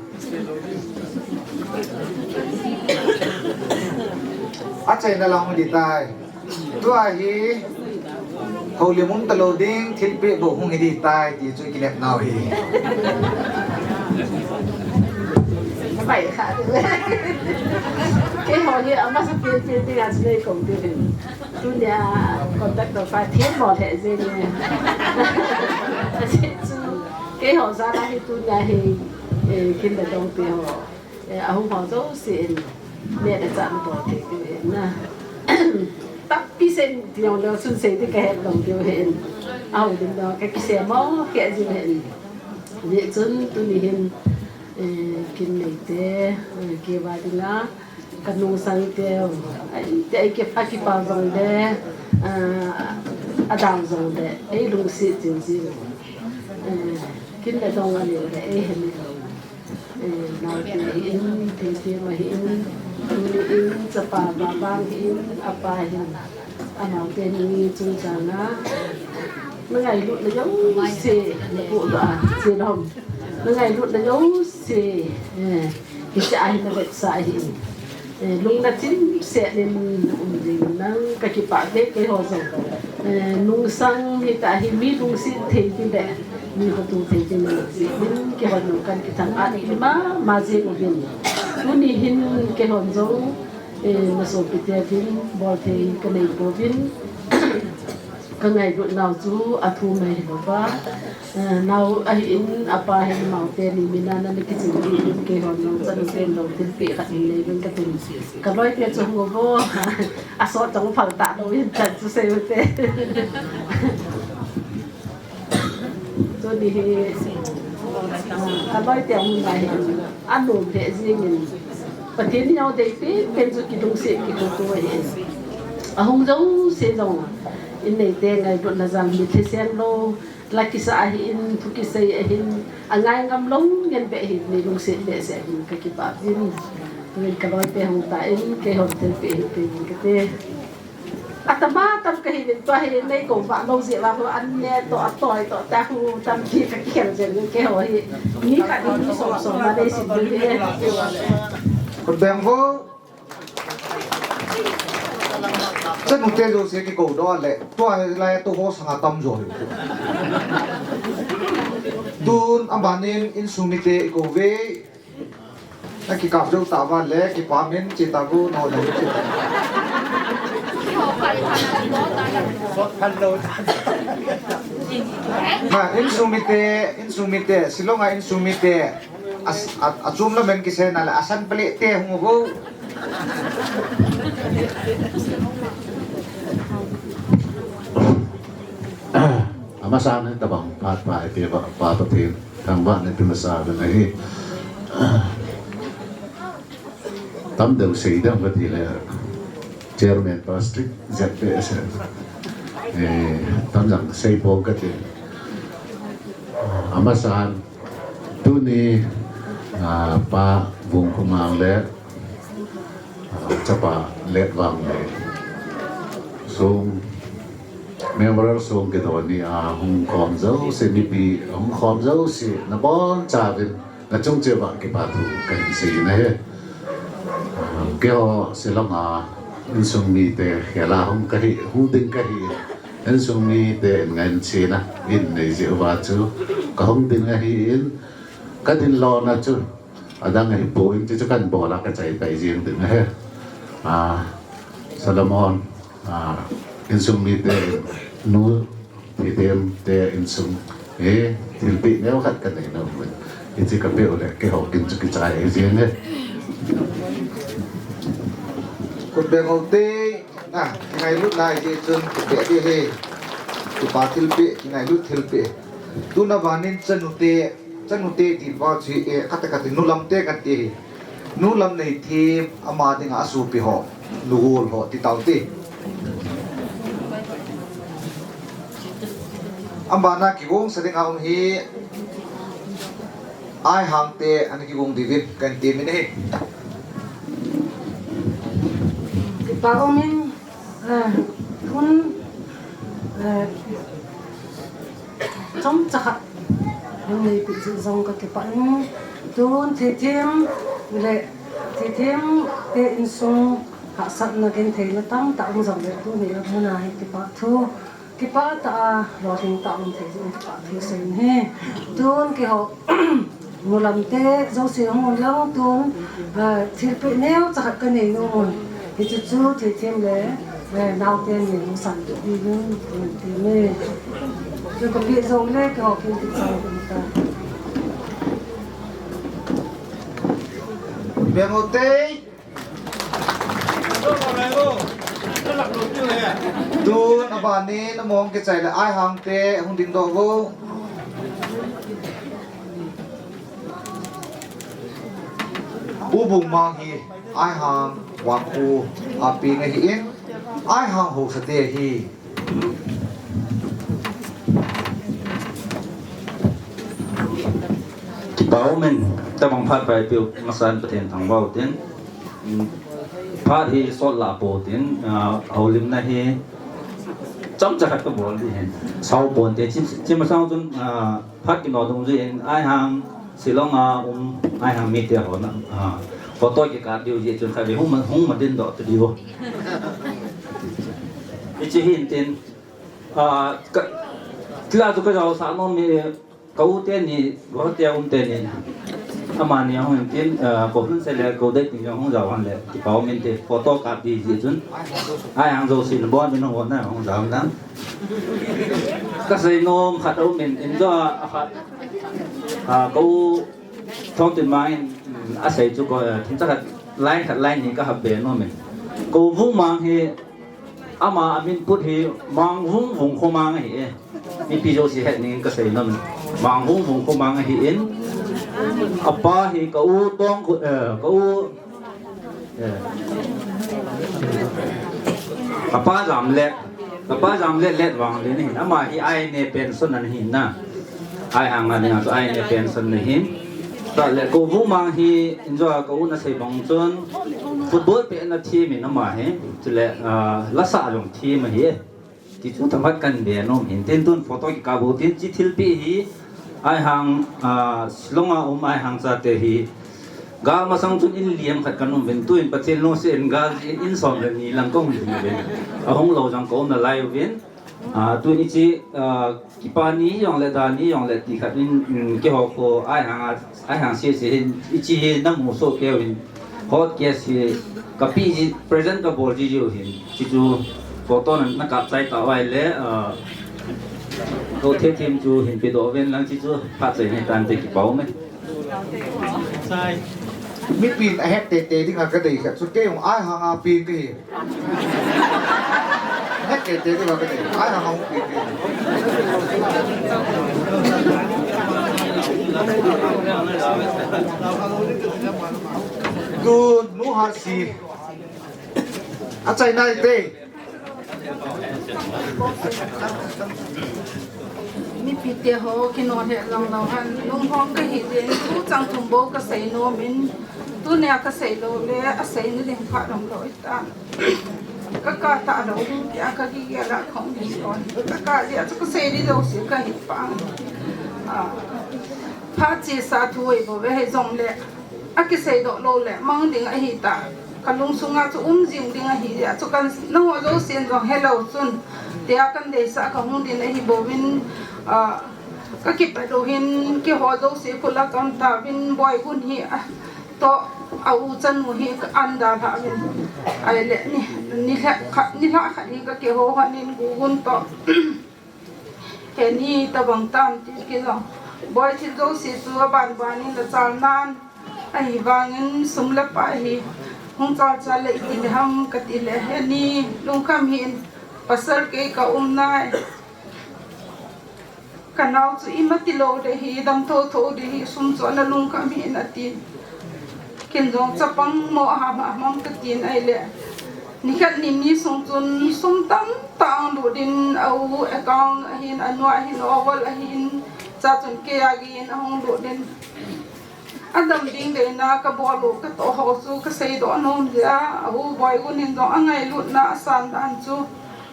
Achaina lang hung di tai. Tua hi, houlim um talou ding, thilpeh bou hung hi di tai, ti chu kinep nau hi. Bai kha. Keiho hi amasa pen pen ding a chu nei kou ding. Tunia conductor pa themmo lheh jeng e. Ajeh chu keiho jal a hi tunia hi, eh, kin le dong te ho, eh, ahung ho jouse in neh le chah nabol thei diu ahi na. Tampi sei ti jong leu chun sei ding kahet lou diu ahi. Ahoulim lou kakisem mo keh jiu ahi. Hijeh chun tuni hin, eh, kin neite, eh, keiva dinga, ka nungsang teu, a inte, a kipah jong le, ah, adang jong le, ei lungset jing jing. Eh, kin le dong a leu le, ei hemil lou. Eh, naote ahin, thilpeh ma ahin, tuni in, chapa vavang ahin, apa ahin. Amaute ni chungchang a, na ngailutna jouse, na pohdoh a, che lom. Na ngailutna jouse, eh, hiche a hi na vetsah ahi. Eh, lungna chimset in na um jing nang kakipah e keiho jong. Eh, nungsang hita hi mi lungset thei ding le, mi khoto thei ding le, keiho jong kan kithang-at mama jing uvin. Tuni hin keihon jong, eh, na sopite vin, bol thei ka nei pouvin, ka ngailut nau chu athum ahi louva. Eh, nao ahin, apa ahin, amaute ni mina na, na kiching in, keihon jong chanu pen lou thilpeh khat in nei uvin katin. Ka loite chu hung uvo, asot jong phal talou in chan chu sei ute. Tuni hi, ah, ka loite hung lai hi, anom lheh jeng in, Pathen in jong deipen pen chu kilungset kikhoto ahi. Ahung jouse jong, in neite ngailutna jal mitlhi seng lou, la kisa ahin, thu kisei ahin, angai ngam lou ngen beh ahi, nei lungset behseh ahin, kakipah uvin. Tuin ka loite hung tan, keihon thilpeh hih peh uvin kate. Atama tam kahiuvin, tua hi nei kou vah lou jeh uva, anne toh, atoi toh, tahu tampi kakikhel jeng uvin keiho hi. Mi khat in mi som som ma nei sin diu hi. Khut beng vo. Chanute jouse kikou doh le, tua hi lai tu ho sanga tamjo hi. Tun aban in insung mite ikou uve. Nakikap jou tauva le, kipah in che tauvo, nao le che. Na, insung mite, insung mite, Shillong a insung mite, as-, a, achom lam in kisei na le, asan pale te hung uvo. Amasan in tabang phat pa, Pa Pathen thangvahna ti masa uvin ahi. Tamdeu sei ding kati le, Chairman pa strict jep e se. Eh, tamjang sei pon kati. Amasan tuni, ah, Pa Vungkhomang le, ah, Chapa Letvanglei song, Memorial song kidon ni a hung khom jouse, mipi hung khom jouse, nabonchauvin, nachung cheh uva kipa thu kahin sei in ahi. Ah, keiho Shillong a insung mite khel a hung kahi, hung ding kahi, insung mite in ngainchena in nei jeh uva chu kahung ding ahin, kadin lona chu adang ahipon, chuchu kahin bol a kachai pai jeng ding ahi. Ah, Solomon, ah, insung mite, Nu Thidem te insung, eh, thilpeh neo khat kanei nom uvin. Hiche kapeh u le, keiho kin chu kichai jeng e. Khut beng ute, na, kingailutna hijeh chun kipeh ding ahi. Kipa thilpeh, kingailut thilpeh. Tuna ban in chanute, chanute ti pa chu, eh, khat khat in nu lam te kati hi. Nu lam nei them, ama dinga asopi ho, nu gol ho, ti tau te. Abana kigong sa dinga um hi, Aihang te, ana kigong diuvin, kahin temin ahi. Kipa umin, eh, tun, eh, Chomcha khat hung neipeh jeh jong kakipah in, tun thilthim le thilthim te insung hahsatna gentheina tamtah um jongle tuni a muna hi kipah thu, kipah tah a lolhing tah um thei jeh in kipah thu sei in ahi. Tun keiho nu lam te jouse hung un lang tun, ah, thilpeh neocha khat kanei nom un. Hiche chu thilthim le, eh, naote min hung san ding in tun ti me. Chu kapeh jongle keiho kin kichai ding ta. Bengotei. Tun abanin among kichai le Aihang te hung dingdoh uvo. Pu Bungmang hi Aihang vangkho a peng ahin, Aihang haosa te ahi. Kipah um in, tabang phat pai piu masan Pathen thangvah u tin. Phat hi sot lah pou tin, ah, houlimna hi chomcha khat kabol ding ahin. Sao pon te, chim, chim masang chun, ah, phat kino dung jeh in, Aihang Shillong a um, Aihang mite hon, ah, photo kikap diu jeh chun khatvei hung ma, hung ma dingdoh ta diu. Hiche hin tin, ah, ka, tila chu kajaosah nom e, ka u teni, Guwahati a um teni. Amani ahung in tin, ah, kou hun sei le, kou dei tin jong hung jao hen le, kipah um inte, photo kap ding jeh chun. Aihang jouse nabon min hung hon na, hung jao na. Kasei nom khat aum in, in jo a khat. Ah, ka u Thongtinmang in, mm, asei chu ko, eh, themcha khat, line khat line ni kahap be nom in. Ka u Vungmang hi, ama amin put hi Mangvung Vungkhomang ahi e. Mipi jouse het ning in kasei nom in. Mangvung Vungkhomang ahin. Apa hi ka u Tongkhu, eh, ka u Eh. Kapa Jamlet, kapa Jamlet Letvanglin ahin, ama hi I N A pension ana hin na. Aihang a dinga chu I N A pension ana hin. Tah le, ka u Vungmang hi, in jo a ka u nasei bang chun, football pehna thim in ama hi, chule, ah, lasa jong thim ahi. Ti chu themkhat kahin be nom in, tin tun photo kikap u tin, hiche thilpeh hi, Aihang, ah, Shillong a um Aihang chate hi, gal masang chun in liam khat kahin um uvin, tuin Pathen lungset in gal in, in som le ni lang kahung ding uvin. Ahung lou jong kaum nalai uvin. Ah, tun hiche, ah, kipa ni jong le, da ni jong le, ti khat in, in keiho kho Aihang a Aihang sese hin, hiche hi namu soh kei uvin, hot case hi, kapeh ji, present kabol ji jiu hin, hiche chu photo na, nakap chai tauva ahile, ah, ka u Thethem chu hin pedoh uvin lang, hiche chu phat chai ni tante, kipah ume. Mipin ahet teitei dinga kadei khat chu kei jong Aihang a peng kahi. Ahet teitei dinga kadei. Aihang a peng kahi. Tun Nu Hatsi. Achaina hite. Mipite ho, kino he lang lou hen, lunghong kahi jeh in, tuchang thum bou kasei nom in, tunia kasei lou le, asei nading phat umlou hita. Kakap talou ding tia kagel a kahung ding lhon. Kakap jeh a chu kasei ding jouse kahe pah. Ah, phat chesa thu ahi bouve, hijongle akiseidoh lou le mang ding ahita. Kalungsunga chu um jing ding ahi jeh a chu kan, nangho jousen jong helou chun, tia kahin deisah kahung ding ahi bouvin, ah, kakipah lou hin, keiho jouse khut a kaum tauvin, Boigun hi, ah, toh, a u chanu hi ka an dalha uvin. Ahile, ni, ni lheh khat, ni lhah khat hi kakihou hon in, Gugun toh. Heni tabang tam ti kijong. Boi, thil jouse chu abanban in nachal nan. Ahivangin sum le pai hi hung chalchal le iti le ham kati le, heni lungkham hih in, pasal kei kaum nai. Kanao chu ima tilou ding ahi, dam thotho ding ahi, sum chu ana lungkham hih in ati. Ken jong chapang mo a ham ham katin ahile. Nikhat nini sung chun sum tamtah ahung lut in, a u account ahin, anu ahin, oval ahin, chuchun kei a gei in ahung lut in. Adam ding deina kabol u katoh ho chu kaseidoh nom jeh a, a u Boigun in jong angailutna asan dan chu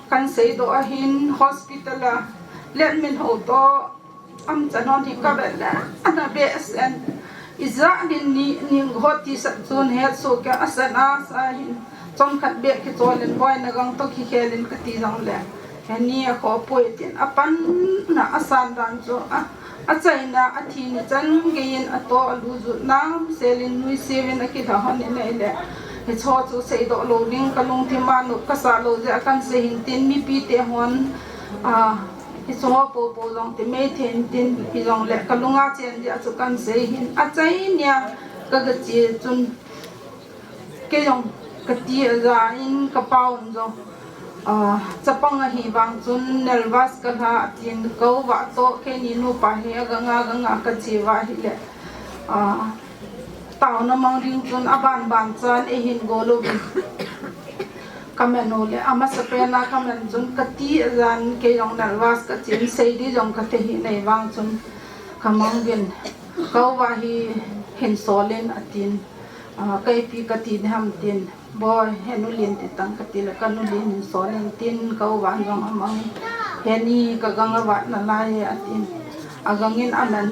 kahin seidoh ahin, hospital a Letminho toh Am chan hon hi ka vet le, ana behseh in. Ijat din ni, ni hot ti sat chun het so ke a san a sa hin. Chomkhat beh kichol in boina gang to kikhel in kati jong le. Heni a kho poi tin a pan na a san dan chu a, a chaina a thi ni chan gei in a to a lu ju nam sel in nui siu in a kidha hon in ei le. Hi cho chu sei doh lo ding ka lungthim a nup ka sa lo jeh a kan sei hin tin mipi te hon, a, Hi chu ho popo jong ti mei thei in tin hi jong le ka lunga chen jeh a chu kan sei hin a chai nia ka ga che chun kei jong ka ti a ja in ka pa un jong, ah, chapang a hi vang chun nervous ka hla a tin ko va to kei ni nupa hi a ga nga ga nga ka che va hi le, ah, Taona mang ding chun a ban ban chan ei hin go lo in. Ka men u le, a masa pen a ka men chun ka ti a jan kei jong nervous ka chin sei di jong ka te hi nei vang chun ka mang vin. Ka u va hi hin sol in a tin. Ah, kei pi ka ti ni ham tin. Boi, he nu lin ti tang ka ti le ka nu lin hin sol in tin ka u va jong a mang. He ni ka gang a vat na lai a tin. A gang in a men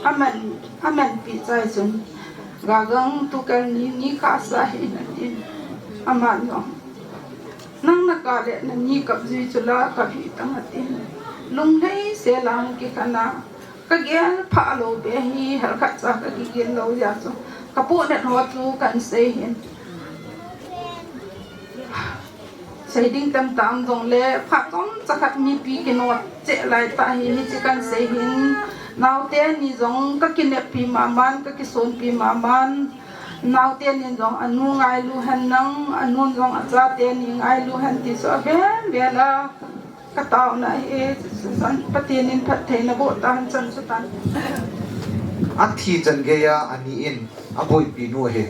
Aman, aman pi chai chun, ga gang tu kal ni, ni ka sa hi na tin. Aman jong, nang na ka le na ni kap jui chu la kap hi tang a tin. Lung lei se lang ki kana, ka gel pha lo be hi, hal khat cha ka ki gel lo ya chu. Ka pu net ho chu kan sei hin. Sei ding tam tam jong le, phat chom chakhat mipi kinot cheh lai ta hi, hichi kan sei hin. Naote ni jong ka kineppi maman, ka kisonpi maman. Naote ni jong anu ngailu hen lang, anu jong achate ni ngailu hen ti chu a vel vel a ka taona hi, Pathen in phattheina boh ta hen chan chu tan. A thi chan gei a ani in a boipi nu ahi.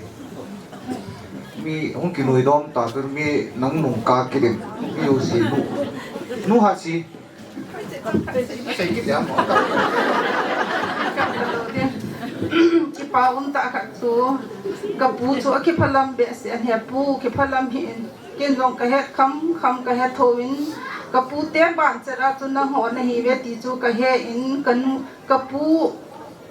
Mi hung kinoi dom ta, tu mi nang nung ka kit in, mi u si nu. Nu ha si. Sei kit ya mo. Kipa um ta khat chu, ka pu chu a kiphalam behseh, a he pu kiphalam hi in. Ken jong ka het kham kham ka het tho in, ka pu te ban chera chu nang ho na hi ve ti chu ka he in, ka nu, ka pu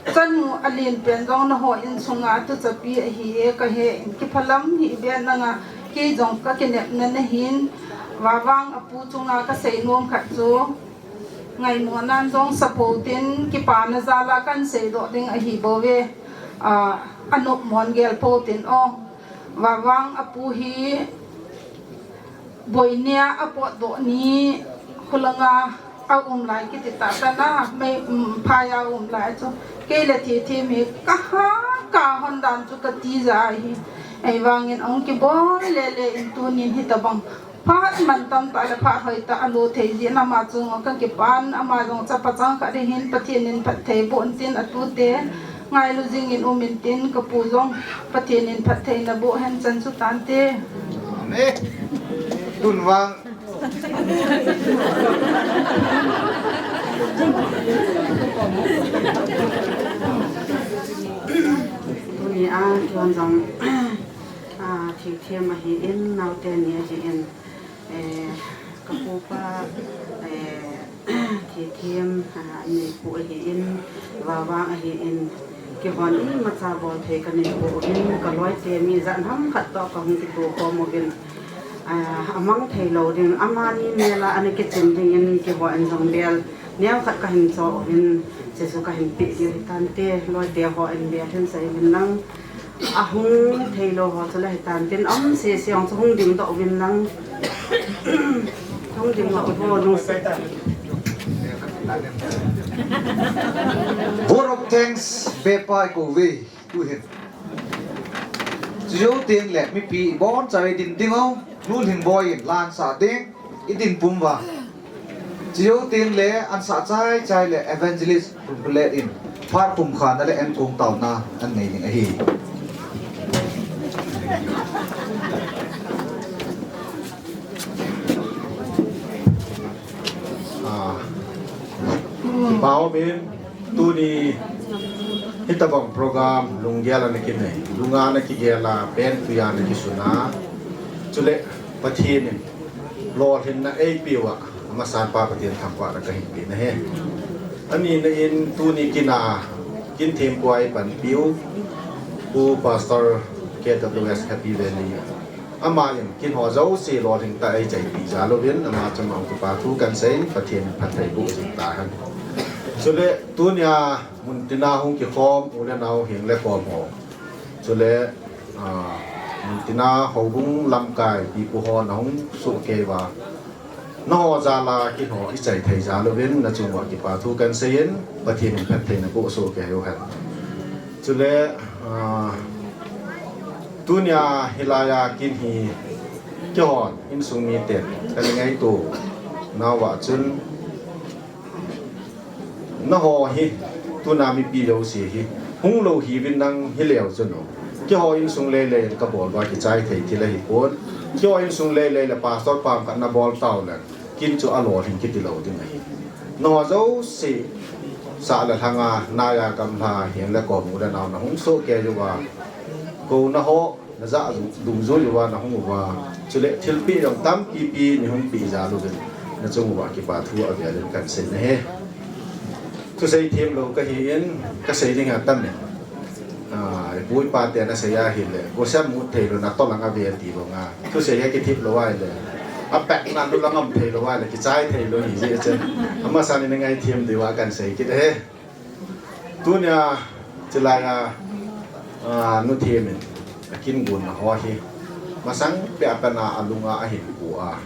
Chanu a lin pen jong na ho in sunga tu chapi ahi e ka he in kiphalam hi be nanga kei jong ka kinepna na hin vavang a pu chunga ka sei nom khat chu ngaimo nan jong sapo tin kipa na jala kan sei doh ding ahi bou ve, a, a nop mon gel po tin o. Vavang a pu hi boinia a potdoh ni khulanga a um lai kiti ta ta na mei, um, phai a um lai chu kei le thi thi mi ka ha ka hon dan chu ka ti ja hi. Ei vangin ong kiboi le le in tunin hi ta bang. Phat man tam ta le phat hoi ta a lo thei ji na ma chu ngo ka kipan ama jong chapa chang ka de hin Pathen in phatthei bon tin a tu te. Ngailu jingin um in tin ka pu jong Pathen in phattheina boh hen chan chu tante. Amen. Tun vang. Tuni a, tun jong, a, thithem ahi in, naote ni ahi in. Eh, ka pupa, eh, thithem, ah, neipu ahi in, vavang ahi in, kihon imacha bol thei ka neipu uvin, ka loite mi jat ham khat toh ka hung kitukhom uvin, ah, amang thei lou ding, amani mel a ana kichim ding in kihon jong bel, neo khat ka hin cho uvin, Jesu ka hin pe diu hi tante, loite ho in bel hin sei uvin lang. Ahung thei lou ho chu le hitan tin um sese hung chu hung ding doh uvin lang. Hung ding doh uvin lang. Vote of thanks, be pa ko ve, tu hin. Chu jou teng le mipi bon chai din ding o, nu hling boi in lan sa ding. I din pum va. Chiu tin le an sa chai chai le evangelist pum le in. Phar pum kha na le en kung tau na an nei ning ahi. Ah. Pau min. Tuni hitabang program lunggel ana kinei, lunga ana kigel a, pen tuya ana kisuna. Chule Pathen in lolhinna eipeuva, amasan pa Pathen thangvahna kahin pe nahi. Anina in tuni kin a, kin thempu a eipanpiu, Pu Pastor K W S Happy Valley. Ama in kin ho jouse lolhing tah a eichaipi jal uvin, ama chunga kipathu kahin seiyin, Pathen in phatthei boh jing tahen. Chule tunia muntina hung kikhom u le nao heng le kom ho. Chule, ah, muntina houbung lamkai pipu ho nahung sohkei uva, naho jal a kin ho ichai thei jal uvin, nachung uva kipathu kahin seiyin, Pathen in phatthei naboh sohkei uhen. Chule, ah, tunia hilai a kin hi, keihon insung miten kana ngaito nauva chun, naho hi, tuna mipi jouse hi, hung lou hiuvin nang hileu chun o. Keiho insung leilei in kabol uva kichai thei thil ahipon. Keiho insung leilei le pastor pam khat nabol tau le, kin chu alolhing kiti lou ding ahi. Naho jouse, sah le lhang a, nai a gamla, heng le kom u le nao nahung sohkei uva, kou naho najah dungjui uva nahung uva, chule thilpeh jong tampi pi neihung peh jal uvin, nachung uva kipathu avel in kahin sei nahi. Thusei themlou kahin, kasei ding atam e. Ah, ipu ipa ten asei ahile, gosem mut theilou, natong lang ave ti banga. Thusei hi kithem lou ahile, apatna nung lang um theilou ahile, kichai theilou ahijeh chun, amasan in angaithem diuva kahin sei kit e. Tunia, chilai a, ah, nu Them in akin gonna ho hi, masang peh a pat a alunga ahin pu a,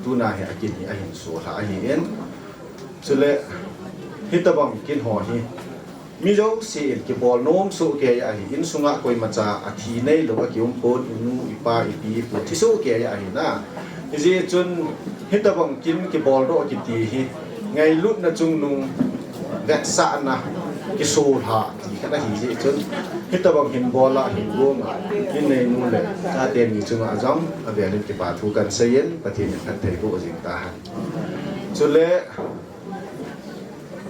tuna hi akin hi ahin solha ahin. Chule, hitobang kin ho hi, mi jouse in kibol nom sohkei ahi, insunga koimacha athi neilou akium pon, inu, ipa, ipi, ipu thi sohkei ahi na. Hijeh chun, hitobang kin kiboldoh kiti hi, ngailutna chungnung vetsahna kisolha ti khat ahijeh chun, hitobang hin bol a, hin gong a, in neinu le chate ni chunga jong avel in kipathu kahin seiyin, Pathen in phatthei boh jing tahen. Chule,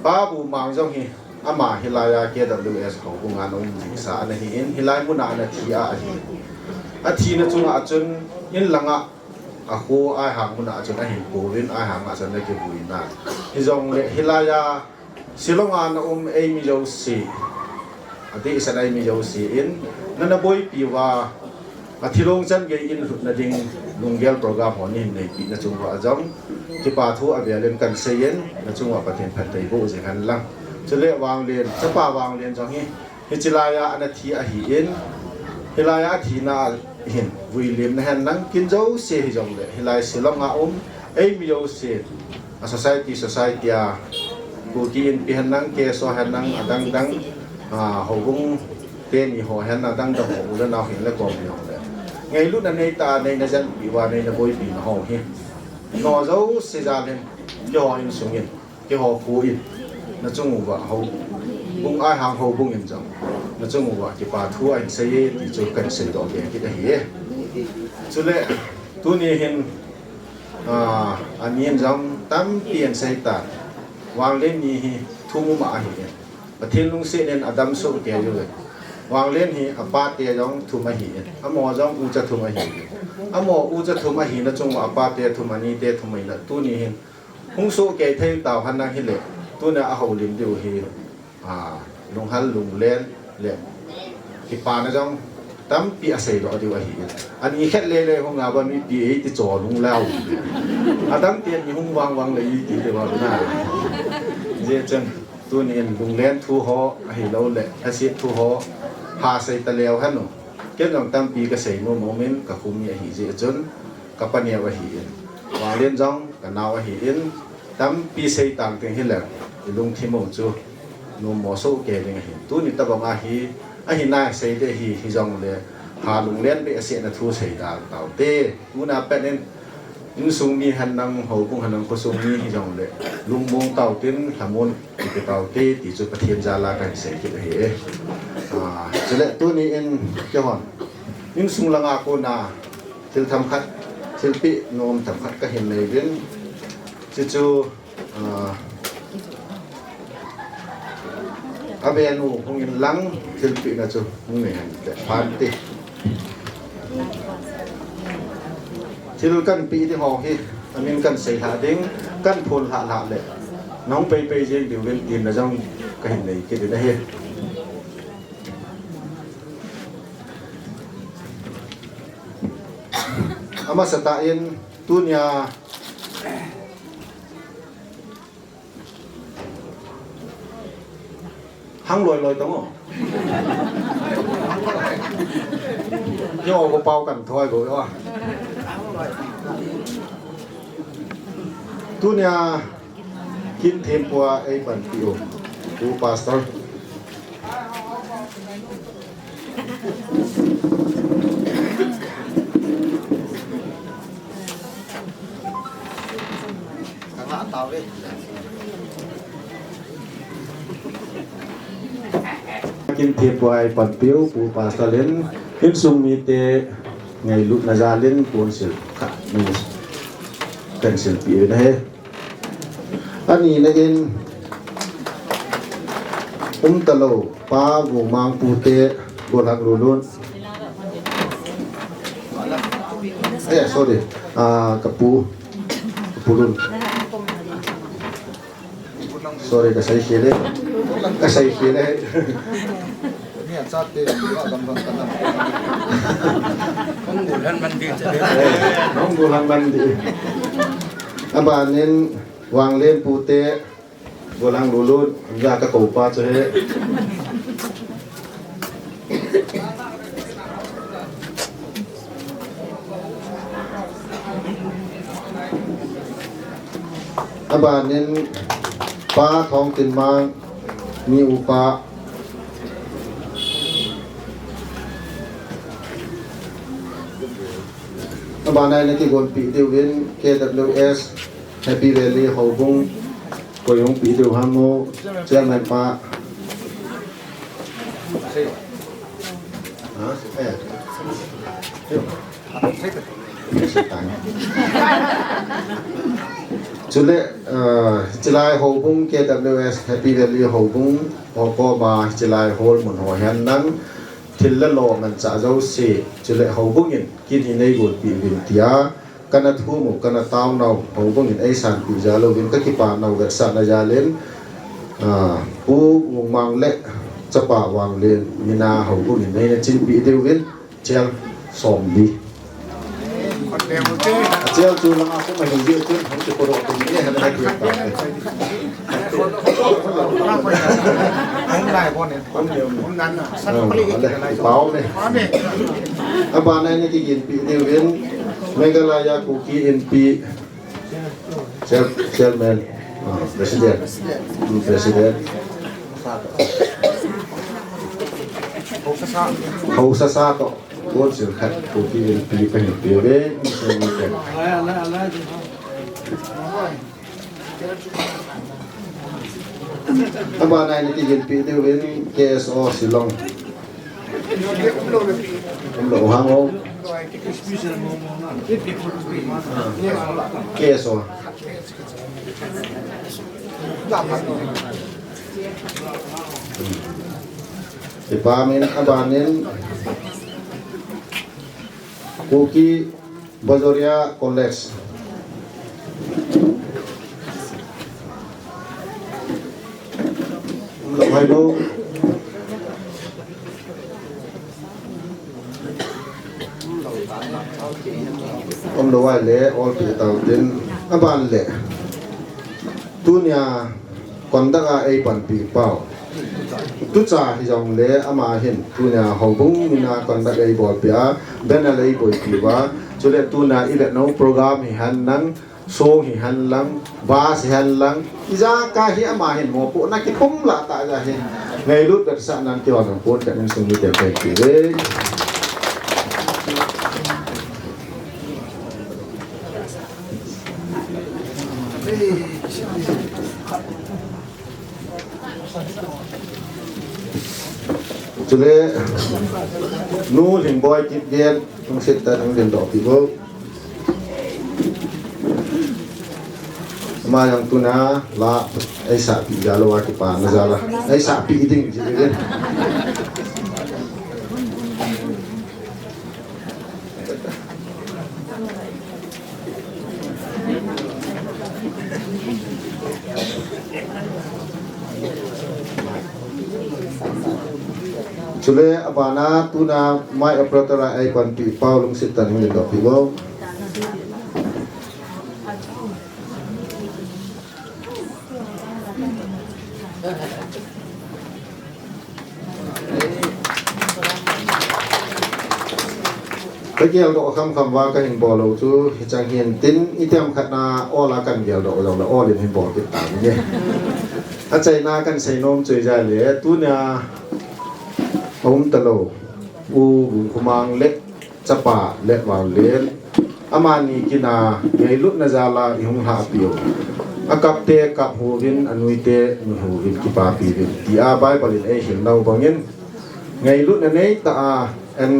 Pa Bumang jong hi, ama hilai a K W S houbung a ana um jingsa ana hin, hilai mun a ana thi a ahi. Athina chunga chun, in langa, akho Aihang mun a chun ahin pouvin, Aihang a chun ana kivui na. Hijongle hilai a, Shillong a ana um eimi jouse, adehset a eimi jouse in, nana boipi uva, athilong chan gei in lhutna ding lunggel program ho neihin neipeh na chung uva jong, kipathu avel in kahin seiyin, nachung uva Pathen phatthei boh jing hen lang. Chule Vanglen, chapa Vanglen jong hi, hiche lai a ana thi ahin, hilai a athina hin vuilimna hen lang, kin jouse hijongle, hilai Shillong a um eimi jouse, a society, society a, Kuki Inpi hen lang, K S O hen lang, adang dang, ah, houbung teni ho hen lang, adang dang ho, u le nao heng le kom hijongle, ngailutna neitah a neina jenpi uva, neina boipi na ho hi, nao jouse jal in, keiho insung in, keiho kho in, nachung uva houbung, Aihang houbung in jong, nachung uva kipathu ahin seiye ti chu kahin seidoh be kit ahi. Chule, tuni hin, ah, amin jong tampi ahin seitan, Vanglen ni hi thum um ahi. Pathen lungset in adam soh kei uve. Vanglen hi apate jong thum ahi. Amaho jong ucha thum ahi. Amaho ucha thum ahina chung uva apate thum, anite thum ahina tuni hin hung soh kei thei tau henlang hile, tunia ahoulim diu hi, ah, lunghal lunglen le kipana jong tampi aseidoh diu ahi. Ani khat lele hung a ba mipi eiti cho lung lau. Adang ten ni hung vang vang le iti diu ba na. Hijeh chun tuni in lunglen thu ho ahilou le, lhaset thu ho ha sei taleu hen u. Ken jong tampi kasei nom umin, kakhum ni ahijeh chun, kapa neo ahin. Vanglen jong kanao ahin, tampi seitang teng hile, ilungthim u chu nommo soh kei ding ahin. Tuni tabang ahi, ahi nai sei ding ahi, hijongle, ha lunglen behseh na thu sei dal taute. Tuna pet in, insung mi henlang, houbung henlang, khosung mi hijongle, lungmong tau tin, lhamon ipi taute, ti chu Pathen jal a kahin sei kit ahi. Ah, chule tuni in, keihon, insung langa kona, thil themkhat, thilpeh nom themkhat kahin nei uvin. Chuchu, ah, avenu hung in lang thilpehna chu hung nei hen le phante. Thil kahin peh ding ho hi, amin kahin sei lha ding, kahin phon lha lha le. Nahung peipei jeng diuvin tin na jong kahin nei kit in ahi. Amasatah in tunia hang loiloi tang o. Yo ko pau kan thoi bo yo. Tunia kin thempua ei panpi u, u pastor. Kin thempua ei panpi u, pu pastor in, insung mite ngailutna jal in council khat ni council pi u ahi. Ani na in umtalou, pa Vumang pute, Golhang Lulun. Eh, sorry. Ah, kapu. Kapu Lun. Sorry, kasei khel e. Kasei khel e. Ni a chate, a dam dam ka dam. Hung gul han man di cha. Hung gul han man di. Abanin Vanglen pute, Golhang Lulun, ja ka ko pa chu he. Abanin pa Thongtinmang, ni upa. Abana in kigonpi diuvin K W S Happy Valley Houbung, koi hung pi diu ham, chairman pa. Ha? Eh. Chule, ah, chilai houbung, K W S Happy Valley Houbung, ho koma chilai hol mun ho hihen lang, thil le lo ngen cha jouse, chule houbung in kin hi nei gonpi uvin tia, kana thum u, kana taona u, houbung in ei sanpi jal uvin ka kipa nau vetsahna jal in, ah, Pu Vumang le Chapa Vanglen mina houbung in eina chinpi diuvin, Chel somli. Chel chu langa kum ahi jeh chun, hung kipodoh tum ni, hana hati ta. Hung lai bon e. Hung lai bon e. Hung nan na. San pali. Pau ne. Abana in kiginpi diuvin, Meghalaya Kuki Inpi Chair-, chairman, ah, president. Hmm, president. Haosa sa toh, council khat, Kuki Inpi kahin pe uve, council meeting. Abana in kiginpi diuvin K S O Shillong. Umlou ham o. K S O. Department abanin Kuki Bajoria College. Umlou ham o. Umlou ham le, olpi tau tin, aban le. Tunia conduct a ei panpi pau. Tucha hijongle ama hin, tunia houbung mina conduct ei bolpi a, banner ei boipi uva, chule tunia i vet nau program hihen lang, song hihen lang, bus hihen lang, ijat kah hi ama hin mopohna kithum lah tah jeh hin, ngailut vetsahnan kihon pon kahin sumil pen pen ti ve. Chule, Nu Lhingboi Kipgen, lungset tah in dingdoh peh o. Ama jong tunia la, ei sahpi jal uva kipana jal a, ei sahpi ding ji. Chule abana tuna mic operator a eipanpi Pau Lungset tan hin dingdoh peh uvo. Ka geldoh khamkham uva ka hin bol u chu hicheng hin tin, itiham khat na ol a kan geldoh jongle ol in hin bol kit ta nge. Achaina kan seinom chu ahile tunia aum talou U Vungkhomang le chapa Letvanlen, amani kin a ngailutna jal a ihung lhahpeh u. Akap te kap hih uvin, anui te nui hih uvin, kipapi uvin tia Bible in eihil nau bangin, ngailutna neitah a, an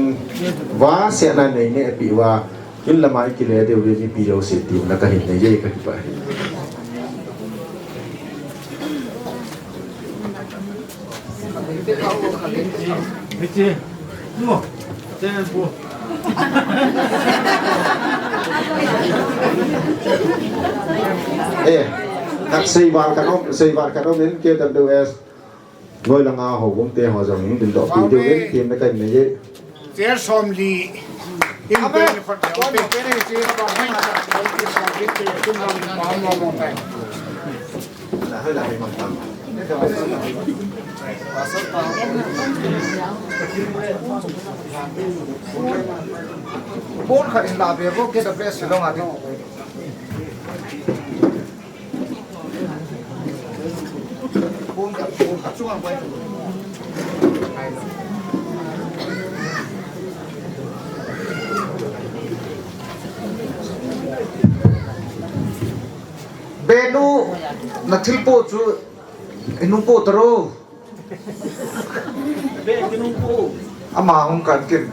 va sehna nei nehpeh uva, in lama ikile diu uvin, mipi jouse tin la kahin nei e, kakipah e. Eh, khat seival khat um, seival khat um in K W S. Noi langa houbung te ho jong in dingdoh peh diu in, temna kahin nei e. Chair somli. In pe ni khot pe. Bon khat in la be ko ke da be silong a ding. Benu, na thilpo chu inungpo taro. Ama hung kan kin.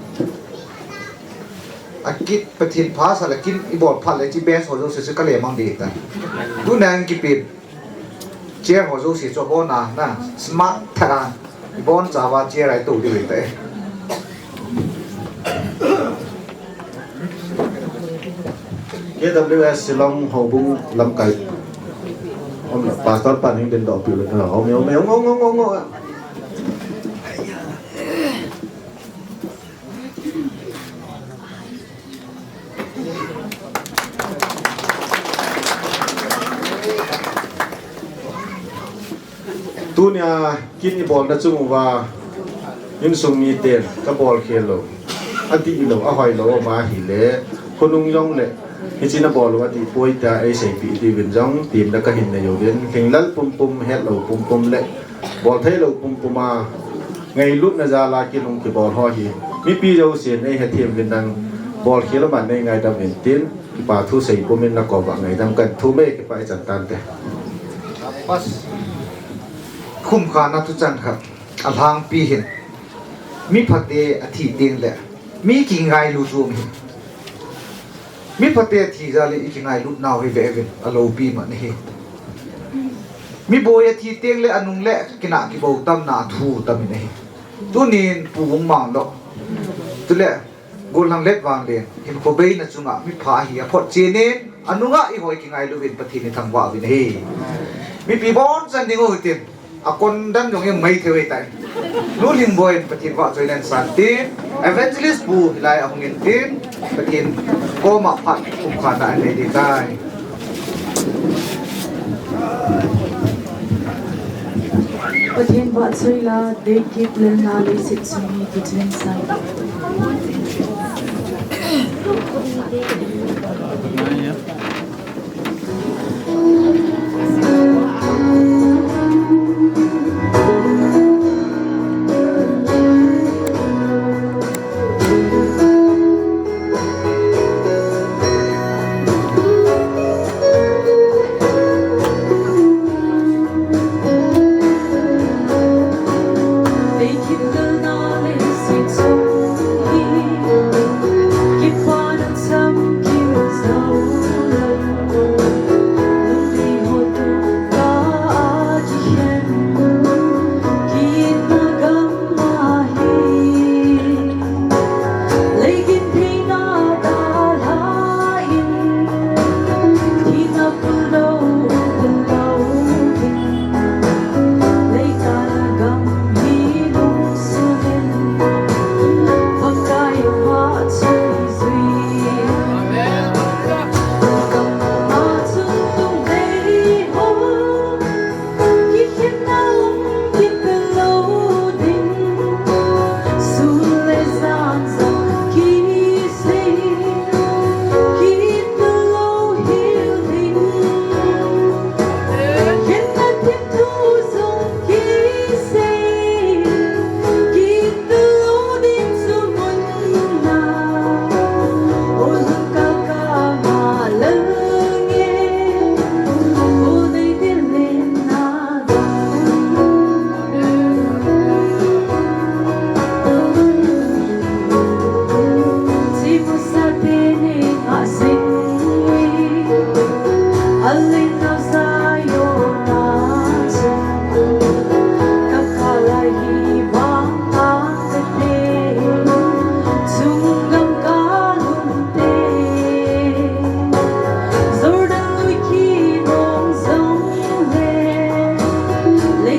Akit Pathen pha sa le kin ibol phat le chi best ho jouse chu ka le mang ding ta. Tuna in kipe chair ho jouse chu abon a na smart tah a ibon chauva chair a ito ding ta e. K W S Shillong houbung lamkai. Om la, Pastor pan hin dingdoh peh le na. Om, om, om. Tunia kin ibolna chung uva, insung miten ka bolkhel lou, adih lou, ahoi lou, ama hile, khonung jong le, hiche na bol u adih poi tia eiseipeh diuvin jong, temna kahin nei uvin, lhinglel pumpum, hetlou pumpum le, bolthei lou pumpum a, ngailutna jal a kin hung kibol ho hi, mipi jousen eihethem uvin lang, bolkhel a man nei ngaidam uvin tin, Kipa thu sei pumin na koma ngaidam kan thum e, kipa ichan tante. Pas. Khumkhana thuchang khat. Alhangpi hin. Mi phate athi teng le. Mi kingailu chu um hi. Mi phate athi jal le ikingailut nau hi ve uvin. Alopi man hi. Mi boi athi teng le anung le kinah kibou tamna athu tamin ahi. Tunin Pu Vungmang lo. Tule Gollhang Letvanlen, hinkho beina chunga mipha hi aphot chenin, anunga ihoi kingailuvin Pathen ithangvah uvin ahi. Mipi bonchan ding u hitin, akon dan jong imai thei u ahitai. Nu Lhingboi in Pathen vahchoina ahin san tin, Evangelist Pu hilai ahung in tin, Pathen koma phat khumkhana anei ding tai. Pathen vahchoi la, deikit lelna leiset sung hi kichen sai.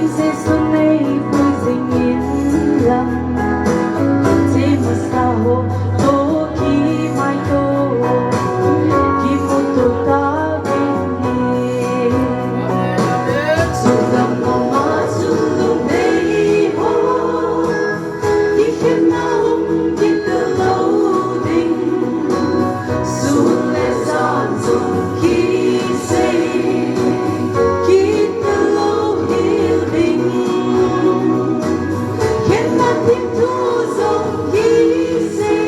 Jesu nei pui jing in lang, che masa ho to kimaito, kimuto ta vin ni. Sugam mama chun lungdei ho, kikhenna um kit lou ding. Sun le jan jong kisei kit lou hel ding. Khenna thim thu jong kisei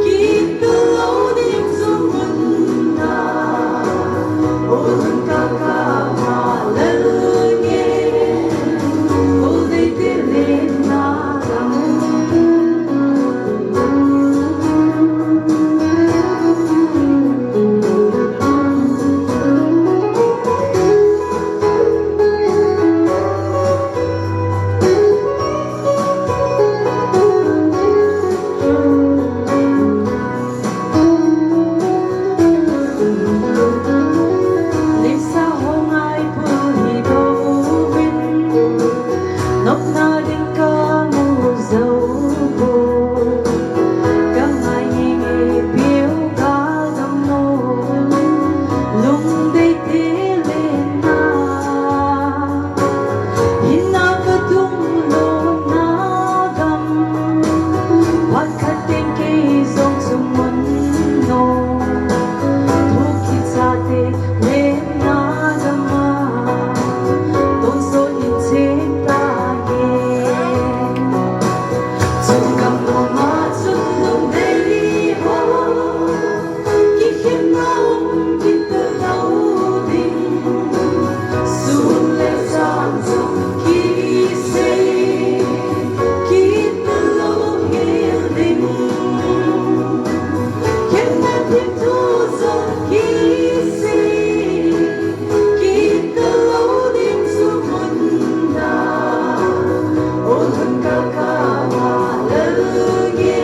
kit lou ding chu mun na. O lungkaka ma lal nge, o dei te le na gam. Limsa ho ngai pul hi douvin, nopna ding kamu jou bou. Kangai nge nge piu ka gam no, lungdei te le na. Hinna vadung lona gam, phat khat teng kei jong chu mun no. Thu kicha te le na gam a, tonsot in chen ta nge. Chungam loma chun lungdei ho. Kikhenna um kit lou ding, sun le jan jong kisei kit lou hel ding. Khenna thim thu jong kisei kit lou ding chu mun na. O lungkaka ma lal nge,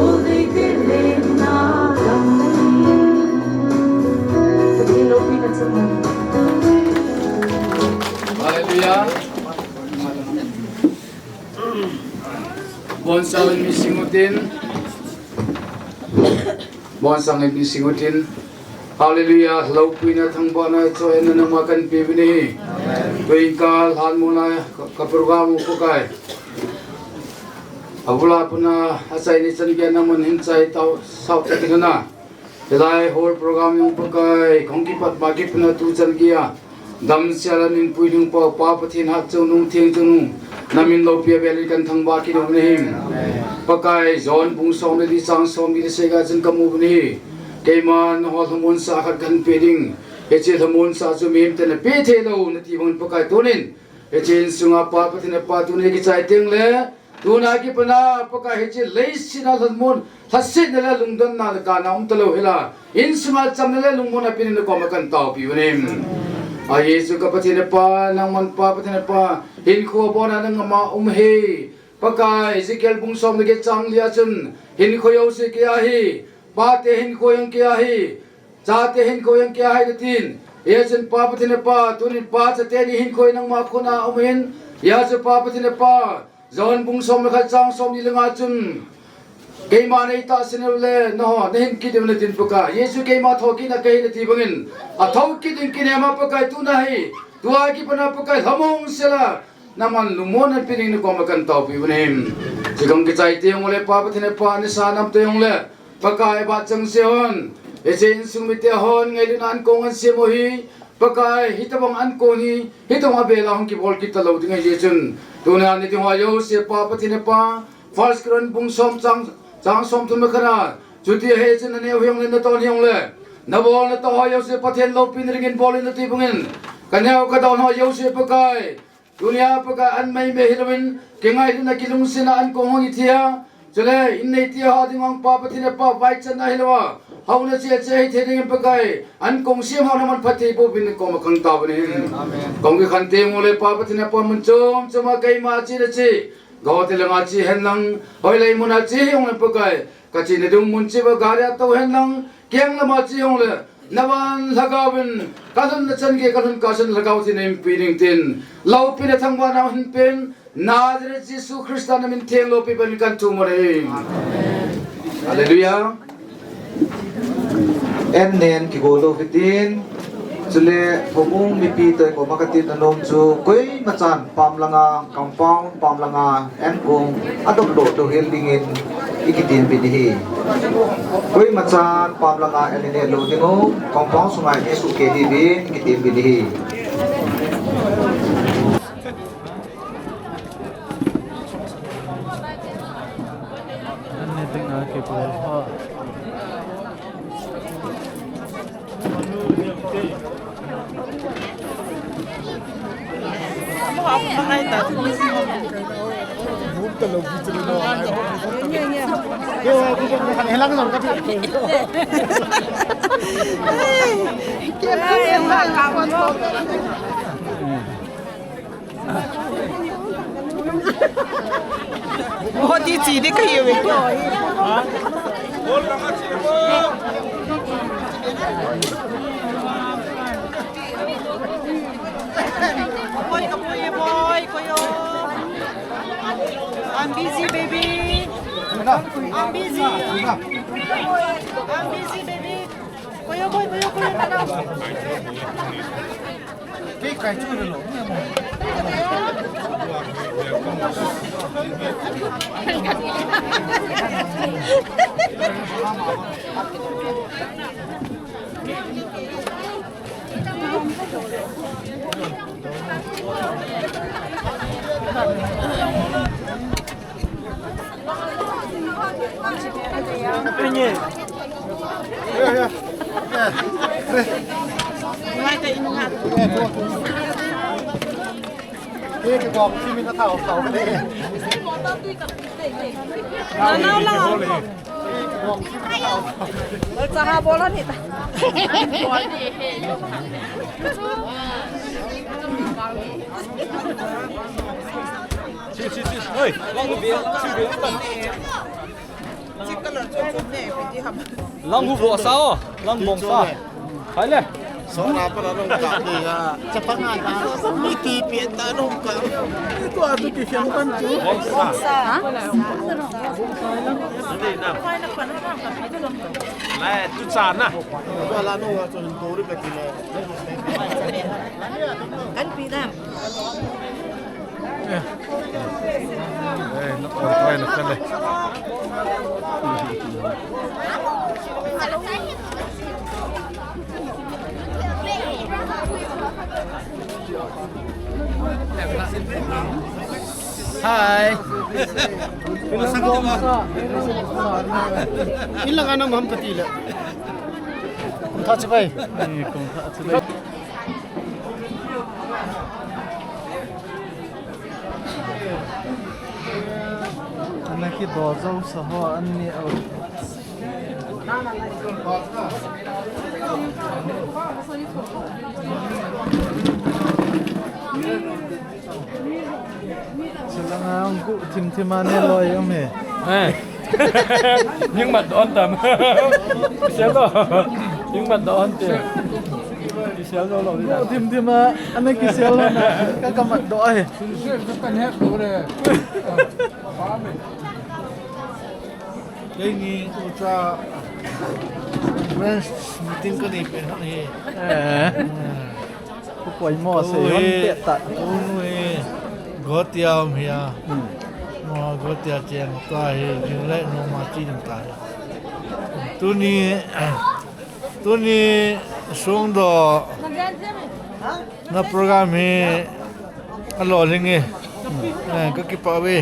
o dei te le na gam. Pathen loupina chang. Hallelujah. Bonsang in mi sing utin. Bonsang in mi sing utin. Hallelujah. Loupuina thangvahna choina nangma kahin pe uve. Tuin ka lhan muna ka, ka program u Pakai. Abula puna achaina chan geiya nangman hin chai tau sao ta kit na. Hilai hall program jong Pakai, kahung kipat ma kipatna tu chan geiya. Damsel a min puiding pa, Pa Pathen hatchungnung, thengchungnung. Na min loupi a vel in kahin thangvah kit u ahi. Pakai, John bung som le li chang som li le sagi a chun kamu u ahi. Keima nangho lhamonsah khat kahin pe ding. Hiche lhamonsah chu mihem ten apeh thei lou nati bang Pakai tunin. Hiche insunga Pa Pathen a Pa tuni kichai teng le. Tuna kipatna Pakai hiche leiset a lhamon, lhasetna le lungdonna le kana um talou hela. Insunga chamna le lungmonna pen in nakoma kahin taopi uve. A Jesu ka Pathen a Pa, nangman Pa Pathen a Pa, hinkho abona nangma um ahi. Pakai, Ezekiel bung som le get chang li a chun, hinkho jouse kei a ahi, pate hinkho jong kei a ahi, chate hinkho jong kei a ahi natin. Hijeh chun Pa Pathen a Pa, tunin pa chate ni hinkho nangma khut a um in. Hijeh chun Pa Pathen a Pa, John bung som le khat chang som ni le nga chun, keima nei tahsan uleh, nangho, nahin kit diu natin Pakai. Jesu keima thokitna kahi nati bangin, athokit in kinem a Pakai tuna hi, tua kipatna Pakai lhamong sela, nangman lungmonna pen in nakoma kahin taopi uve. Chikang kichai teng uleh Pa Pathen a Pa nisa nam teng uleh, Pakai ba chang sehon, hiche insung mite hon ngailutna ankong ahin sem u hi, Pakai, hitobang ankong hi, hitobang abel a hung kibol kit talou ding ahi jeh chun. Tuna nitin ho jouse Pa Pathen a Pa, First Corinthians bung som chang, chang som thum le khat a. Chuti ahi chun naneo hijongle naton hijongle, nabol natao ho jouse Pathen loupina dingin bol in nati bangin. Kaneo kadon ho jouse Pakai. Tunia Pakai an maimai hilouvin, kingailutna kilungsetna ankong hung ithei a, chule, in neiti ho ding hung Pa Pathen a Pa vaichatna hilou a, haona cheh cheh hithei dingin Pakai, ankong sem ho nangman phatthei boh uvin nakoma kahin taovin ahi. Amen. Kahung kikhen teng uleh Pa Pathen a Pa mun chom chom a keima chena che, gao te langa che henlang, hoilai muna che hijongle Pakai, kachena ding mun cheh uva gari a tou henlang, keng lama che hijongle, Navan lhagaovin, kalhun nachan gei, kalhun kachan lhagao thina eipe ding tin, loupina thangvahna eipe in, Nazareth Jesu Christa namin theng loupi bangin kathum ahi. Hallelujah. An nen kigo lou hitin, chule houbung mipi toh koma katin nom chu koima chan pam langa compound pam langa an kong adop lou toh hel dingin ikitin bin ahi. Koima chan pam langa an nen lou ding u, compound sunga an suhkeh diuvin ikitin bin ahi. Bahut hi chi ding kahiuve. Koi, koi, boy, koi, oh. I'm busy, baby. I'm busy. I'm busy, baby. Koi, oh, boy, koi, oh, koi, oh. Lang hu bo sa o, lang bong sa. Hai le. Sona pa la long ka ni ya. Chapang a ta. Mi ti pi ta long ka. Tu a tu ki fiang kan tu. Bong sa. Lai tu cha na. Ba la no wa tu to ri ka ti le. Kan pi dam. Hi. Ilang anam ham kati le. Kum tha chibai. Kum tha chibai. Ana kido jou sa ho an ni o. Silanga ang gu thim thim a ne loi um he. Eh. Ning mat don tam. Sel lo. Ning mat don te. Kisel lo lo. Gu thim thim a, ana kisel lo na. Ka ka mat do he. Keini ucha branch meeting kani pen hi. Eh. Ku poimo se hon pe ta. Unu hi Gotia um hia. Hmm. Mo Gotia cheng ta hi jing le no ma chi ding ta. Tuni, tuni sung do na program hi alolhing e. Eh, ka kipah uve.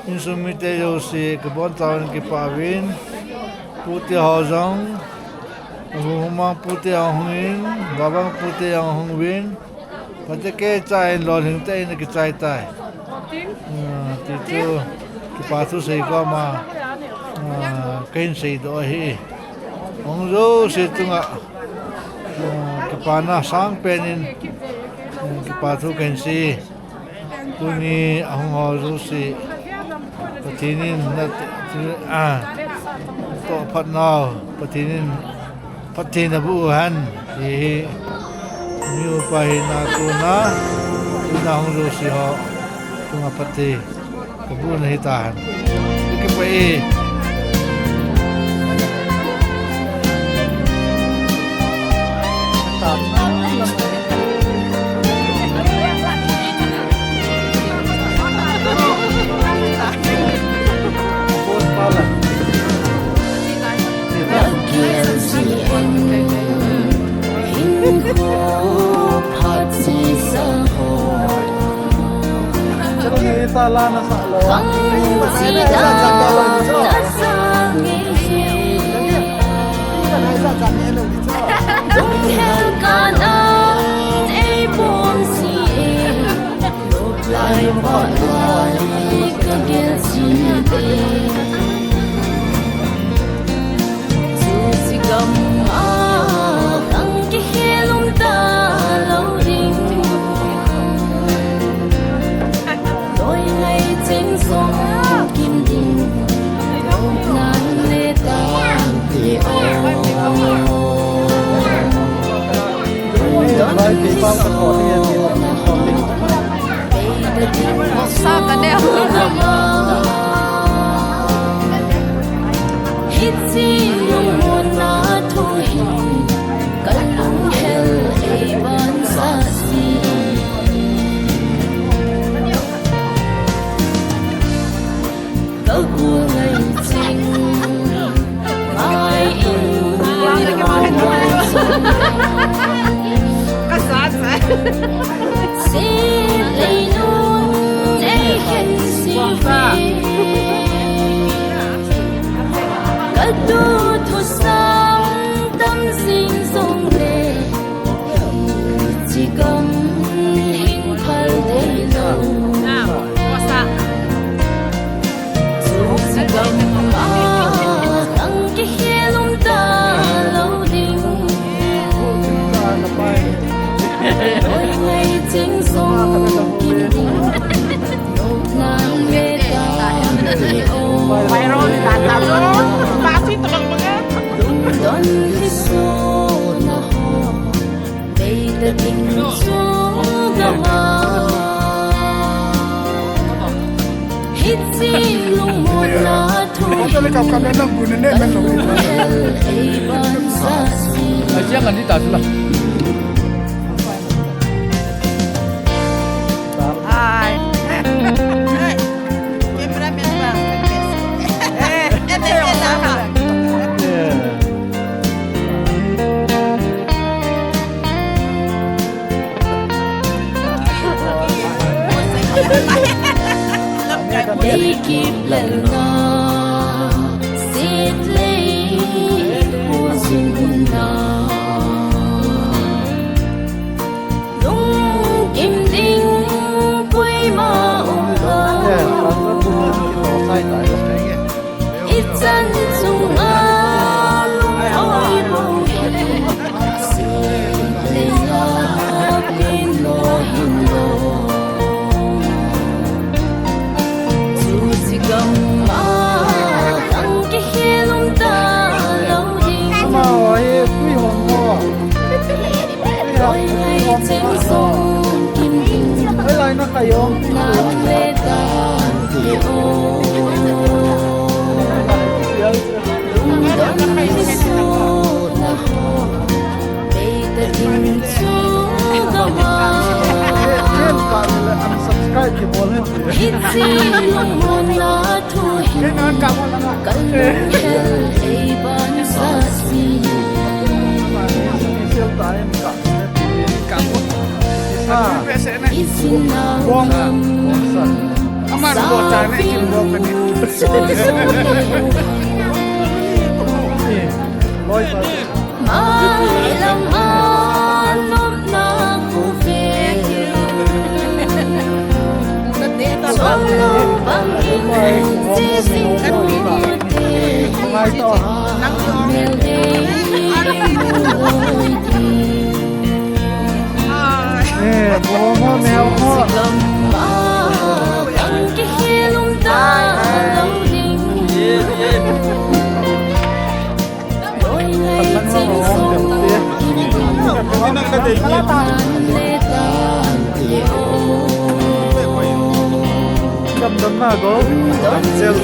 Insung mite jouse, ka bon chauvin kipah uvin. Pute ho jong, huma pute ahung uvin, babang pute ahung uvin. Pate kei cha in lolhing te in kichai tai. Ah, ti chu, kipa thu sei koma, ah, kahin sei doh ahi. Hung jouse chunga, ah, kipana sang pen in, ah, kipa thu kahin sei. Tuni ahung ho jouse, Pathen in na, ah, toh phat nau, Pathen in Phatthei naboh u hen, hiche hi mi upa hina kona, tuna hung jouse ho chunga phatthei kaboh u ahi tahen. Kakipah e. Lai phat lai ka gel jin e. Chuche gam a kang kikhel um talou ding. Loi ngai cheng jong kim ding. Nang le tang ti o. Sa ka ne. Hiche lungmonna thu hin ka lunghel eiban sah jin. Ka gul ngai cheng ngai in. Ka sa sa. Se lei nun ei khen si ve. Ka tu thu sang tam jing jong le. Hiche gam hin phal thei lou. Chuche gam a kang kikhel um talou ding. Loi ngai cheng jong kim ding. Nang le tang ti o. Lungdon hi so na ho. Beita ding chu gam a. Hiche lungmonna thu hin ka lunghel eiban sah jin. Ai, siang kan di ta sila. Ai. Cameraman ba? Eh, eh, eh, eh. Dei kip lel na, sit lei hu jin na. Lungkim ding koima um lou. Ichan chunga lungthoi bou hi, sih le jat min lo hin lo. Chuche gam a kang kikhel um talou ding. Ama hi tui hong ho. Loi ngai cheng jong kim ding. Ai, lai na kai o. Nang le tang ti o. Lungdon hi so na ho. Beita ding chu gam a. Unsubscribe kibol hen. Hiche lungmonna thu hin ka lunghel eiban sah jin. Ichan a gam sa. Mai lam a nopna khu ve. Cholo bang in che sing ka ti te. Nang mel de loi ti. Eh, bo mo mel mo. Gam a kang kikhel um talou ding. Loi ngai cheng jong Damdam na go. Damsel.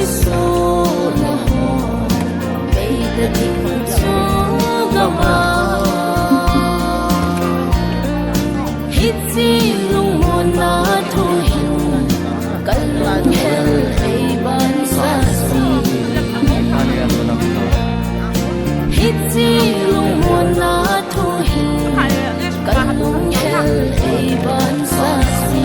Hichi lungmonna thu hin kalunghel eiban sasi. Hichi lungmonna thu hin kalunghel eiban sasi.